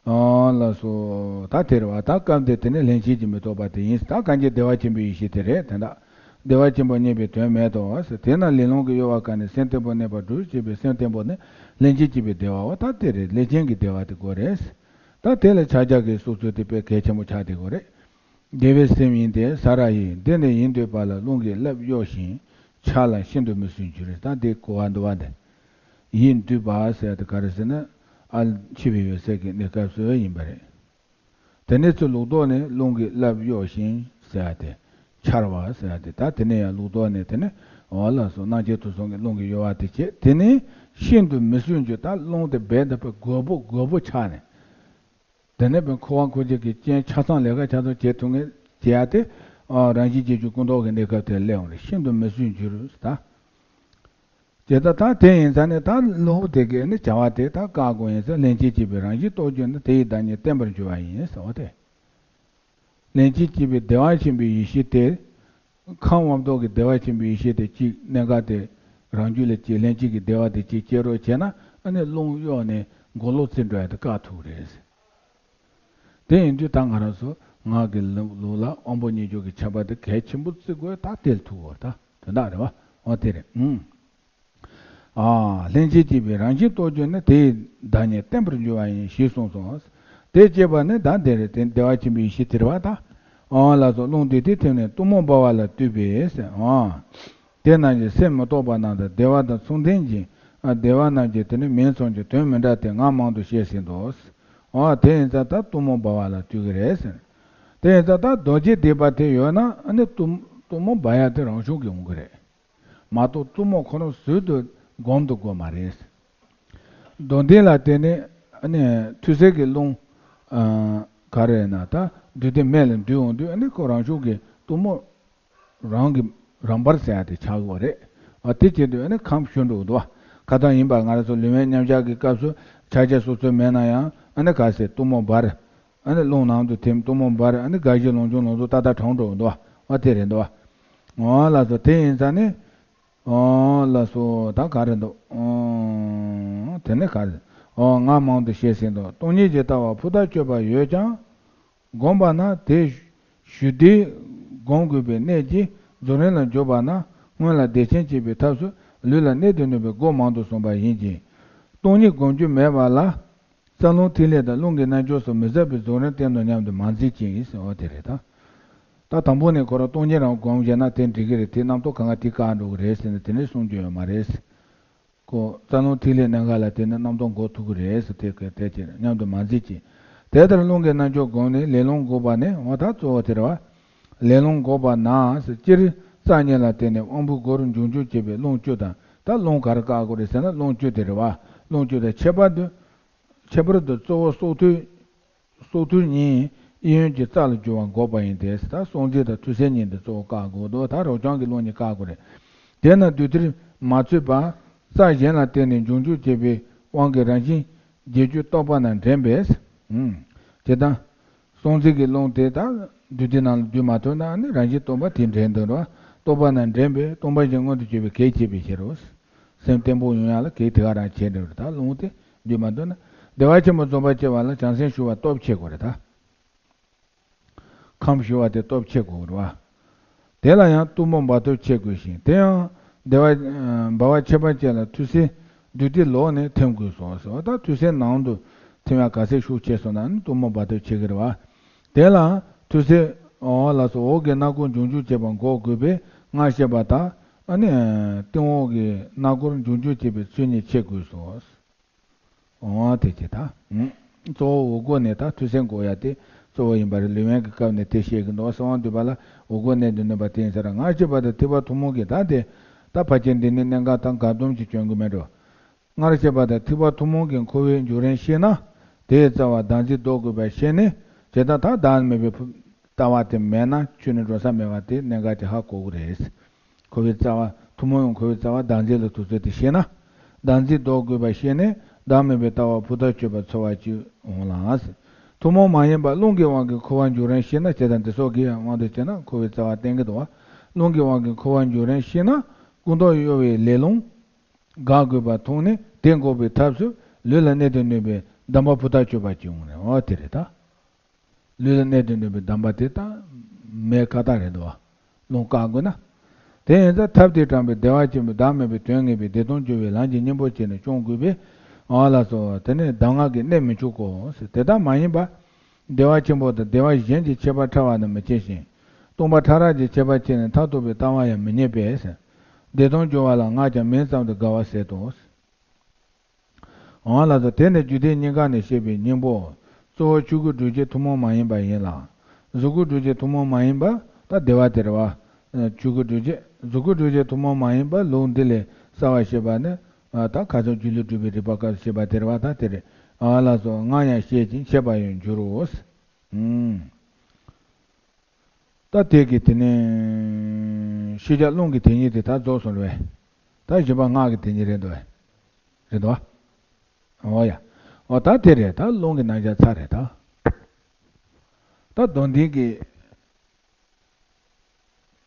ཨོ་ལགས་སོ། ད་དེ་རེད་བ། ད་སྐབས་འདིར་དེ་ནི་ལྷན་སྐྱེས་ཀྱི་མི་རྟོག་པ་དེ་ཡིན། ད་གང་གི་བདེ་བ་ཆེན་པོའི་ཡེ་ཤེས་དེ་རེད། དེ་འདྲ་བདེ་བ་ཆེན་པོ་རྙེད་པའི་དོན་མེད་དོ། དེས་ན་ལས་རླུང་གི་གཡོ་བ་བཀག་ནས་སེམས་བརྟན་པོ་གནས་པར་སྒྲུབ་ཅེས་པའི་སེམས་བརྟན་པོ་ནི་ལྷན་སྐྱེས་སྐྱེས་པའི་བདེ་བའོ། ད་དེ་རེད། ལྷན་སྐྱེས་ཀྱི་བདེ་བ་དེ་དགོས་རེད། ད་དེ་ལ་ཕྱག་རྒྱ་གི་གསུང་ཚུལ་དེ་དཔེ་གལ་ཆེན་པོ་ཆགས་བསྡད་ཡོད་རེད། བདེ་བའི་སེམས་ཡིན་ཏེ་ས་ར་ཡིས། འདི་ནི་ཡིད་འདུལ་བ་ལ་རླུང་གིས་རླབས་གཡོ་ཞིང་། འཆར་ལ་ཤིན་ཏུ་མི་སྲུན་འགྱུར། ད་འདི་གོ་བ་འདུག་བ། འདི་ཡིད་འདུལ་བ་ཟེར་དེ་ག་རེ་ཟེར་ན། ཨ་འཆི་བའི་འོད་གསལ་གྱི་གནས་སྐབས་སུ་ཡིན་པ་རེད། དེ་ནས་ཚུར་ལུགས་ལྡོག་ནས་རླུང་གིས་རླབས་གཡོ་ཞིང་ཟེར་ཡ་དེ། འཆར་བ་ཟེར་ཡ་དེ། ད་དེ་ནས་ཡང་ལུགས་ལྡོག་ནས་དེ་ནས་འོ་ལགས་སོ། རྣམ་མཁྱེན་ཐོབ་གསུམ་གྱི་རླུང་གིས་གཡོ་བ་དེ་བྱེད། དེ་ནས་ཤིན་ཏུ་མི་སྲུན་འགྱུར། ད་རླུང་དེ་རྦད་དེ་རྒོད་པོ་རྒོད་པོ་ཆགས་ནས། དེ་ནས་འཁོར་བ་འཁོར་བྱེད་ཀྱི་རྐྱེན་ཆ་ཚང་ལས་ཀ་ཆ་ཚང་བྱེད་ཐུབ་མཁན་བྱེད་ཡ་དེ། ཨ་རང་བཞིན་གྱིས་རྒྱུ་ཀུན་རྟོག་གི་གནས་སྐབས་དེར་སླེབས་འོང་རེད། ཤིན་ཏུ་མི་སྲུན་འགྱུར་ད། ཇི་ལྟར་ད་དེ་ཡིན་ཙང་ནི་ད་རླུང་དེ་གའི་ནི་བྱ་བ་དེ་ད་བཀག་དགོས་ཡིན་ཟེར། ལྷན་སྐྱེས་སྐྱེས་པའི་རང་བཞིན་རྟོགས་གྱུར་ན་དེ་ཡི་བདག་ཉིད་བརྟན་པར་འགྱུར་བ་ཡིན་ཟེར་བ་དེ། ལྷན་སྐྱེས་སྐྱེས་པའི་བདེ་བ་ཆེན་པོའི་ཡེ་ཤེས་དེ། ཁམས་དབང་མདོག་གི་བདེ་བ་ཆེན་པོའི་ཡེ་ཤེས་དེ་གཅིག་གནད་འགག་དེ། རང་རྒྱུད་ལ་གཅིག་ལྷན་སྐྱེས་ཀྱི་བདེ་བ་དེ་གཅིག་སྐྱེ་རོགས་བྱས་ན། ཨ་ནི་རླུང་གཡོ་ནས་མགོ་ལོག་ཚིག་འགྲོ་ཡ་དེ་བཀག་ཐུབ་རེད། དེ་ཡིན་དུས་ད་ང་རང་ཚོ་སྔགས་ཀྱི་ལུགས་ལ་དབང་པོ་མཉེས་སྦྱོར་གྱི་ཆབ་པ་དེ་གལ་ཆེན་པོ་བརྩི་དགོས། ད་དེ་ལ་ཐུག་དགོས། ད་དོན་དག་རེད་བ། འོ་དེ་རེད། ཨུང་། ཨ། ལྷན་སྐྱེས་སྐྱེས་པའི་རང་བཞིན་རྟོགས་གྱུར་ན་དེ་ཡི་བདག་ཉིད་བརྟན་པར་འགྱུར་བ་ཡིན་ཞེས་གསུངས་སོ། དེ་སྐྱེས་པ་ནི་ད་དེ་རེད། དེ་བདེ་བ་ཆེན་པོའི་ཡེ་ཤེས་དེ་རེད་བ་ད། ཨོ་ལགས་སོ། རླུང་དེ་དེ་ཐིམ་ནས་གཏུམ་མོ་འབར་བ་ལ་བཏུད་པས་ཟེར། ཨོ། དེ་རྣམས་ཀྱི་སེམས་མི་རྟོག་པ་རྣམས་དང་བདེ་བ་དང་མཚུངས་ལྡན་གྱི། ཨ། བདེ་བ་རྣམས་ཀྱི་དེ་ནི་མིང་ཙམ་གྱི་དོན་མི་འདྲ་སྟེ་ངག་མང་དུ་བཤད་ཟིན་ཏོ། ཨོ་དེ་ཡིན་ཙང་ད་གཏུམ་མོ་འབར་བ་ལ་བཏུད་ཀྱི་རེད་ཟེར། དེ་ཡིན་ཙང་ད་རྡོ་རྗེ་སྡིག་པ་དེ་ཡོད་ན་ཨ་ནི་གཏུམ་གཏུམ་མོ་འབར་ཡ་དེ་རང་བྱུང་གི་འོང་གི་རེད། མ་གཏོགས་གཏུམ་མོ་ཁོ་རང་ཟུར་དུ་སྒོམ་དུ་དགོས་མ་རེད། མདོ་འདི་ལ་བརྟེན་ནས་ཨ་ནི་མཐུ་རྩལ་གྱི་རླུང་། ཨ། ག་རེ་ན་ད་འདུས་ཏེ་མེ་ལ་འདུས་འོང་དུས་ཨ་ནི་ཁོ་རང་བྱུང་གི་གཏུམ་མོ་རང་གི་རང་འབར་ཟེར་ཡ་དེ་ཆགས་ཀྱི་ཡོད་རེད། ཨ། དེ་བྱེད་དུས་ཨ་ནི་ཁམས་ཞུ་འགྲོ་གི་འདུག་བ། ཁ་སང་ཡིན་པ་ང་རང་ཚོ་ལུས་དབེན་མཉམ་བཞག་གི་སྐབས་སུ་ཕྱག་རྒྱ་སོ་སོའི་མེད་ན་ཡང་ཨ་ནི་ག་ཟེར་གཏུམ་མོ་འབར། ཨ་ནི་རླུང་ནང་དུ་ཐིམ། གཏུམ་མོ་འབར། ཨ་ནི་དགའ་བཞི་ལོངས་སྤྱོད་ལོངས་སུ་ཏག་ཏག་གྲོངས་འགྲོ་གི་འདུག་བ། ཨ་དེ་རེད་འདུག་བ། འོ་ལགས་སོ། དེ་ཡིན་ཙང་ནི། ཨོ་ལགས་སོ། ད་ག་རེ་འདུག་ཨོ་དེ་ནི་ག་རེ། ཨོ་ངག་མང་དུ་བཤད་ཟིན་ཏོ། སྟོང་ཉིད་ཀྱི་ལྟ་བ་ཕུ་ཐག་ཆོད་པ་ཡོད་ཀྱང་། བསྒོམས་པ་ན་དེ་ཞུ་བདེ་བསྒོམ་དགོས་པའི་གནད་ཀྱིས་རྫོགས་རིམ་ལ་འཇུག་པ་ན་སྔོན་ལ་བདེ་ཆེན་སྐྱེས་པའི་ཐབས་སུ་ལུས་ལ་གནད་དུ་བསྣུན་པའི་སྒོ་མང་དུ་གསུངས་པ་ཡིན་གྱི། སྟོང་ཉིད་བསྒོམ་རྒྱུ་མེད་པ་ལ། རྩ་རླུང་ཐིག་ལེ་དང་རླུང་གི་རྣལ་འབྱོར་སོགས་མི་ཟད་པའི་རྫོགས་རིམ་བསྟན་དོ་སྙམ་དུ་མ་འཛིན་ཅིང་ཟེར་བ་དེ་རེད་ད། ད་དང་པོ་ནས་ཁོ་རང་སྟོང་ཉིད་རང་བསྒོམ་བྱས་ན་དེ་འགྲིག་གི་རེད། དེ་རྣམ་རྟོག་གང་ག་དེ་བཀག་འགྲོ་གི་རེད་ཟེར་ན་དེ་ནས་གསུང་རྒྱུ་ཡོད་མ་རེད། ཁོ་རྩ་རླུང་ཐིག་ལེ་གནད་འགག་ལ་བརྟེན་ནས་རྣམ་རྟོག་འགོག་ཐུབ་ཀྱི་རེད་ཟེར། དེ་ག་དེ་ཅེས་སྙམ་དུ་མ་འཛིན་ཅིང་། དེ་ལྟར་རླུང་གི་རྣལ་འབྱོར་བསྒོམས་ནས་ལས་རླུང་འགོག་པ་ནི་འོ་ད་གཙོ་བོ་དེ་རེད་བ། ལས་རླུང་འགོག་པ་ན་ཟེར། སྤྱིར་རྩ་གཉིས་ལ་བརྟེན་ནས་དབང་པོའི་སྒོར་འབྱུང་འགྱུར་བྱེད་པའི་རླུང་བཅུ་དང་། ད་རླུང་ག་རེ་བཀག་དགོས་རེད་ཟེར་ན་རླུང་བཅུ་དེ་རེད་བ། རླུང་བཅུ་དང་ཁྱད་པར་དུ། ཁྱད་པར་དུ་གཙོ་བོ་སྲོག་ཐུར། སྲོག་ཐུར་གཉིས་གཡས་གཡོན་གྱི་རྩ་ལ་རྒྱུ་བ་འགོག་པ་ཡིན་ཏེ། ད་སྲོག་འཛིན་དང་ཐུར་སེལ་གཉིས་འདི་གཙོ་བོ་བཀག་དགོས་འདུག་ད་རོ་རྐྱང་གི་རླུང་གཉིས་བཀག་དགོས་རེད། དེས་ན་དུས་མཐར་མ་ཚུད་པར་རྩ་གཞན་ལ་བརྟེན་ནས་འབྱུང་འགྱུར་བྱེད་པའི་དབང་གིས་རང་བཞིན་བརྗེ་རྒྱུ་རྟོག་པ་ན་འདྲེན་པས། ཨུམ། དེ་ལྟར་སྲོག་འཛིན་གྱི་རླུང་དེ་དག་དུས་མཐའི་ནང་ལ་འདུས་མ་ཐུབ་ན་ནི་རང་བཞིན་སྟོང་པ་དེ་འདྲེན་འདུག་རོ། རྟོག་པ་ན་འདྲེན་པས་སྟོང་པ་བཞིན་མངོན་དུ་གྱུར་པའི་གེགས་བྱེད་པའི་ཕྱིར་རོ། སེམས་བརྟན་པོ་ཡོང་ཡ་ལ་གེགས་དེ་ག་རང་བྱེད་འགྲོ་རེད། ད་རླུང་དེ་འདུས་མ་ཐུབ་ན། བདེ་བ་ཆེན་པོ་རྫོགས་པ་སྐྱེ་བ་ལ་བྱང་སེམས་ཞུ་བ་སྟོབས་ཆེ་དགོས་རེད་ད། ཁམས་ཞུ་བ་དེ་སྟོབས་ཆེ་དགོས་རེད་བ། དེ་ལ་ཡང་གཏུམ་མོ་འབར་སྟོབས་ཆེ་དགོས་ཤིང་། དེ་ཡང་བདེ་བ། འབར་བ་ཁྱད་པར་ཅན་ལ་ཐུར་སེལ་བདུད་རྩི་ལོགས་ནས་ཐིམ་དགོས་སོ་ཟེར་བ། ད་ཐུར་སེལ་ནང་དུ་ཐིམ་ཡ་ག་ཚད་ཤུགས་ཆེ་སོང་ན་ནི་གཏུམ་མོ་འབར་སྟོབས་ཆེ་གི་རེད་བ། དེ་ལ་ཐུར་སེལ། འོ་ལགས་སོ། འོག་གི་སྣ་སྒོར་འབྱུང་འགྱུར་བྱེད་པ་འགོག་དགོས་པས་སྔར་བཤད་པ་ལྟར་ཨ་ནི་སྟེང་འོག་གི་སྣ་སྒོར་འབྱུང་འགྱུར་བྱེད་པའི་ཚུལ་གཉིས་འཆད་དགོས་སོ། འོ་དེ་ཅི་ད། གཙོ་བོ་འོག་སྒོ་ནས་ད་ཐུར་སེལ་འགོག་ཡ་དེ་གཙོ་བོ་ཡིན་པ་རེད། ལུས་དབེན་གྱི་སྐབས་ནས་དེ་བཤད་ཀྱི་འདུག་གསང་བ་འདུས་པ་ལ་འོག་སྒོ་གནད་དུ་བསྣུན་པ་དེ་ཡིན་ས་རེད། སྔར་བཤད་པ་ལྟར་ཐིགས་པ་ཐུང་མོ་གིས་ད་དེ། ད་ཕལ་ཆེར་འདི་ནི་གནད་འགག་དང་འགལ་འདུ་ཞིག་བྱུང་གི་མེད་འགྲོ། སྔར་བཤད་པ་ལྟར་ཐིགས་པ་ཐུང་མོ་གིས་འཁོར་བའི་འབྱུང་རིམ་ཤེས་ན། དེའི་རྩ་བ་བདག་འཛིན་ལྡོག་དགོས་པ་ཤེས་ནས། ཇི་ལྟར་ད་བདག་མེད་པའི་ལྟ་བ་དེ་མེད་ན་ཆོས་ནི་འགྲོ་ས་མེད་པ་དེ་གནད་འགག་ཅིག་ཧ་གོ་གི་རེད། འཁོར་བའི་རྩ་བ་ཐུང་མོ་ཡང་འཁོར་བའི་རྩ་བ་བདག་འཛིན་ལ་ཐུག་ཚུལ་དེ་ཤེས་ན། བདག་འཛིན་ལྡོག་དགོས་པ་ཤེས་ནས་བདག་མེད་པའི་ལྟ་བ་ཕུ་ཐག་ཆོད་པར་ཚོར་བ་ཅིག་འོང་ལ། ཐུང་མོ་མ་ཡིན་པ་རླུང་གི་དབང་གིས་འཁོར་བ་འབྱུང་རིམ་ཤེས་ན། ཇི་ལྟར་འདི་སོགས་ཀྱི་དབང་དུ་བྱས་ན་འཁོར་བའི་རྩ་བ་བསྟན་གྱི་འདུག་བ། རླུང་གི་དབང་གིས་འཁོར་བ་འབྱུང་རིམ་ཤེས་ན། ཀུན་རྟོག་གཡོ་བའི་ལས་རླུང་ དགག་དགོས་པ་མཐོང་ནས་དེ་འགོག་པའི་ཐབས་སུ་ལུས་ལ་གནས་དུ་གནས་པའི་གདམས་པ་ཕུ་ཐག་ཆོད་པ་ཅིག་འོང་ནས། འོ་དེ་རེད་ད། ལུས་ལ་གནས་དུ་གནས་པའི་གདམས་པ་དེ་ད་མེད་ཁ་ཐག་རེད་འདུག་བ། ལུང་བཀག་དགོས་ན། དེ་ཡིན་ཙང་ཐབས་དེས་དྲངས་པའི་བདེ་བ་ཆེན་པོའི་བདག་མེད་པའི་དོན་ངེས་པའི་བདེ་སྟོང་སྦྱོར་བའི་ལམ་གྱི་གཉེན་པོ་བྱས་ནས་སྐྱོང་དགོས་པས། འོ་ལགས་སོ། དེ་ནས་གདམས་ངག་གིས་གནས་མི་འཆུག་གོ་ཟེར། དེ་ལྟར་མ་ཡིན་པ། བདེ་བ་ཆེན་པོ་དང་བདེ་བ་གཞན་གྱི་ཁྱད་པར་ཕྲ་བ་ནི་མི་མཁྱེན་ཞིང་། སྟོང་པ་ཕྲ་རགས་ཀྱི་ཁྱད་པར་མཁྱེན་ནས་མཐར་ཐུག་པའི་ལྟ་བ་ཡང་མི་རྙེད་པས་ཟེར། བདེ་སྟོང་སྦྱོར་བ་ལ་སྔགས་ཀྱང་མིང་ཙམ་དུ་དགའ་བ་ཟད་དོ། འོ་ལགས་སོ། དེ་ནི་རྒྱུད་སྡེ་སྙིང་ག་ནས་བཤད་པའི་སྙིང་པོ། གཙོ་བོ་ཆོས་སྐུ་སྒྲུབ་བྱེད་ཐུན་མོང་མ་ཡིན་པ་ཡིན་ལ། གཟུགས་སྐུ་སྒྲུབ་བྱེད་ཐུན་མོང་མ་ཡིན་པ་ད་བདེ་བ་དེ་རེད་བ། ཆོས་སྐུ་སྒྲུབ་བྱེད། གཟུགས་སྐུ་སྒྲུབ་བྱེད་ཐུན་མོང་མ་ཡིན་པ་ལུང་འདི་ལས་གསལ་བར་བཤད་པ་ནི། ད་ཁ་སང་སྒྱུ་ལུས་སྒྲུབ་པའི་རིགས་པ་སྐབས་སུ་བཤད་པ་དེ་རེད་བ། ད་དེ་རེད། འོ་ལགས་སོ། སྔར་ཡང་བཤད་ཅིང་འཆད་པར་ཡང་འགྱུར་རོ། ཨུམ། ད་དེ་གི་དེ་ནས་ཤེས་བྱ་རླུང་གི་དེ་ཉིད་དེ་ད་རྫོགས་སོང་རེད་པས། ད་བཞི་པ་སྔགས་ཀྱི་དེ་ཉིད་རེད་འདུག་པས། རེད་འདུག་པ། འོ་ཡ། འོ་ད་དེ་རེད། ད་རླུང་གི་རྣམ་གཞག་ཚར་རེད་ད། ད་མདོ་འདི་གི་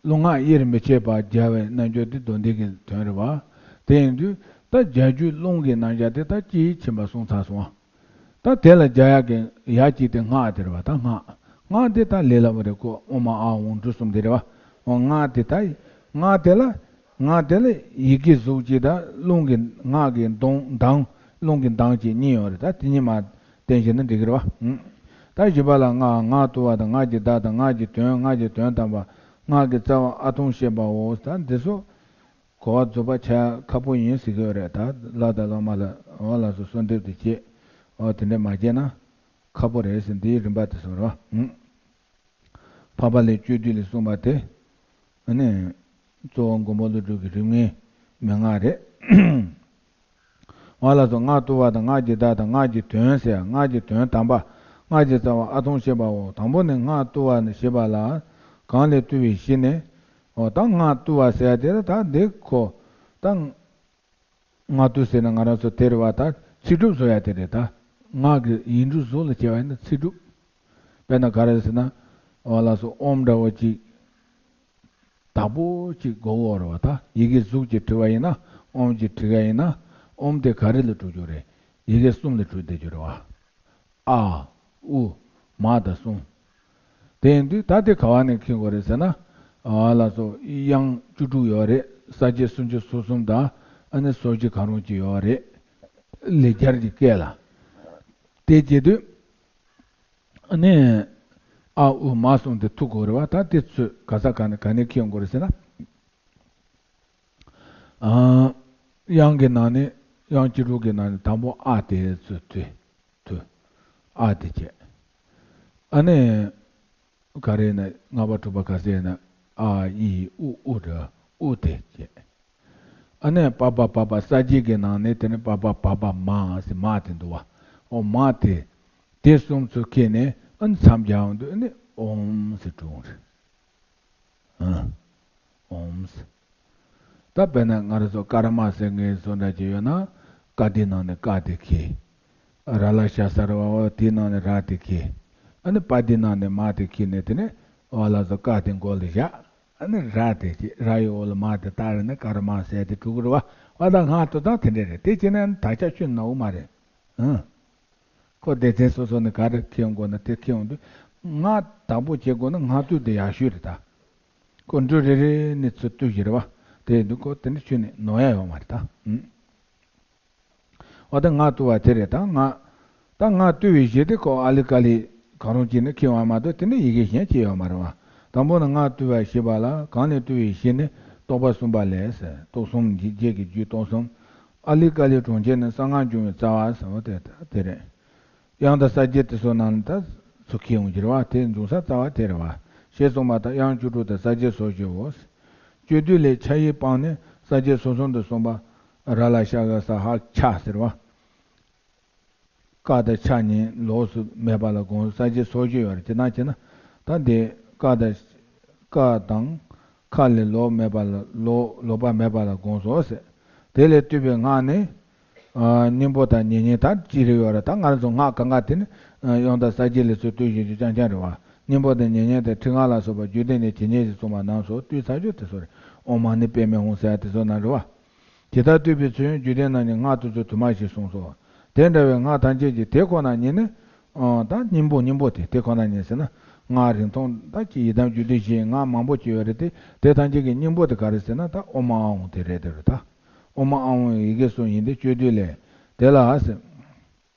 རླུང་སྔགས་དབྱེར་མི་ཕྱེད་པར་སྦྱར་བའི་རྣལ་འབྱོར་དེ་མདོ་འདི་གི་དོན་རེད་པ། དེ་ཡིན་དུས་ད་སྦྱར་རྒྱུའི་རླུང་གི་རྣམ་གཞག་དེ་ད་དཔྱིས་ཕྱིན་པ་གསུངས་ཚར་སོང་བ། ད་དེ་ལ་སྦྱར་ཡག་གི་ཡ་གཅིག་དེ་སྔགས་དེ་རེད་པ། ད་སྔགས། སྔགས་དེ་ད་ལས་སླ་པོ་རེད་ཁོ། ཨོཾ་ཨཱཿཧཱུྃ་འབྲུ་གསུམ་དེ་རེད་པ། འོ་སྔགས་དེ་ད། སྔགས་དེ་ལ། སྔགས་དེ་ལ་ཡི་གེ་གཟུགས་ཀྱི་ད་རླུང་གི་སྔགས་ཀྱི་གདངས་གདངས་རླུང་གི་གདངས་ཀྱི་གཉིས་ཡོད་རེད། ད་དེ་གཉིས་མ་བསྟན་བྱས་ན་འགྲིག་གི་རེད་པ། ཨུམ། ད་བཞི་པ་ལ་སྔགས། སྔགས་བཏུ་བ་དང་སྔགས་ཀྱི་བདག་དང་སྔགས་ཀྱི་དོན། སྔགས་ཀྱི་དོན་དམ་པ་སྔགས་ཀྱི་རྩ་བ་ཨ་ཐུང་བཤད་པའོ། ད་འདི་ཚོ་གོ་བ་རྫོགས་པ་ཆགས་ཁག་པོ་ཡིན་ཟེར་གྱི་ཡོད་རེད། ད་ལྷ་དང་སློབ་མ་ལ་འོ་ལགས་སོ་གསོལ་འདེབས་དེ་བྱེད། འོ་དེ་འདྲ་མ་བྱས་ན་ཁག་པོ་རེད་ཟེར། འདིའི་རིམ་པ་དེ་གསུངས་རོགས། ཨུམ། འཕགས་པ་ལྷའི་སྤྱོད་བསྡུས་ལས་གསུངས་པ་དེ། ཨ་ནི། གཙོ་བོ་མགོན་པོ་ཀླུ་སྒྲུབ་ཀྱི་རིམ་ལྔའི་མན་ངག་རེད། འོ་ལགས་སོ། སྔགས་བཏུ་བ་དང་སྔགས་ཀྱི་བདག་དང་སྔགས་ཀྱི་དོན་ཟེར། སྔགས་ཀྱི་དོན་དམ་པ། སྔགས་ཀྱི་རྩ་བ་ཨ་ཐུང་བཤད་པའོ། དང་པོ་ནི་སྔགས་བཏུ་བ་ཞེས་པ་ལ། གང་ལས་བཏུ་བའི་གཞི་ནས། འོ་ད་སྔགས་བཏུ་བ་ཟེར་ཡ་དེ་ལ་ད་འདི་ཁོ། ད། སྔགས་བཏུ་ཟེར་ན་ང་རང་ཚོ་དེ་རེད་པ། ད་ཚིག་གྲུབ་བཟོ་ཡ་དེ་རེད་ད། སྔགས་ཀྱི་ཡིག་འབྲུ་གཟུགས་ལ་བྱས་པ་ཡིན་ན་ཚིག་གྲུབ། དཔེར་ན་ག་རེ་ཟེར་ན། འོ་ལགས་སོ། ཨོཾ་འདྲ་བོ་ཅིག་དག་པོ་ཅིག་དགོས་ཀྱི་ཡོད་རེད་པ། ད་ཡི་གེ་གཟུགས་ཀྱིས་བྲིས་པ་ཡིན་ན། ཨོཾ་གྱིས་བྲིས་པ་ཡིན་ན། ཨོཾ་དེ་ག་རེ་ལས་གྲུབ་ཀྱི་ཡོད་རེད། ཡི་གེ་གསུམ་ལས་གྲུབ་བསྡད་ཀྱི་ཡོད་རེད་པ། ཨ། ཨུ། མ་དང་གསུམ། དེ་ཡིན་དུས་ད་དེ་ག་བ་ནས་འཁྱེར་དགོས་རེད་ཟེར་ན། ཨ་ལགས་སོ། དབྱངས་བཅུ་དྲུག་ཡོད་རེད། ས་བཅད་སུམ་ཅུ་སོ་གསུམ་དང་། ཨ་ནི་སོར་བཅད་གང་རུང་ཅིག་ཡོད་རེད། ལེགས་སྦྱར་གྱི་སྐད་ལ། དེ་བྱེད་དུས། ཨ་ནི། ཨ་ཨུ་མ་གསུམ་དེ་ཐུག་དགོས་རེད་པ། ད་དེ་ཚོས་ག་ས་ག་ནས་ག་ནས་འཁྱེར་དགོས་རེད་ཟེར་ན། ཨ། དབྱངས་ཀྱི་ནང་ནས། དབྱངས་བཅུ་དྲུག་གི་ནང་ནས་དང་པོ་ཨ་དེ་ཚུར་བཏུས། བཏུས། ཨ་དེ་བྱས། ཨ་ནི། ག་རེ་ན་ལྔ་པ་དྲུག་པ་ག་ཟེར་ན། ཨ་ཨི་ཨུ། ཨུ་ར། ཨུ་དེ་བྱས། ཨ་ནི་པ་པ་བ་བ་ས་བཅད་ཀྱི་ནང་ནས་དེ་ནི་པ་པ་བ་བ་མ་ཟེར་མ་དེ་འདུག་པ། འོ་མ་དེ། དེ་གསུམ་ཚུར་འཁྱེར་ནས་ཨ་ནི་མཚམས་སྦྱར་ཡོང་དུས་ཨ་ནི་ཨོཾ་ཟེར་གྲུབ་ཡོང་རེད། ཨོཾ། ད་དཔེར་ན་ང་རང་ཚོ་ཀ་ར་མ་ཟེར་མཁན་བཟོ་འདྲ་ཅིག་ཡོད་ན། ཀ་དེའི་ནང་ནས་ཀ་དེ་འཁྱེར། ར་ལ་ཤ་ས་ར་བ་འོ་དེའི་ནང་ནས་ར་དེ་འཁྱེར། ཨ་ནི་པ་དེའི་ནང་ནས་མ་དེ་འཁྱེར་ནས་དེ་ནས་འོ་ལགས་སོ་ཀ་དེ་མགོ་ལ་བཞག། ཨ་ནི་ར་དེ་བྱས། ར་ཡི་འོག་ལ་མ་དེ་བཏགས་རེད་ན་ཀ་ར་མ་ཟེར་དེ་གྲུབ་ཀྱི་རེད་པ། འོ་ད་སྔགས་བཏུ་སྟངས་དེ་འདྲ་རེད། དེ་བྱས་ན་དག་ཆ་ཁྱོན་ནས་ནོར་གི་མ་རེད། ཨང་། ཁོ་སྡེ་ཚན་སོ་སོ་ནས་ག་རེ་འཁྱེར་དགོས་ན་དེ་འཁྱེར་ཡོང་དུས། སྔགས་བདག་པོ་བྱེད་དགོས་ན་སྔགས་བཏུ་དེ་ཡག་ཤོས་རེད་ད། ཁོ་འབྲུ་རེ་རེ་ནས་ཚུར་བཏུས་བཞག་རེད་པ། དེ་ཡིན་དུས་ཁོ་དེ་འདྲ་ཁྱོན་ནས་ནོར་ཡ་ཡོད་མ་རེད་ད། ཨུམ། འོ་ད་སྔགས་བཏུ་བ་དེ་རེད་ད། སྔགས། ད་སྔགས་བཏུ་བའི་གཞི་དེ་ཁོ་ཨ་ལི་ཀ་ལི་གང་རུང་གཅིག་ནས་འཁྱེར་བ་མ་གཏོགས་དེ་འདྲ་ཡི་གེ་གཞན་གཅིག་ཡོད་མ་རེད་པ། དང་པོ་ནི་སྔགས་བཏུ་བ་ཞེས་པ་ལ་གང་ལས་བཏུ་བའི་གཞི་ནི་རྟོག་པ་གསུམ་པ་ལས་ཟེར། རྟོག་གསུམ་གྱི་རྗེས་ཀྱི་རྒྱུད་རྟོག་གསུམ། ཨ་ལི་ཀ་ལི་གྲོང་ཁྱེར་ནི་གསང་སྔགས་འབྱུང་བའི་རྩ་བ་ཟེར་བ་དེ་དེ་རེད། དབྱངས་དང་ས་བཅད་དེ་ཚོ་ནང་ལ་ད་ཚུར་འཁྱེར་ཡོང་གི་རེད་པ། དེ་འབྱུང་ས་རྩ་བ་དེ་རེད་པ། ཞེས་གསུངས་པ་ལྟར་དབྱངས་བཅུ་དྲུག་དང་ས་བཅད་སོར་བཅད་འོ། སྤྱོད་བསྡུས་ལས་ཆ་ཡིས་སྤངས་ནས་ས་བཅད་སོ་གསུམ་དུ་གསུངས་པ། ར་ལ་ཤ་ག་ས་ཧ་ཆ་ཟེར་བ། ཀ་དང་ཆ་གཉིས་ལོགས་སུ་མེད་པ་ལ་དགོངས། ས་བཅད་སོར་བཅད་ཡོད་རེད། དེ་ན་བྱས་ན་ད་འདི་ཀ་དང་། ཀ་དང་ཁ་ལས་ལོགས་མེད་པ་ལ། ལོགས་ལོགས་པ་མེད་པ་ལ་དགོངས་སོ་ཟེར། དེ་ལས་བཏུས་པའི་སྔགས་ནི། ཨ། སྙིང་པོ་དང་ཉེ་བསྙེན་ད་ཅི་རིགས་ཡོད་རེད། ད་ང་རང་ཚོ་སྔགས་གང་ག་དེ་ནི། ཨ། དབྱངས་དང་ས་བཅད་ལས་ཚུར་བཏུས་བཞིན་དུ་རྐྱང་རྐྱང་རེད་པ། སྙིང་པོ་དང་ཉེ་བསྙེན་དང་ཁྲིད་སྔགས་ལ་སོགས་པ་རྒྱུད་སྡེ་ནས་ཇི་སྙེད་ཅིག་གསུངས་པ་རྣམས་སུ་བཏུས་ཚར་རྒྱུ་དེ་ཚོ་རེད། ཨོཾ་མ་ཎི་པདྨེ་ཧཱུྃ་ཟེར་ཡ་དེ་ཚོ་རྣམས་རེད་པ། ཇི་ལྟར་བསྟོད་པའི་ཚུལ་ཡང་རྒྱུད་སྡེ་རྣམས་ཀྱི་སྔགས་དེ་ཚོ་དུ་མ་ཞེས་གསུངས་སོ། དེ་འདྲ་བའི་སྔགས་ཐམས་ཅད་ཀྱི་དེ་ཁོ་ན་ཉིད་ནི། ཨ་ད་སྙིང་པོ་སྙིང་པོ་དེ་དེ་ཁོ་ན་ཉིད་ཟེར་ན། སྔགས་རིང་ཐུང་ད་ཀྱི་ཡི་དམ་རྒྱུད་སྡེ་བཞི་སྔགས་མང་པོ་ཅིག་ཡོད་རེད་དེ། དེ་ཐམས་ཅད་ཀྱི་སྙིང་པོ་དེ་ག་རེ་ཟེར་ན། ད་ཨོཾ་ཨཱཿཧཱུྃ་དེ་རེད། དེ་རེད་ད། ཨོཾ་ཨཱཿཧཱུྃ་ཡི་གེ་གསུམ་ཡིན་ཏེ། སྤྱོད་བསྡུས་ལས། དེ་ལ་ཟེར།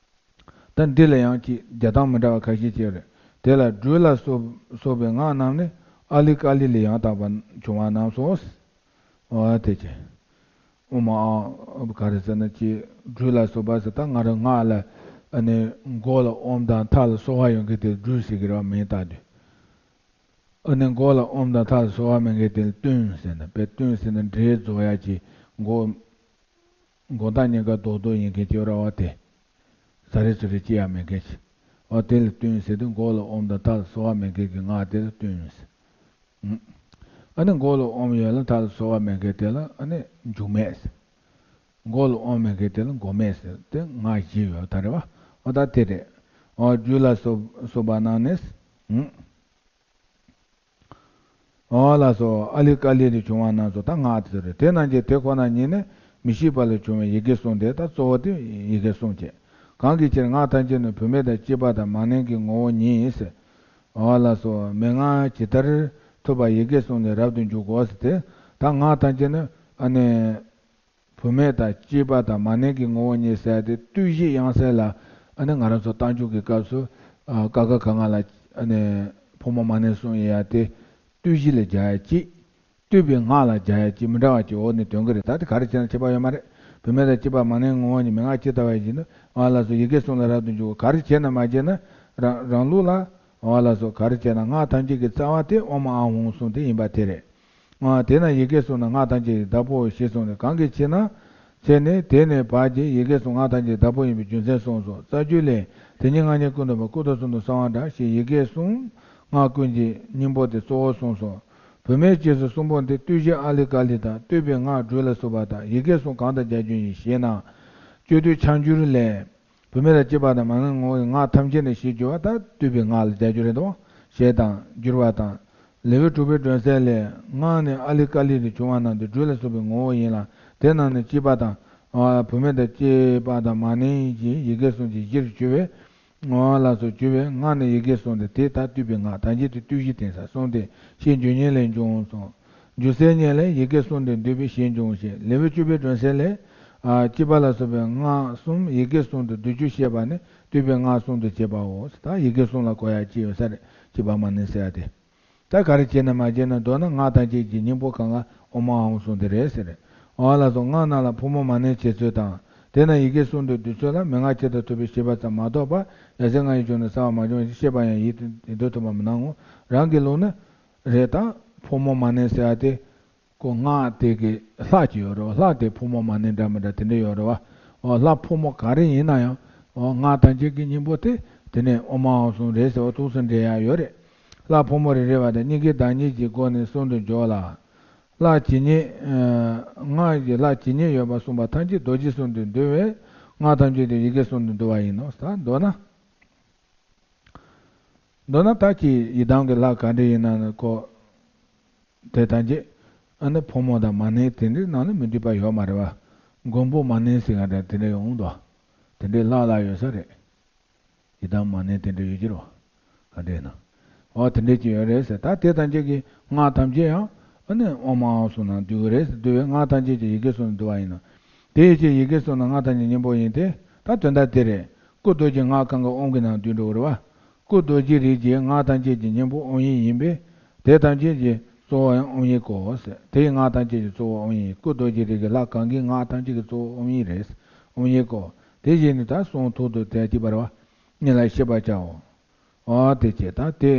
ད་འདི་ལ་ཡང་ཅིག་རྒྱག་སྟངས་མི་འདྲ་བ་ཁ་ཤས་ཅིག་ཡོད་རེད། དེ་ལ་སྦྲུལ་ལ་སོགས་སོགས་པའི་སྔགས་རྣམས་ནི་ཨཱ་ལི་ཀཱ་ལི་ལས་ཡང་དག་པར་བྱུང་བ་རྣམས་སོ། འོ་དེ་ཅི། ཨོཾ་ཨཱཿཧཱུྃ་ག་རེ་ཟེར་ན། ཅིག་སྦྲུལ་ལ་སོགས་པ་ཟེར། ད་ང་རང་སྔགས་ལ་ཨ་ནི་མགོ་ལ་ཨོཾ་དང་མཐའ་ལ་སོ་བ་ཡོད་མཁན་དེ་སྦྲུལ་ཟེར་གྱི་རེད་བ། མིང་བཏགས་དུས། ཨ་ནི་མགོ་ལ་ཨོཾ་དང་མཐའ་ལ་སོ་བ་མེད་མཁན་དེ་ལ་བཏོན་ཟེར་ན། དཔེ་བཏོན་ཟེར་ན་འདྲེ་རྫོགས་ཡ་ཅིག་མགོ། མགོ་ཐག་གཉིས་ཀ་རྡོག་རྡོག་ཡིན་མཁན་ཅིག་ཡོད་རེད་བ། དེ་ཟ་རི་ཚུ་རི་ཅི་ཡང་མེད་མཁན་ཅིག་འོ་དེ་ལ་བཏོན་ཟེར་དུས། མགོ་ལ་ཨོཾ་དང་མཐའ་ལ་སོ་བ་མེད་མཁན་གྱི་སྔགས་དེ་ལ་བཏོན་ཟེར། ཨ་ནི་མགོ་ལ་ཨོཾ་ཡོད་ལ་མཐའ་ལ་སོ་བ་མེད་མཁན་དེ་ལ་ཨ་ནི་འཇུག་མེད་ཟེར། མགོ་ལ་ཨོཾ་མེད་མཁན་དེ་ལ་འགོག་མེད་ཟེར། དེ་སྔགས་བཞི་ཡོད་ད་རེད་བ། འོ་ད་དེ་རེད། འོ་སྦྲུལ་ལ་སོགས་སོགས་པ་རྣམས་ནི། འོ་ལགས་སོ། ཨཱ་ལི་ཀཱ་ལི་ལས་བྱུང་བ་རྣམས་སོ། ད་སྔགས་དེ་ཚོ་རེད། དེ་རྣམས་ཀྱི་དེ་ཁོ་ན་ཉིད་ནི་མི་ཤིགས་པ་ལས་བྱུང་བའི་ཡི་གེ་གསུམ་སྟེ། ད་གཙོ་བོ་དེ་ཡི་གེ་གསུམ་བྱས། གང་གི་ཕྱིར་སྔགས་ཐམས་ཅད་ནི་བུད་མེད་དང་བཅས་པ་དང་མ་ནིང་གི་ངོ་བོ་ཉིད་ཟེར། འོ་ལགས་སོ། མན་ངག་ཇི་ལྟར་ཐུབ་པ་ཡི་གེ་གསུམ་ལས་རབ་ཏུ་འཇུག་གོ་ཟེར་ཏེ། ད་སྔགས་ཐམས་ཅད་ནི་ཨ་ནི། བུད་མེད་དང་བཅས་པ་དང་མ་ནིང་གི་ངོ་བོ་ཉིད་ཟེར་ཏེ། བསྟོད་གཞི་དབྱངས་གསལ་ལ་ཨ་ནི་ང་རང་ཚོ་རྟགས་འཇུག་གི་སྐབས་སུ། ཨ་ཀ་ཁ་ག་ང་ལ་ཨ་ནི་ཕོ་མོ་མ་ནིང་གསུམ་ཡོད་ཡ་དེ། བསྟོད་གཞི་ལ་སྦྱར་ཡ་གཅིག་བསྟོད་པའི་སྔགས་ལ་སྦྱར་ཡ་གཅིག་མི་འདྲ་བ་གཅིག་འོག་ནས་འདོན་གྱི་རེད། ད་དེ་ག་རེ་བྱས་ན་ཁྱད་པར་ཡོད་མ་རེད། བུད་མེད་དང་བཅས་པ་མ་ནིང་ངོ་བོ་ཉིད། མན་ངག་ཇི་ལྟ་བ་ཡིན་ནོ། ཨ་ལགས་སོ། ཡི་གེ་གསུམ་ལ་རབ་ཏུ་འཇུག་གོ། ག་རེ་བྱས་ན་མ་བྱས་ན་རང་རང་ལུགས་ལ། ཨ་ལགས་སོ། ག་རེ་བྱས་ན་སྔགས་ཐམས་ཅད་ཀྱི་རྩ་བ་དེ་ཨོཾ་ཨཱཿཧཱུྃ་གསུམ་དེ་ཡིན་པ་དེ་རེད། ཨ་དེས་ན་ཡི་གེ་གསུམ་ནི་སྔགས་ཐམས་ཅད་ཀྱི་བདག་པོའོ་ཞེས་གསུངས་ནས། གང་གི་ཕྱིར་ན། ཚེ་ནི་དེ་ནི་བར་གྱི་ཡི་གེ་གསུམ་སྔགས་ཐམས་ཅད་བདག་པོ་ཡིན་པའི་རྒྱུ་མཚན་གསུངས་སོ། རྩ་རྒྱུད་ལས། དེ་ཉིད་སྔགས་ཉིད་ཀུན་ཐོབ་པ། སྐུ་དང་གསུང་དང་གསང་བ་འདྲ་ཞེས། ཡི་གེ་གསུམ་སྔགས་ཀུན་གྱི་སྙིང་པོ་དེ་གཙོ་བོར་གསུངས་སོ། བུད་མེད་ཅེས་སོགས་གསུམ་པོ་འདི་བསྟོད་གཞི་ཨཱ་ལི་ཀཱ་ལི་དང་བསྟོད་པའི་སྔགས་སྦྲུལ་ལ་སོགས་པ་དང་། ཡི་གེ་གསུམ་གང་དང་སྦྱར་རྒྱུ་ཡིན་ཞེ་ན། སྤྱོད་བསྡུས་ཕྱག་འགྱུར་ལས། བུད་མེད་དང་བཅས་པ་དང་མ་ནིང་ངོ་བོའི་སྔགས་ཐམས་ཅད་ནི་ཞེས་བརྗོད་པ་ད་བསྟོད་པའི་སྔགས་ལ་སྦྱར་རྒྱུ་རེད་དོ། ཞེས་དང་བསྒྱུར་བ་དང་། ལེའུ་དྲུག་པའི་སྒྲོན་གསལ་ལས། སྔགས་ནི་ཨཱ་ལི་ཀཱ་ལི་ལས་བྱུང་བ་རྣམས་ཏེ། སྦྲུལ་ལ་སོགས་པའི་ངོ་བོ་ཡིན་ལ། དེ་རྣམས་ནི་བཅས་པ་དང་། ཨ་བུད་མེད་དང་བཅས་པ་དང་མ་ནིང་གི་ཡི་གེ་གསུམ་གྱི་གཞིར་གྱུར་པའི། ཨ་ལགས་སོ། གྱུར་པའི་སྔགས་ནི་ཡི་གེ་གསུམ་སྟེ། དེ་ལྟར་བསྟོད་པའི་སྔགས་ཐམས་ཅད་དེ་བསྟོད་གཞི་དེ་ས་གསུམ་སྟེ། ཞེས་འཇུག་ཉེར་ལས་འབྱུང་གསུངས། འཇུག་སེལ་ཉེར་ལས་ཡི་གེ་གསུམ་སྟེ་འདུས་པའི་ཞེས་འབྱུང་ཞེས། ལེའུ་བཅུ་པའི་སྒྲོན་གསལ་ལས། ཨ་བཅས་པ་ལ་སོགས་པའི་སྔགས་གསུམ་ཡི་གེ་གསུམ་དུ་བསྡུ་རྒྱུ་བཤད་པ་ནི་བསྟོད་པའི་སྔགས་གསུམ་དུ་བྱེད་པའོ། ད་ཡི་གེ་གསུམ་ལ་གོ་ཡ་ཅི་ཡོད་ས་རེད། བཅས་པ་མ་ནིང་ཟེར་ཡ་དེ། ད་ག་རེ་བྱས་ན་མ་བྱས་ན། མདོར་ན་སྔགས་ཐམས་ཅད་ཀྱི་སྙིང་པོ་གང་ག་ཨོཾ་ཨཱཿཧཱུྃ་གསུམ་དེ་རེད་ཟེར། འོ་ལགས་སོ། སྔགས་རྣམས་ལ་ཕོ་མོ་མ་ནིང་བྱེད་ཚུལ་དང་། དེས་ན་ཡི་གེ་གསུམ་དུ་བསྡུ་ཚུལ་ལ་མན་ངག་ཇི་ལྟར་ཐུབ་པའི་ཞེས་པ་ཙམ་མ་གཏོགས་པ། ཡ་མཚན་སྔ་ཡོད་བྱུང་ན་གསལ་བར་མ་བྱུང་བ་ཞེས་བཤད་པ་ཡང་ཡིད་ཡིད་དུ་འོང་བ་མི་སྣང་ངོ་། རང་གི་ལུགས་ནི་རེད་ད། ཕོ་མོ་མ་ནིང་ཟེར་ཡ་དེ། ཁོ་སྔགས་དེ་གི་ལྷ་ཅིག་ཡོད་རེད་བ། ལྷ་དེ་ཕོ་མོ་མ་ནིང་འདྲ་མི་འདྲ་དེ་འདྲ་ཡོད་རེད་བ། འོ་ལྷ་ཕོ་མོ་ག་རེ་ཡིན་ན་ཡང་། འོ་སྔགས་ཐམས་ཅད་ཀྱི་སྙིང་པོ་དེ། དེ་ནས་ཨོཾ་ཨཱཿཧཱུྃ་གསུམ་རེད་ཟེར་བ་ཐུགས་སུ་འདྲེས་ཡ་ཡོད་རེད། ལྷ་ཕོ་མོ་རེ་རེ་བ་དང་སྙིང་གའི་བདག་ཉིད་ཀྱི་སྒོ་ནས་གསུམ་དུ་འཇོག་ལ། ལྷ་ཇི་སྙེད། ཨ་སྔགས་ཀྱི་ལྷ་ཇི་སྙེད་ཡོད་པ་གསུངས་པ་ཐམས་ཅད་རྡོ་རྗེ་གསུམ་དུ་འདུས་པས་སྔགས་ཐམས་ཅད་དེ་ཡི་གེ་གསུམ་དུ་འདུ་བ་ཡིན་ནོ། ད་མདོར་ན། མདོར་ན་ད་ཀྱི་ཡི་དམ་གྱི་ལྷ་ག་འདྲ་ཡིན་ན་ནི་ཁོ། དེ་ཐམས་ཅད་ཨ་ནི་ཕོ་མོ་དང་མ་ནིང་དེ་འདྲའི་ནང་ལ་མི་འདུས་པ་ཡོད་མ་རེད་བ། མགོན་པོ་མ་ནིང་ཟེར་ག་འདྲ་དེ་འདྲ་ཡོང་དོ། དེ་འདྲའི་ལྷག་ལྷག་ཡོད་ས་རེད། ཡི་དམ་མ་ནིང་དེ་འདྲ་ཡོད་ཀྱི་རེད་བ། ག་འདྲ་ཡིན་ན། འོ་དེ་འདྲ་ཅིག་ཡོད་རེད་ཟེར། ད་དེ་ཐམས་ཅད་ཀྱི་སྔགས་ཐམས་ཅད་ཡང་ཨ་ནི་ཨོཾ་ཨཱཿཧཱུྃ་གསུམ་ནང་འདུས་ཀྱི་རེད་ཟེར། འདུས་པའི་སྔགས་ཐམས་ཅད་ཀྱི་ཡི་གེ་གསུམ་འདུ་བ་ཡིན་ནོ། དེ་ཡི་ཕྱིར་ཡི་གེ་གསུམ་ནི་སྔགས་ཐམས་ཅད་སྙིང་པོ་ཡིན་ཏེ། ད་དོན་དག་དེ་རེད། སྐུ་རྡོ་རྗེ་སྔགས་གང་ག་ཨོཾ་གྱི་ནང་འདུས་འགྲོ་གི་རེད་བ། སྐུ་རྡོ་རྗེ་རིགས་ཀྱི་སྔགས་ཐམས་ཅད་ཀྱི་སྙིང་པོ་ཨོཾ་ཡིག་ཡིན་པས། དེ་ཐམས་ཅད་ཀྱི་གཙོ་བོ་ཡང་ཨོཾ་ཡིག་གོ། དེ་ཡི་སྔགས་ཐམས་ཅད་ཀྱི་གཙོ་བོ་ཨོཾ་ཡིག་སྐུ་རྡོ་རྗེ་རིགས་ཀྱི་ལྷ་གང་གི་སྔགས་ཐམས་ཅད་ཀྱི་གཙོ་བོ་ཨོཾ་ཡིག་རེད། ཨོཾ་ཡིག་གོ། དེ་བཞིན་དུ་ད་གསུང་ཐུགས་རྡོ་རྗེ་ཐེག་པ་རེད་བ། ཉིད་ལ་ཤེས་པར་བྱའོ། འོ་དེ་བྱས་ད་དེ་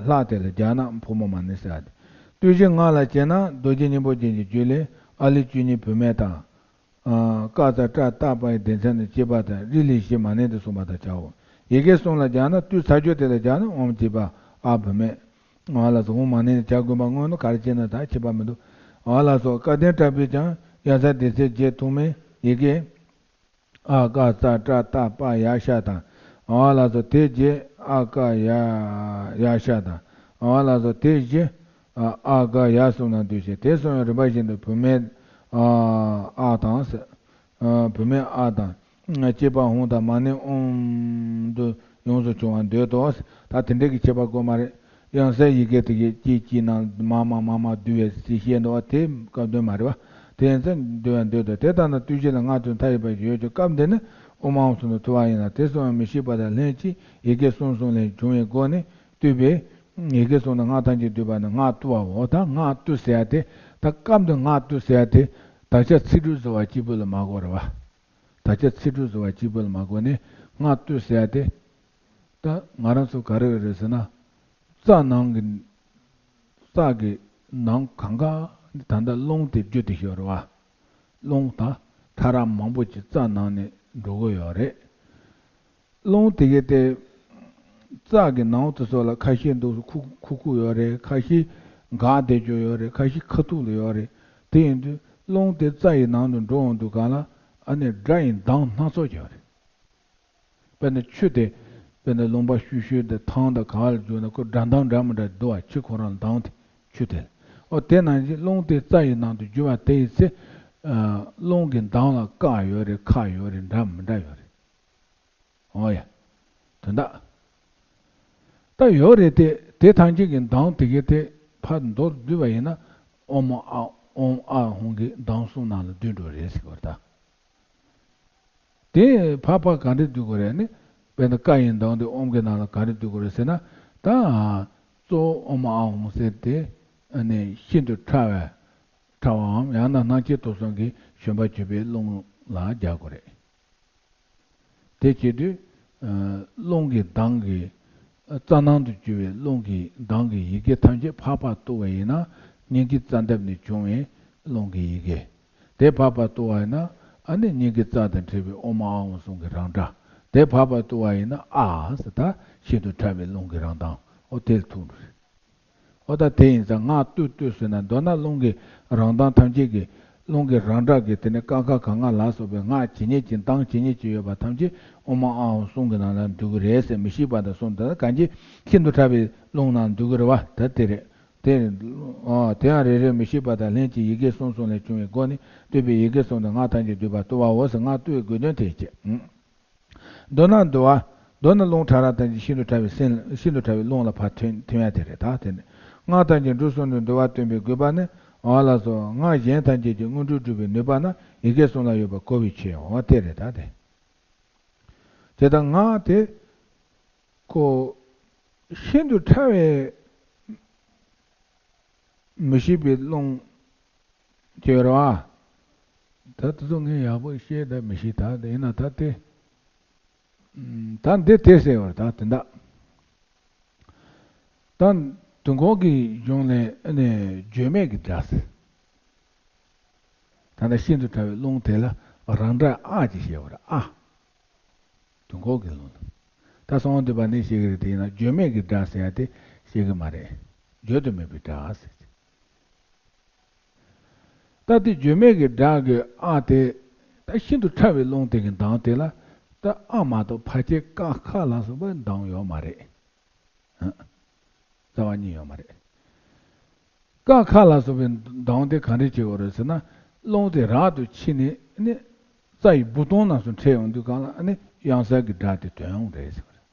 ལྷག་དེ་ལ་སྦྱར་ན་ཕོ་མོ་མ་ནིང་ཟེར་ཡ་དེ། བསྟོད་གཞི་སྔགས་ལ་བྱས་ན་རྡོ་རྗེ་སྙིང་པོ་ཅན་གྱི་རྒྱུད་ལས་ཨཱ་ལི་བཅུ་གཉིས་བུད་མེད་དང་། ཨ་ཀ་ཙ་ཏྲ་ཏ་པ་ཡི་སྡེ་ཚན་དུ་སྐྱེས་པ་དང་། རིགས་ལས་བཞི་མ་ནིང་དུ་གསུངས་པ་དང་བྱའོ། ཡི་གེ་གསུམ་ལ་སྦྱར་ན་བསྟོད་ཚར་རྒྱུ་དེ་ལ་སྦྱར་ན་ཨོཾ་བྱས་པ་ཨཱཿ་བུད་མེད། འོ་ལགས་སོ། ཨོཾ་མ་ནིང་ནས་བྱ་དགོས་པ་སྔོན་དུ་ག་རེ་བྱས་ན་ད་ཁྱད་པར་མི་འདུག་འོ་ལགས་སོ། སྐལ་ལྡན་གྲགས་པས་ཀྱང་ཡ་མཚན་སྡེ་ཚན་བརྒྱད་ཐོག་མའི་ཡི་གེ། ཨ་ཀ་ཙ་ཏྲ་ཏ་པ་ཡ་ཤ་དང་། འོ་ལགས་སོ། དེ་རྗེས་ཨ་ཀ་ཡ་ཡ་ཤ་དང་། འོ་ལགས་སོ། དེ་བཞི་ཨ་ཀ་ཡ་གསུམ་ལ་འདུས་ཤིང་། དེ་གསུམ་ཡང་རིམ་པ་བཞིན་དུ་བུད་མེད་ ཨ་ཨ་དང་ཟེར། ཨ་བུད་མེད་ཨ་དང་། སྐྱེས་པ་ཧཱུྃ་དང་མ་ཎི་ཨོཾ་དུ་ཡོངས་སུ་སྦྱོང་བར་འདོད་དོ། ད་དེ་འདྲའི་གི་ཁྱད་པར་དགོས་མ་རེད། དབྱངས་གསལ་ཡི་གེ་དེ་གི་ཀྱི་ཀྱི་ནང་མ་མ་མ་མ་བསྡུ་བའི་ཟེར་བཤད་འདུག་བ། དེ་སྐབས་དོན་མ་རེད་བ། དེ་ཡིན་ཙང་འདུལ་བར་འདོད་དོ། དེ་ལྟར་ན་བརྟུལ་ཞུགས་ལ་སྔགས་བཏུ་མཐའ་ཡས་པ་ཡོད་ཀྱང་སྐབས་འདི་ནི་ཨོཾ་ཨཱཿཧཱུྃ་སུམ་དུ་ཐུབ་པ་ཡིན་ལ། དེ་གསུམ་མི་ཤིགས་པ་དང་ལྷན་ཅིག་ཡི་གེ་གསུམ་གསུམ་ལས་བྱུང་བའི་སྒོ་ནས་བཏུས་པས། ཡི་གེ་གསུམ་དང་སྔགས་ཐམས་ཅད་བསྡུས་པ་ནི་སྔགས་བཏུ་བའོ། ད་སྔགས་བཏུ་ཟེར་ཡ་དེ། ད་སྐབས་འདི་སྔགས་བཏུ་ཟེར་ཡ་དེ། དག་ཆ་ཚིག་འབྲུ་བཟོ་བ་གཅིག་པུ་ལ་མ་གོ་རེད་བ། དག་ཆ་ཚིག་འབྲུ་བཟོ་བ་གཅིག་པུ་ལ་མ་གོ་ནས་སྔགས་བཏུ་ཟེར་ཡ་དེ། ད་ང་རང་ཚོ་ག་རེ་རེད་ཟེར་ན། རྩ་ནང་གི། རྩ་གི་ནང་གང་ག་ད་ལྟ་རླུང་དེ་རྒྱུ་དེ་ཤོར་བ། རླུང་ད་ཕྲ་རགས་མང་པོ་ཅིག་རྩ་ནང་ནས་འགྲོ་གི་ཡོད་རེད། རླུང་དེ་གའི་དེ་རྩ་གི་ནང་དུ་སོགས་ལ་ཁ་ཤས་འདུག་ཁུག་ཁུག་ཁུག་ཡོད་རེད། ཁ་ཤས་འགག་བསྡད་རྒྱུ་ཡོད་རེད། ཁ་ཤས་ཁ་ཐུག་ལ་ཡོད་རེད། དེ་ཡིན་དུས་རླུང་དེ་རྩ་ཡི་ནང་དུ་འགྲོ་འོང་དུས་གང་ལ་ཨ་ནི་སྒྲ་ཡི་གདངས་སྣ་ཚོགས་ཡོད་རེད། དཔེར་ན་ཆུ་དེ། དཔེར་ན་ལུང་པ་ཤུལ་ཤུལ་དེ་ཐང་དང་ག་བ་ལ་འཛུལ་ན་ཁོ་སྒྲ་གདངས་འདྲ་མི་འདྲ་འདུག་བ། ཆུ་ཁོ་རང་གདངས་དེ་ཆུ་དེ་ལ། ཨོ་དེ་ནང་བཞིན་རླུང་དེ་རྩ་ཡི་ནང་དུ་རྒྱུ་བ་དེ་ཡི་ཚེ། ཨ་རླུང་གི་གདངས་ལ་ཀ་ཡོད་རེད། ཁ་ཡོད་རེད། འདྲ་མི་འདྲ་ཡོད་རེད། ཨོ་ཡ། དོན་དག་ད་ཡོད་རེད་དེ། དེ་ཐམས་ཅད་ཀྱི་གདངས་དེ་གའི་དེ་ཕར་མདོར་བསྡུས་པ་ཡིན་ན། ཨོཾ་ཨཱཿཧཱུྃ་ཨོཾ་ཨཱཿཧཱུྃ་གི་གདངས་གསུམ་ནང་ལ་འདུས་འགྲོ་རེད་ཟེར་བ་རེད་ད། དེ་ཕར་ཕར་ག་འདྲ་བསྡུ་དགོས་རེད་ནི། དཔེར་ན་ཀ་ཡི་གདངས་དེ་ཨོཾ་གྱི་ནང་ལ་ག་འདྲ་བསྡུ་དགོས་རེད་ཟེར་ན། ད་གཙོ་བོ་ཨོཾ་ཨཱཿཧཱུྃ་ཟེར་དེ་ཨ་ནི་ཤིན་ཏུ་ཕྲ་བའི་ཕྲ་བའམ་ཡང་ན་སྣང་མཆེད་དུ་གསུམ་གྱི་བྱོན་པ་བརྗོད་པའི་རླུང་ལ་སྦྱར་དགོས་རེད། དེ་བྱེད་དུས། ཨ་རླུང་གི་གདངས་ཀྱི། རྩ་ནང་དུ་རྒྱུ་བའི་རླུང་གི་གདངས་ཀྱི་ཡི་གེ་ཐམས་ཅད་ཕར་ཕར་གཏུགས་པ་ཡིན་ན། སྙིང་གའི་རྩ་འདབས་ནས་བྱུང་བའི་རླུང་གི་ཡི་གེ། དེ་ཕར་ཕར་གཏུགས་པ་ཡིན་ན། ཨ་ནི་སྙིང་གའི་རྩ་དང་འབྲེལ་བའི་ཨོཾ་ཨཱཿཧཱུྃ་གསུམ་གྱི་རང་སྒྲ། དེ་ཕར་ཕར་གཏུགས་པ་ཡིན་ན། ཨཱཿཟེར་ད་ཤིན་ཏུ་ཕྲ་བའི་རླུང་གི་རང་གདངས། ཨོ་དེ་ལ་ཐུག་འགྲོ་རེད། ཨོ་ད་དེ་ཡིན་ཙང་སྔགས་བཏུ་བཏུ་ཟེར་ན། མདོར་ན་རླུང་གི་རང་གདངས་ཐམས་ཅད་ཀྱི། རླུང་གི་རང་སྒྲ་གི་དེ་ནི་ཀ་ཁ་ག་ང་ལ་སོགས་པའི་སྔགས་ཇི་སྙེད་ཅིག་གདངས་ཇི་སྙེད་ཅིག་ཡོད་པ་ཐམས་ཅད་ཨོཾ་ཨཱཿཧཱུྃ་གསུམ་གྱི་ནང་ལ་འདུ་གི་རེད་ཟེར། མི་ཤིགས་པ་དང་གསུམ་དང་གང་ཅི་ཤིན་ཏུ་ཕྲ་བའི་རླུང་ནང་འདུ་གི་རེད་བ། ད་དེ་རེད། དེ་ཨ་དེ་ཡང་རེ་རེ་མི་ཤིགས་པ་དང་ལྷན་ཅིག་ཡི་གེ་གསུམ་གསུམ་ལས་བྱུང་བའི་སྒོ་ནས་བཏུས་པའི་ཡི་གེ་གསུམ་དང་སྔགས་ཐམས་ཅད་བསྡུས་པ་བཏུ་བའོ་ཟེར། སྔགས་བཏུ་བའི་དགོས་དོན་དེ་བྱས། མདོར་ན་འདུལ་བ། མདོར་ན་རླུང་ཕྲ་རགས་ཐམས་ཅད་ཤིན་ཏུ་ཕྲ་བའི་སེམས། ཤིན་ཏུ་ཕྲ་བའི་རླུང་ལ་ཕར་ཐོན་ཐོན་ཡ་དེ་རེད་ད། དེ་ནི་སྔགས་ཐམས་ཅད་འབྲུ་གསུམ་དུ་འདུལ་བ་སྟོན་པའི་དགོས་པ་ནི། འོ་ལགས་སོ། སྔགས་གཞན་ཐམས་ཅད་ཀྱི་དངོས་གྲུབ་སྒྲུབ་པའི་ནུས་པ་ནི་ཡི་གེ་གསུམ་ལ་ཡོད་པར་གོ་བའི་ཕྱིར། འོ་དེ་རེད་ད་དེ། དེ་ལྟར་སྔགས་དེ་ཁོ་ཤིན་ཏུ་ཕྲ་བའི་མི་ཤིགས་པའི་རླུང་ཅེས་རེད་བ། ད་དེ་ཚོ་ངས་ཡག་པོ་བཤད་ད་མི་ཤེས་ད། དེ་ཡིན་ན་ད་དེ། ད་འདི་དེ་ཟེར་བར་ད་དེ་འདྲ། ད་དུས་འཁོར་གྱི་གཞུང་ལས་ཨ་ནི་བརྗོད་མེད་ཀྱི་སྒྲ་ཟེར། ད་ནི་ཤིན་ཏུ་ཕྲ་བའི་རླུང་དེ་ལ་རང་སྒྲ་ཨ་ཅེས་བཤད་པར་ཨ། དུས་འཁོར་གྱི་ལུང་ལ། ད་གསང་བ་འདུས་པ་ནས་བཤད་ཀྱི་རེད། དེ་ཡིན་ན་བརྗོད་མེད་ཀྱི་སྒྲ་ཟེར་ཡ་དེ་བཤད་ཀྱི་མ་རེད། བརྗོད་དུ་མེད་པའི་སྒྲ་ཟེར། ད་དེ་བརྗོད་མེད་ཀྱི་སྒྲ་གི་ཨ་དེ། ད་ཤིན་ཏུ་ཕྲ་བའི་རླུང་དེ་གི་གདངས་དེ་ལ། ད་ཨ་མ་གཏོགས་ཕལ་ཆེར་ཀ་ཁ་ལ་སོགས་པ་གདངས་ཡོད་མ་རེད། ཧ། རྩ་བ་ཉིད་ཡོད་མ་རེད། ཀ་ཁ་ལ་སོགས་པའི་གདངས་དེ་ག་འདྲས་བྱེད་དགོས་རེད་ཟེར་ན། རླུང་དེ་རག་ཏུ་ཕྱིན་ནས་ནི། རྩ་ཡི་སྦུག་སྟོང་ནང་སོང་འཕྲད་ཡོང་དུས་གང་ལ་ནི་དབྱངས་གསལ་གྱི་སྒྲ་དེ་ཐོན་ཡོང་རེད་ཟེར་བ་རེད།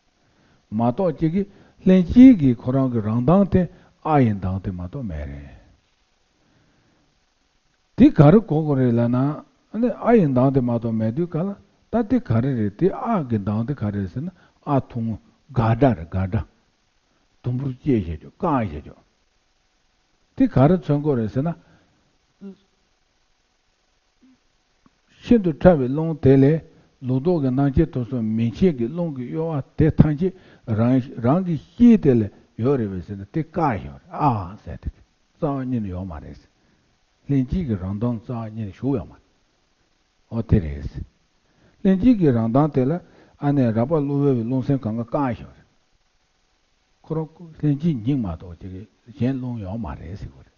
མ་གཏོགས་གཅིག་གིས་ལྷན་སྐྱེས་ཀྱི་ཁོ་རང་གི་རང་གདངས་དེ་ཨ་ཡི་གདངས་དེ་མ་གཏོགས་མེད་རེད། དེ་ག་རེ་གོ་དགོས་རེད་ལབ་ན། ཨ་ནི་ཨ་ཡི་གདངས་དེ་མ་གཏོགས་མེད་དུས་ག་ལ། ད་དེ་ག་རེ་རེད། དེ་ཨ་གི་གདངས་དེ་ག་རེ་རེད་ཟེར་ན། ཨ་ཐུང་ངུ་དགག་སྒྲ་རེད། དགག་སྒྲ། དུམ་བུར་བཅད་བྱས་ཀྱང་བཀག་བྱས་ཀྱང་། དེ་ག་རེ་མཚོན་དགོས་རེད་ཟེར་ན། ཤིན་ཏུ་ཕྲ་བའི་རླུང་དེ་ལས་ལུགས་ལྡོག་གི་སྣང་མཆེད་དུ་སོང་མིན་ཆད་ཀྱི་རླུང་གི་གཡོ་བ་དེ་ཐམས་ཅད་རང་རང་གི་སྐྱེས་དེ་ལས་ཡོད་རེད་པས་ཟེར་ན། དེ་བཀག་བཞག་རེད། ཨ་ཟེར་དེ་རྩ་བ་ཉིད་ནས་ཡོད་མ་རེད་ཟེར། ལྷན་སྐྱེས་ཀྱི་རང་གདངས་རྩ་བ་ཉིད་ནས་ཞུགས་ཡོད་མ་རེད། ཨོ་དེ་རེད་ཟེར། ལྷན་སྐྱེས་ཀྱི་རང་གདངས་དེ་ལ་ཨ་ནི་རགས་པ་གློ་བུར་བའི་རླུང་སེམས་གང་ག་བཀག་བཞག་རེད། ཁོ་རང་ལྷན་སྐྱེས་ཉིད་མ་གཏོགས་ཅིག་གཞན་རླུང་ཡོད་མ་རེད་ཟེར་བ་རེད།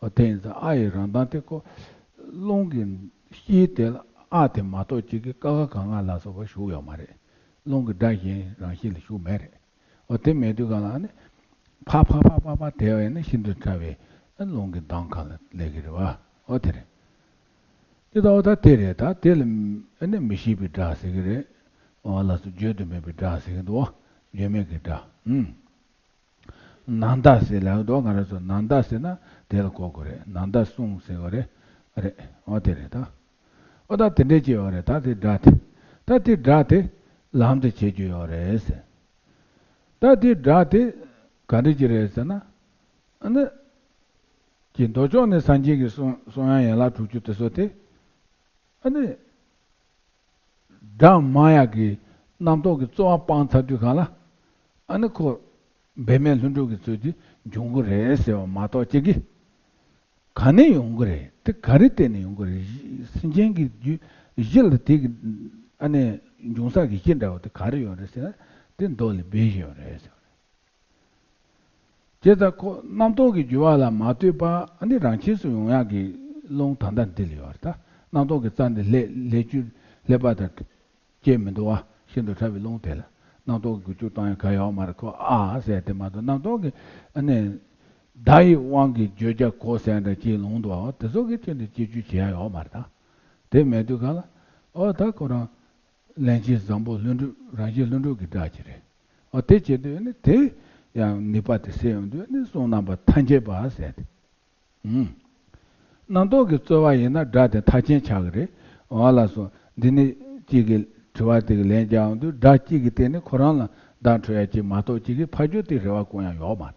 ཨོ་དེ་ཡིན་ཙང་ཨ་ཡི་རང་གདངས་དེ་ཁོ་རླུང་གི་སྐྱེས་དེ་ལ་ཨ་དེ་མ་གཏོགས་ཅིག་གི་ཀ་ཁ་ག་ང་ལ་སོགས་པ་ཞུགས་ཡོད་མ་རེད། རླུང་གི་སྒྲ་གཞན་རང་བཞིན་ལ་ཞུགས་མེད་རེད། ཨོ་དེ་མེད་དུས་གང་ལ་ཨ་ནི་ཕ་ཕ་ཕ་ཕ་ཕ་དེ་བས་ནི་ཤིན་ཏུ་ཕྲ་བའི་རླུང་གི་གདངས་གང་ལ་སླེབས་ཀྱི་རེད་བ། ཨོ་དེ་རེད། དེ་ལྟ་བུ་ད་དེ་རེད། ད་དེ་ལ་ཨ་ནི་མི་ཤེས་པའི་སྒྲ་ཟེར་གི་རེད། འོ་ལགས་སོ། བརྗོད་དུ་མེད་པའི་སྒྲ་ཟེར་གི་འདུག་བརྗོད་མེད་ཀྱི་སྒྲ། ཨུམ། ནཱ་ད་ཟེར་ལབ་འདུག་ང་རང་ཚོ་ནཱ་ད་ཟེར་ན་དེ་ལ་གོ་དགོས་རེད། ནཱ་ད་གསུངས་ཟེར་བ་རེད། རེད། འོ་དེ་རེད་ད། འོ་ད་དེ་འདྲས་ཅིག་ཡོད་རེད། ད་དེ་སྒྲ་དེ། ད་དེ་སྒྲ་དེ་ལམ་དུ་བྱེད་རྒྱུ་ཡོད་རེད་ཟེར། ད་དེ་སྒྲ་དེ་ག་འདྲས་ཅིག་རེད་ཟེར་ན། ཨ་ནི། ཀྱི་མདོ་ཕྱོགས་ནས་སངས་རྒྱས་ཀྱི་གསུང་གསུང་དབྱངས་ཡན་ལག་དྲུག་ཅུ་དེ་ཚོ་དེ། ཨ་ནི། སྒྲ་མང་ཡག་གི་རྣམ་རྟོག་གི་རྩོལ་བ་སྤངས་ཚར་དུས་གང་ལ། ཨ་ནི་ཁོ་འབད་མེད་ལྷུན་གྲུབ་ཀྱི་ཚུལ་གྱིས་འབྱུང་གི་རེད་ཟེར་བ་མ་གཏོགས་ཅིག་གིས། ག་ནས་ཡོང་གི་རེད། དེ་ག་རེ་བརྟེན་ནས་ཡོང་གི་རེད། གཞི་སེམས་ཅན་གྱི་རྒྱུ་གཞི་ལ་དེ་གི་ཨ་ནི་འབྱུང་ས་གི་གཞི་འདྲ་བོ་དེ་ག་རེ་ཡོད་རེད་ཟེར་ན། དེ་མདོ་ལས་སྦས་བཞིན་ཡོད་རེད་ཟེར་བ་རེད། བྱས་ཙང་ཁོ་རྣམ་རྟོག་གི་རྒྱུ་བ་ལ་མ་ལྟོས་པ་ཨ་ནི་རང་ཆས་སུ་ཡོང་ཡག་གི་རླུང་ད་ལྟ་འདི་ལ་ཡོད་རེད། ད་རྣམ་རྟོག་གི་རྩ་འདི་ལྷད་ལྷད་ཆུ་ལྷད་པ་དང་སྐྱེ་མི་འདུག་བ། ཤིན་ཏུ་ཕྲ་བའི་རླུང་དེ་ལ་རྣམ་རྟོག་གི་འགུལ་སྐྱོད་གཏོང་ཡག་ག་ཡོད་མ་རེད། ཁོ་ཨ་ཟེར་དེ་མ་གཏོགས་རྣམ་རྟོག་གི་ཨ་ནི་བརྡ་ཡི་དབང་གིས་བརྗོད་བྱ་གོ་ཟེར་འདྲ་ཅིག་ལོང་འདུག་བ། དེ་ཚོ་གི་ཁྱོན་ནས་སྐྱེ་བཅུ་བྱེད་ཡག་ཡོད་མ་རེད་ད། དེ་མེད་དུས་གང་ལ་ཨོ་ད་ཁོ་རང་། ལན་གཅིག་བཟང་པོ་ལྷུན་གྲུབ་རང་བཞིན་ལྷུན་གྲུབ་ཀྱི་སྒྲ་ཅིག་རེད། ཨོ་དེ་བྱེད་དུས་ནི་དེ་ཡང་ནུས་པ་དེ་སད་ཡོང་དུས་ནི་གསུང་རྣམ་པ་ཐམས་ཅད་པ་ཟེར་ཏེ། ཨུམ། རྣམ་རྟོག་གི་རྩོལ་བ་ཡིན་ན་སྒྲ་དེ་མཐའ་ཅན་ཆགས་ཀྱི་རེད། འོ་ལགས་སོ། འདི་ནི་གཅིག་གི་དྲི་བ་དེ་གི་ལན་རྒྱག་ཡོང་དུས་སྒྲ་གཅིག་གི་སྟེང་ནས་ཁོ་རང་ལ་བརྡ་འཕྲོད་ཡ་གཅིག་མ་གཏོགས་གཅིག་གི་ཕར་ཕྱོགས་དེ་རེ་བ་བསྐོང་ཡ་ཡོད་མ་རེད།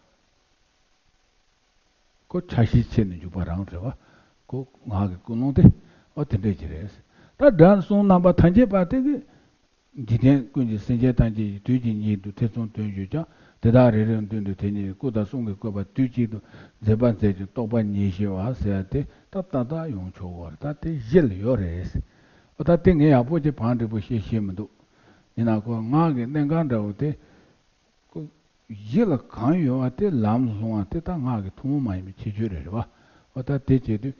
ཁོ་ཆ་ཤས་ཕྱེ་ནས་འཇུག་པ་རང་རེད་བ། ཁོ་ངག་གི་ཀུན་སློང་དེ་ཨོ་དེ་འདྲས་ཀྱི་རེད། ད་སྒྲ་གསུང་རྣམ་པ་ཐམས་ཅད་པ་དེ་གི་འཇིག་རྟེན་ཀུན་གྱི་སེམས་ཅན་ཐམས་ཅད་ཀྱི་དུས་ཀྱི་ཉིད་དུ་ཐེ་ཚོམ་དོན་བརྗོད་ཀྱང་དེ་དག་རེ་རེའི་མདུན་དུ་དེ་ཉིད་སྐུ་དང་གསུང་གི་བཀོད་པ་དུས་གཅིག་ཏུ་མཛད་པ་མཛད་ཅིང་རྟོགས་པ་ཉིད་ཤེས་པ་ཟེར་ཏེ་ད་ཏག་ཏག་ཡོང་ཆོག་གོ། ད་དེ་གཞི་ལ་ཡོད་རེད། ཨོ་ད་དེ་ངས་ཡག་པོ་ཅིག་བང་འགྲིག་པོ་ཤེས་ཤེས་མི་འདུག་ཡིན་ན་ཁོ་ངག་གི་གནད་འགག་འདྲ་བོ་དེ། ཁོ་གཞི་ལ་གང་ཡོད་པ་དེ་ལམ་ལྷུང་བ་དེ་ད་ངག་གི་ཐུན་མོང་མ་ཡིན་པའི་ཁྱད་ཆོས་རེད་རེད་བ། འོ་ད་དེ་བྱེད་དུས་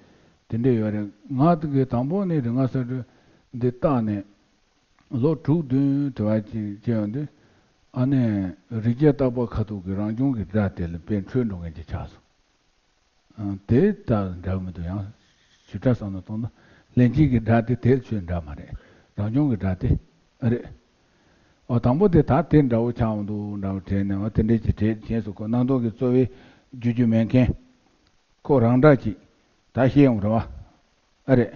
དེ་འདྲས་ཡོད་རེད། ང་དེ་གི་དང་པོ་ནས་རིག་སྔགས་གསར་བགྲོས་འདི་བཏགས་ནས་ལོ་དྲུག་བདུན་དེ་བ་ཅིག་བྱས་ཡོང་དུས་ཨ་ནི་རིག་བྱེད་བརྟག་པ་ཁ་ཐུག་གི་རང་བྱུང་གི་སྒྲ་དེ་ལ་དཔེ་འཕྲོད་འགྲོ་མཁན་ཅིག་ཆགས་སོང་། དེ་ལྟར་འདྲ་མི་འདུག་ཡང་ཞིབ་ཕྲ་བསམ་བློ་གཏོང་ན་ལྷན་སྐྱེས་ཀྱི་སྒྲ་དེ་དེར་ཆོས་འདྲ་མ་རེད། རང་བྱུང་གི་སྒྲ་དེ་རེད། འོ་དང་པོ་དེ་ད་དེ་འདྲ་བོ་ཆགས་འོང་འདུག་འདྲ་བོ་དྲན་ནས་འོ་དེ་འདྲས་ཀྱི་དྲན་བྱས་སུ་ཁོ་རྣམ་རྟོག་གི་རྩོལ་བས་བསྒྱུར་རྒྱུ་མེད་མཁན་ཁོ་རང་འདྲ་ཅིག་ད་ཤེས་ཡོང་རེད་བ། ཨ་རེད།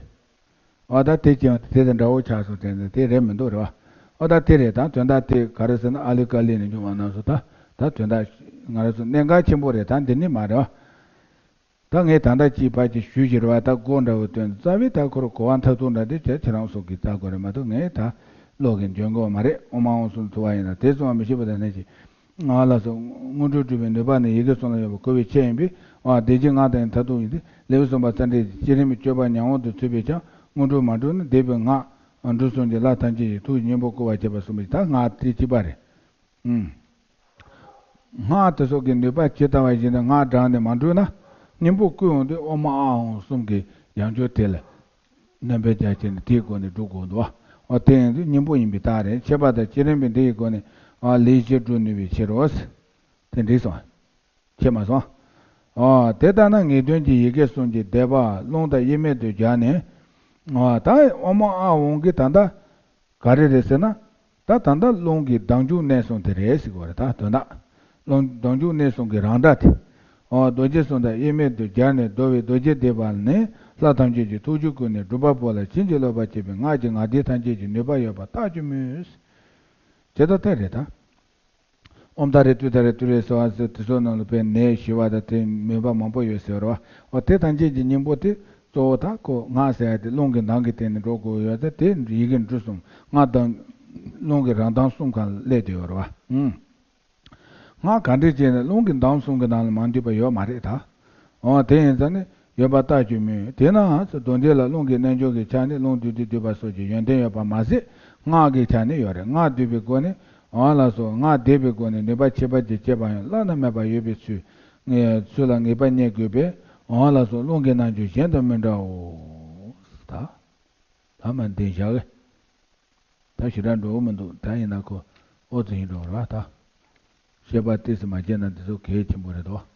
ཨོ་ད་དེ་ཅི་ཡང་དེ་དང་འདྲ་བོ་ཆགས་སོང་། དེ་ནི་དེ་རེད་མི་འདུག་རེད་བ། ཨོ་ད་དེ་རེད། ད་དོན་དག་དེ་ག་རེ་ཟེར་ན་ཨ་ལི་ཀ་ལི་ནས་འབྱུང་བ་རྣམས་སུ་ད་ད་དོན་དག་ང་རང་ཚོ་གནད་འགག་ཆེན་པོ་རེད། ད་འདི་ནི་མ་རེད་བ། ད་ངས་ད་ལྟ་ཅིག་ཕར་ཅིག་ཞུས་ཀྱི་རེད་བ། ད་སྒོ་འདྲ་བོ་སྟོན་རྩ་བའི་ད་ཁོ་ར་གོ་བ་མཐར་ཐུག་འདྲ་དེ་བྱས་ཁྱེད་རང་ཚོ་གིས་ལྟ་དགོས་རེད་མ་གཏོགས་ངས་ད་ཀློག་གིན་འཇོན་གོ་མ་རེད། ཨོཾ་ཨཱཿཧཱུྃ་སུམ་ཐུབ་པ་ཡིན་ན་དེ་གསུང་བ་མི་ཤེས་པ་དང་ནས་ཅིག་ང་ལ་སོགས་སྔོན་འགྲོ་སྒྲུབ་པའི་ནུས་པ་ནི་ཡི་གེ་གསུམ་ལ་ཡོད་པ་གོ་བའི་ཆེད་ཡིན་པས། ཨ་བཟླས་བརྗོད་སྔགས་དང་མཐར་ཐུག་ཡིན་ཏེ། ལེའུ་གསུམ་པ་རྩ་འགྲེལ་གྱི་བསྐྱེད་རིམ་གྱི་སྤྱོད་པ་ཉམས་འོག་ཏུ་ཚུད་པས་ཀྱང་སྔོན་འགྲོ་མ་འགྲུབ་ན་བཟླས་པའི་སྔགས་འབྲུ་གསུམ་གྱི་ལྷ་ཐམས་ཅད་ཀྱི་ཐུགས་ཀྱི་སྙིང་པོ་བསྐུལ་བར་བྱེད་པ་གསུམ་པོ་ད་སྔགས་དེ་གཅིག་པ་རེད། ཨུམ། སྔགས་དེ་སོགས་ཀྱི་ནུས་པ་ཇི་ལྟ་བ་བཞིན་དུ་སྔགས་བགྲངས་ནས་མ་འགྲུབ་ན་སྙིང་པོ་བསྐུལ་འོང་དུས་ཨོཾ་ཨཱཿཧཱུྃ་གསུམ་གྱི་ཡང་བསྐྱར་དེ་ལ། རྣམ་པར་སྦྱར་བྱས་ནས་དེའི་སྒོ་ནས་སྒྲུབ་དགོས་འདུག་བ། འོ་དེ་ཡིན་དུས་སྙིང་པོ་ཡིན་པའི་རྟགས་རེད། མཆོད་པ་དང་བསྐྱེད་རིམ་པས་འདི་ཡི་སྒོ་ནས་ཨ་ལེགས་ཤིག་སྒྲུབ་ནུས་པའི་ཕྱིར་རོ། དེ་འགྲིག་སོང་། ཤེས་མ་སོང་། ཨོ་དེ་ལྟར་ན་ངེས་དོན་གྱི་ཡི་གེ་གསུམ་གྱི་བཟླས་པ་རླུང་དང་དབྱེར་མེད་དུ་སྦྱར་ནས། ཨོ་ད་ཨོཾ་ཨཱཿཧཱུྃ་གི་ད་ལྟ་ག་རེ་རེད་ཟེར་ན། ད་ད་ལྟ་རླུང་གི་ལྡང་འཇུག་གནས་གསུམ་དེ་རེད་ཟེར་གྱི་ཡོད་རེད། ད་དོན་དག་རླུང་ལྡང་འཇུག་གནས་གསུམ་གྱི་རང་སྒྲ་དེ། ཨོ་རྡོ་རྗེ་གསུམ་དང་དབྱེར་མེད་དུ་སྦྱར་ནས་བཟླས་པའི་རྡོ་རྗེ་བཟླས་པ་ནི་ལྷ་ཐམས་ཅད་ཀྱི་ཐུགས་རྒྱུད་ཀུན་ནས་སྒྲུབ་པ་པོ་ལ་བྱིན་གྱིས་རློབ་པར་བྱེད་པའི་སྔགས་ཀྱི་ངག་བཟླས་ཐམས་ཅད་ཀྱི་ནུས་པ་ཡོད་པར་བརྟག་ཅིང་སྨོས། ཇི་ལྟར་དེ་རེད་ད། ཨོཾ་ཏཱ་རེ་ཏུཏྟཱ་རེ་ཏུ་རེ་སྭཱ་ཧཱ་ཟེར་དེ་ཚོ་ནང་ལ་དཔེ་ནད་ཞི་བ་དང་དེ་མོས་པ་མང་པོ་ཡོད་ཟེར་བ་རེད་བ། འོ་དེ་ཐམས་ཅད་ཀྱི་སྙིང་པོ་དེ་གཙོ་བོ་ད་ཁོ་སྔགས་ཟེར་ཡ་དེ་རླུང་གི་གདངས་ཀྱི་སྟེང་ནས་འགྲོ་དགོས་ཡོད་ཚེ་དེ་ཡི་གེ་འབྲུ་གསུམ་སྔགས་དང་རླུང་གི་རང་གདངས་གསུམ་གང་ལ་སླེབས་བསྡད་ཡོད་རེད་བ། ཨུམ། སྔགས་ག་འདྲས་བྱས་ནས་རླུང་གི་གདངས་གསུམ་གྱི་ནང་ལ་མ་འདུས་པ་ཡོད་མ་རེད་ད། འོ་དེ་ཡིན་ཙང་ནི་ཡོད་པར་བརྟག་ཅིང་སྨོས། དེས་ན་མདོ་འདི་ལ་རླུང་གི་རྣལ་འབྱོར་གྱི་ཆ་ནས་རླུང་བསྡུས་ཏེ་བསྡུས་པ་སོགས་ཀྱི་ཡོན་ཏན་ཡོད་པ་མ་ཟད་སྔགས་ཀྱི་ཆ་ནས་ཡོད་རེད། སྔགས་བསྡུས་པའི་སྒོ་ནས་འོ་ལགས་སོ། སྔགས་བཟླས་པའི་སྒོ་ནས་ནུས་པ་ཁྱད་པར་གྱི་བསྐྱེད་པ་ཡང་བླ་ན་མེད་པ་ཡོད་པའི་ཚུལ་ངེས་ཚུལ་ལ་ངེས་པ་རྙེད་དགོས་པས་འོ་ལགས་སོ། རླུང་གི་རྣལ་འབྱོར་གཞན་དང་མི་འདྲའོ། ད་ད་མ་འདི་བཞག་གི་ད་ཞེ་དྲག་འགྲོ་གི་མི་འདུག་ད་ཡིན་ན་ཁོ་ཨོ་ཙི་ཡིན་འགྲོ་ར་ད། བཤད་པ་ཏོག་ཙམ་མ་བྱས་ན་འདི་ཚོ་གལ་ཆེན་པོ་རེད་དོ།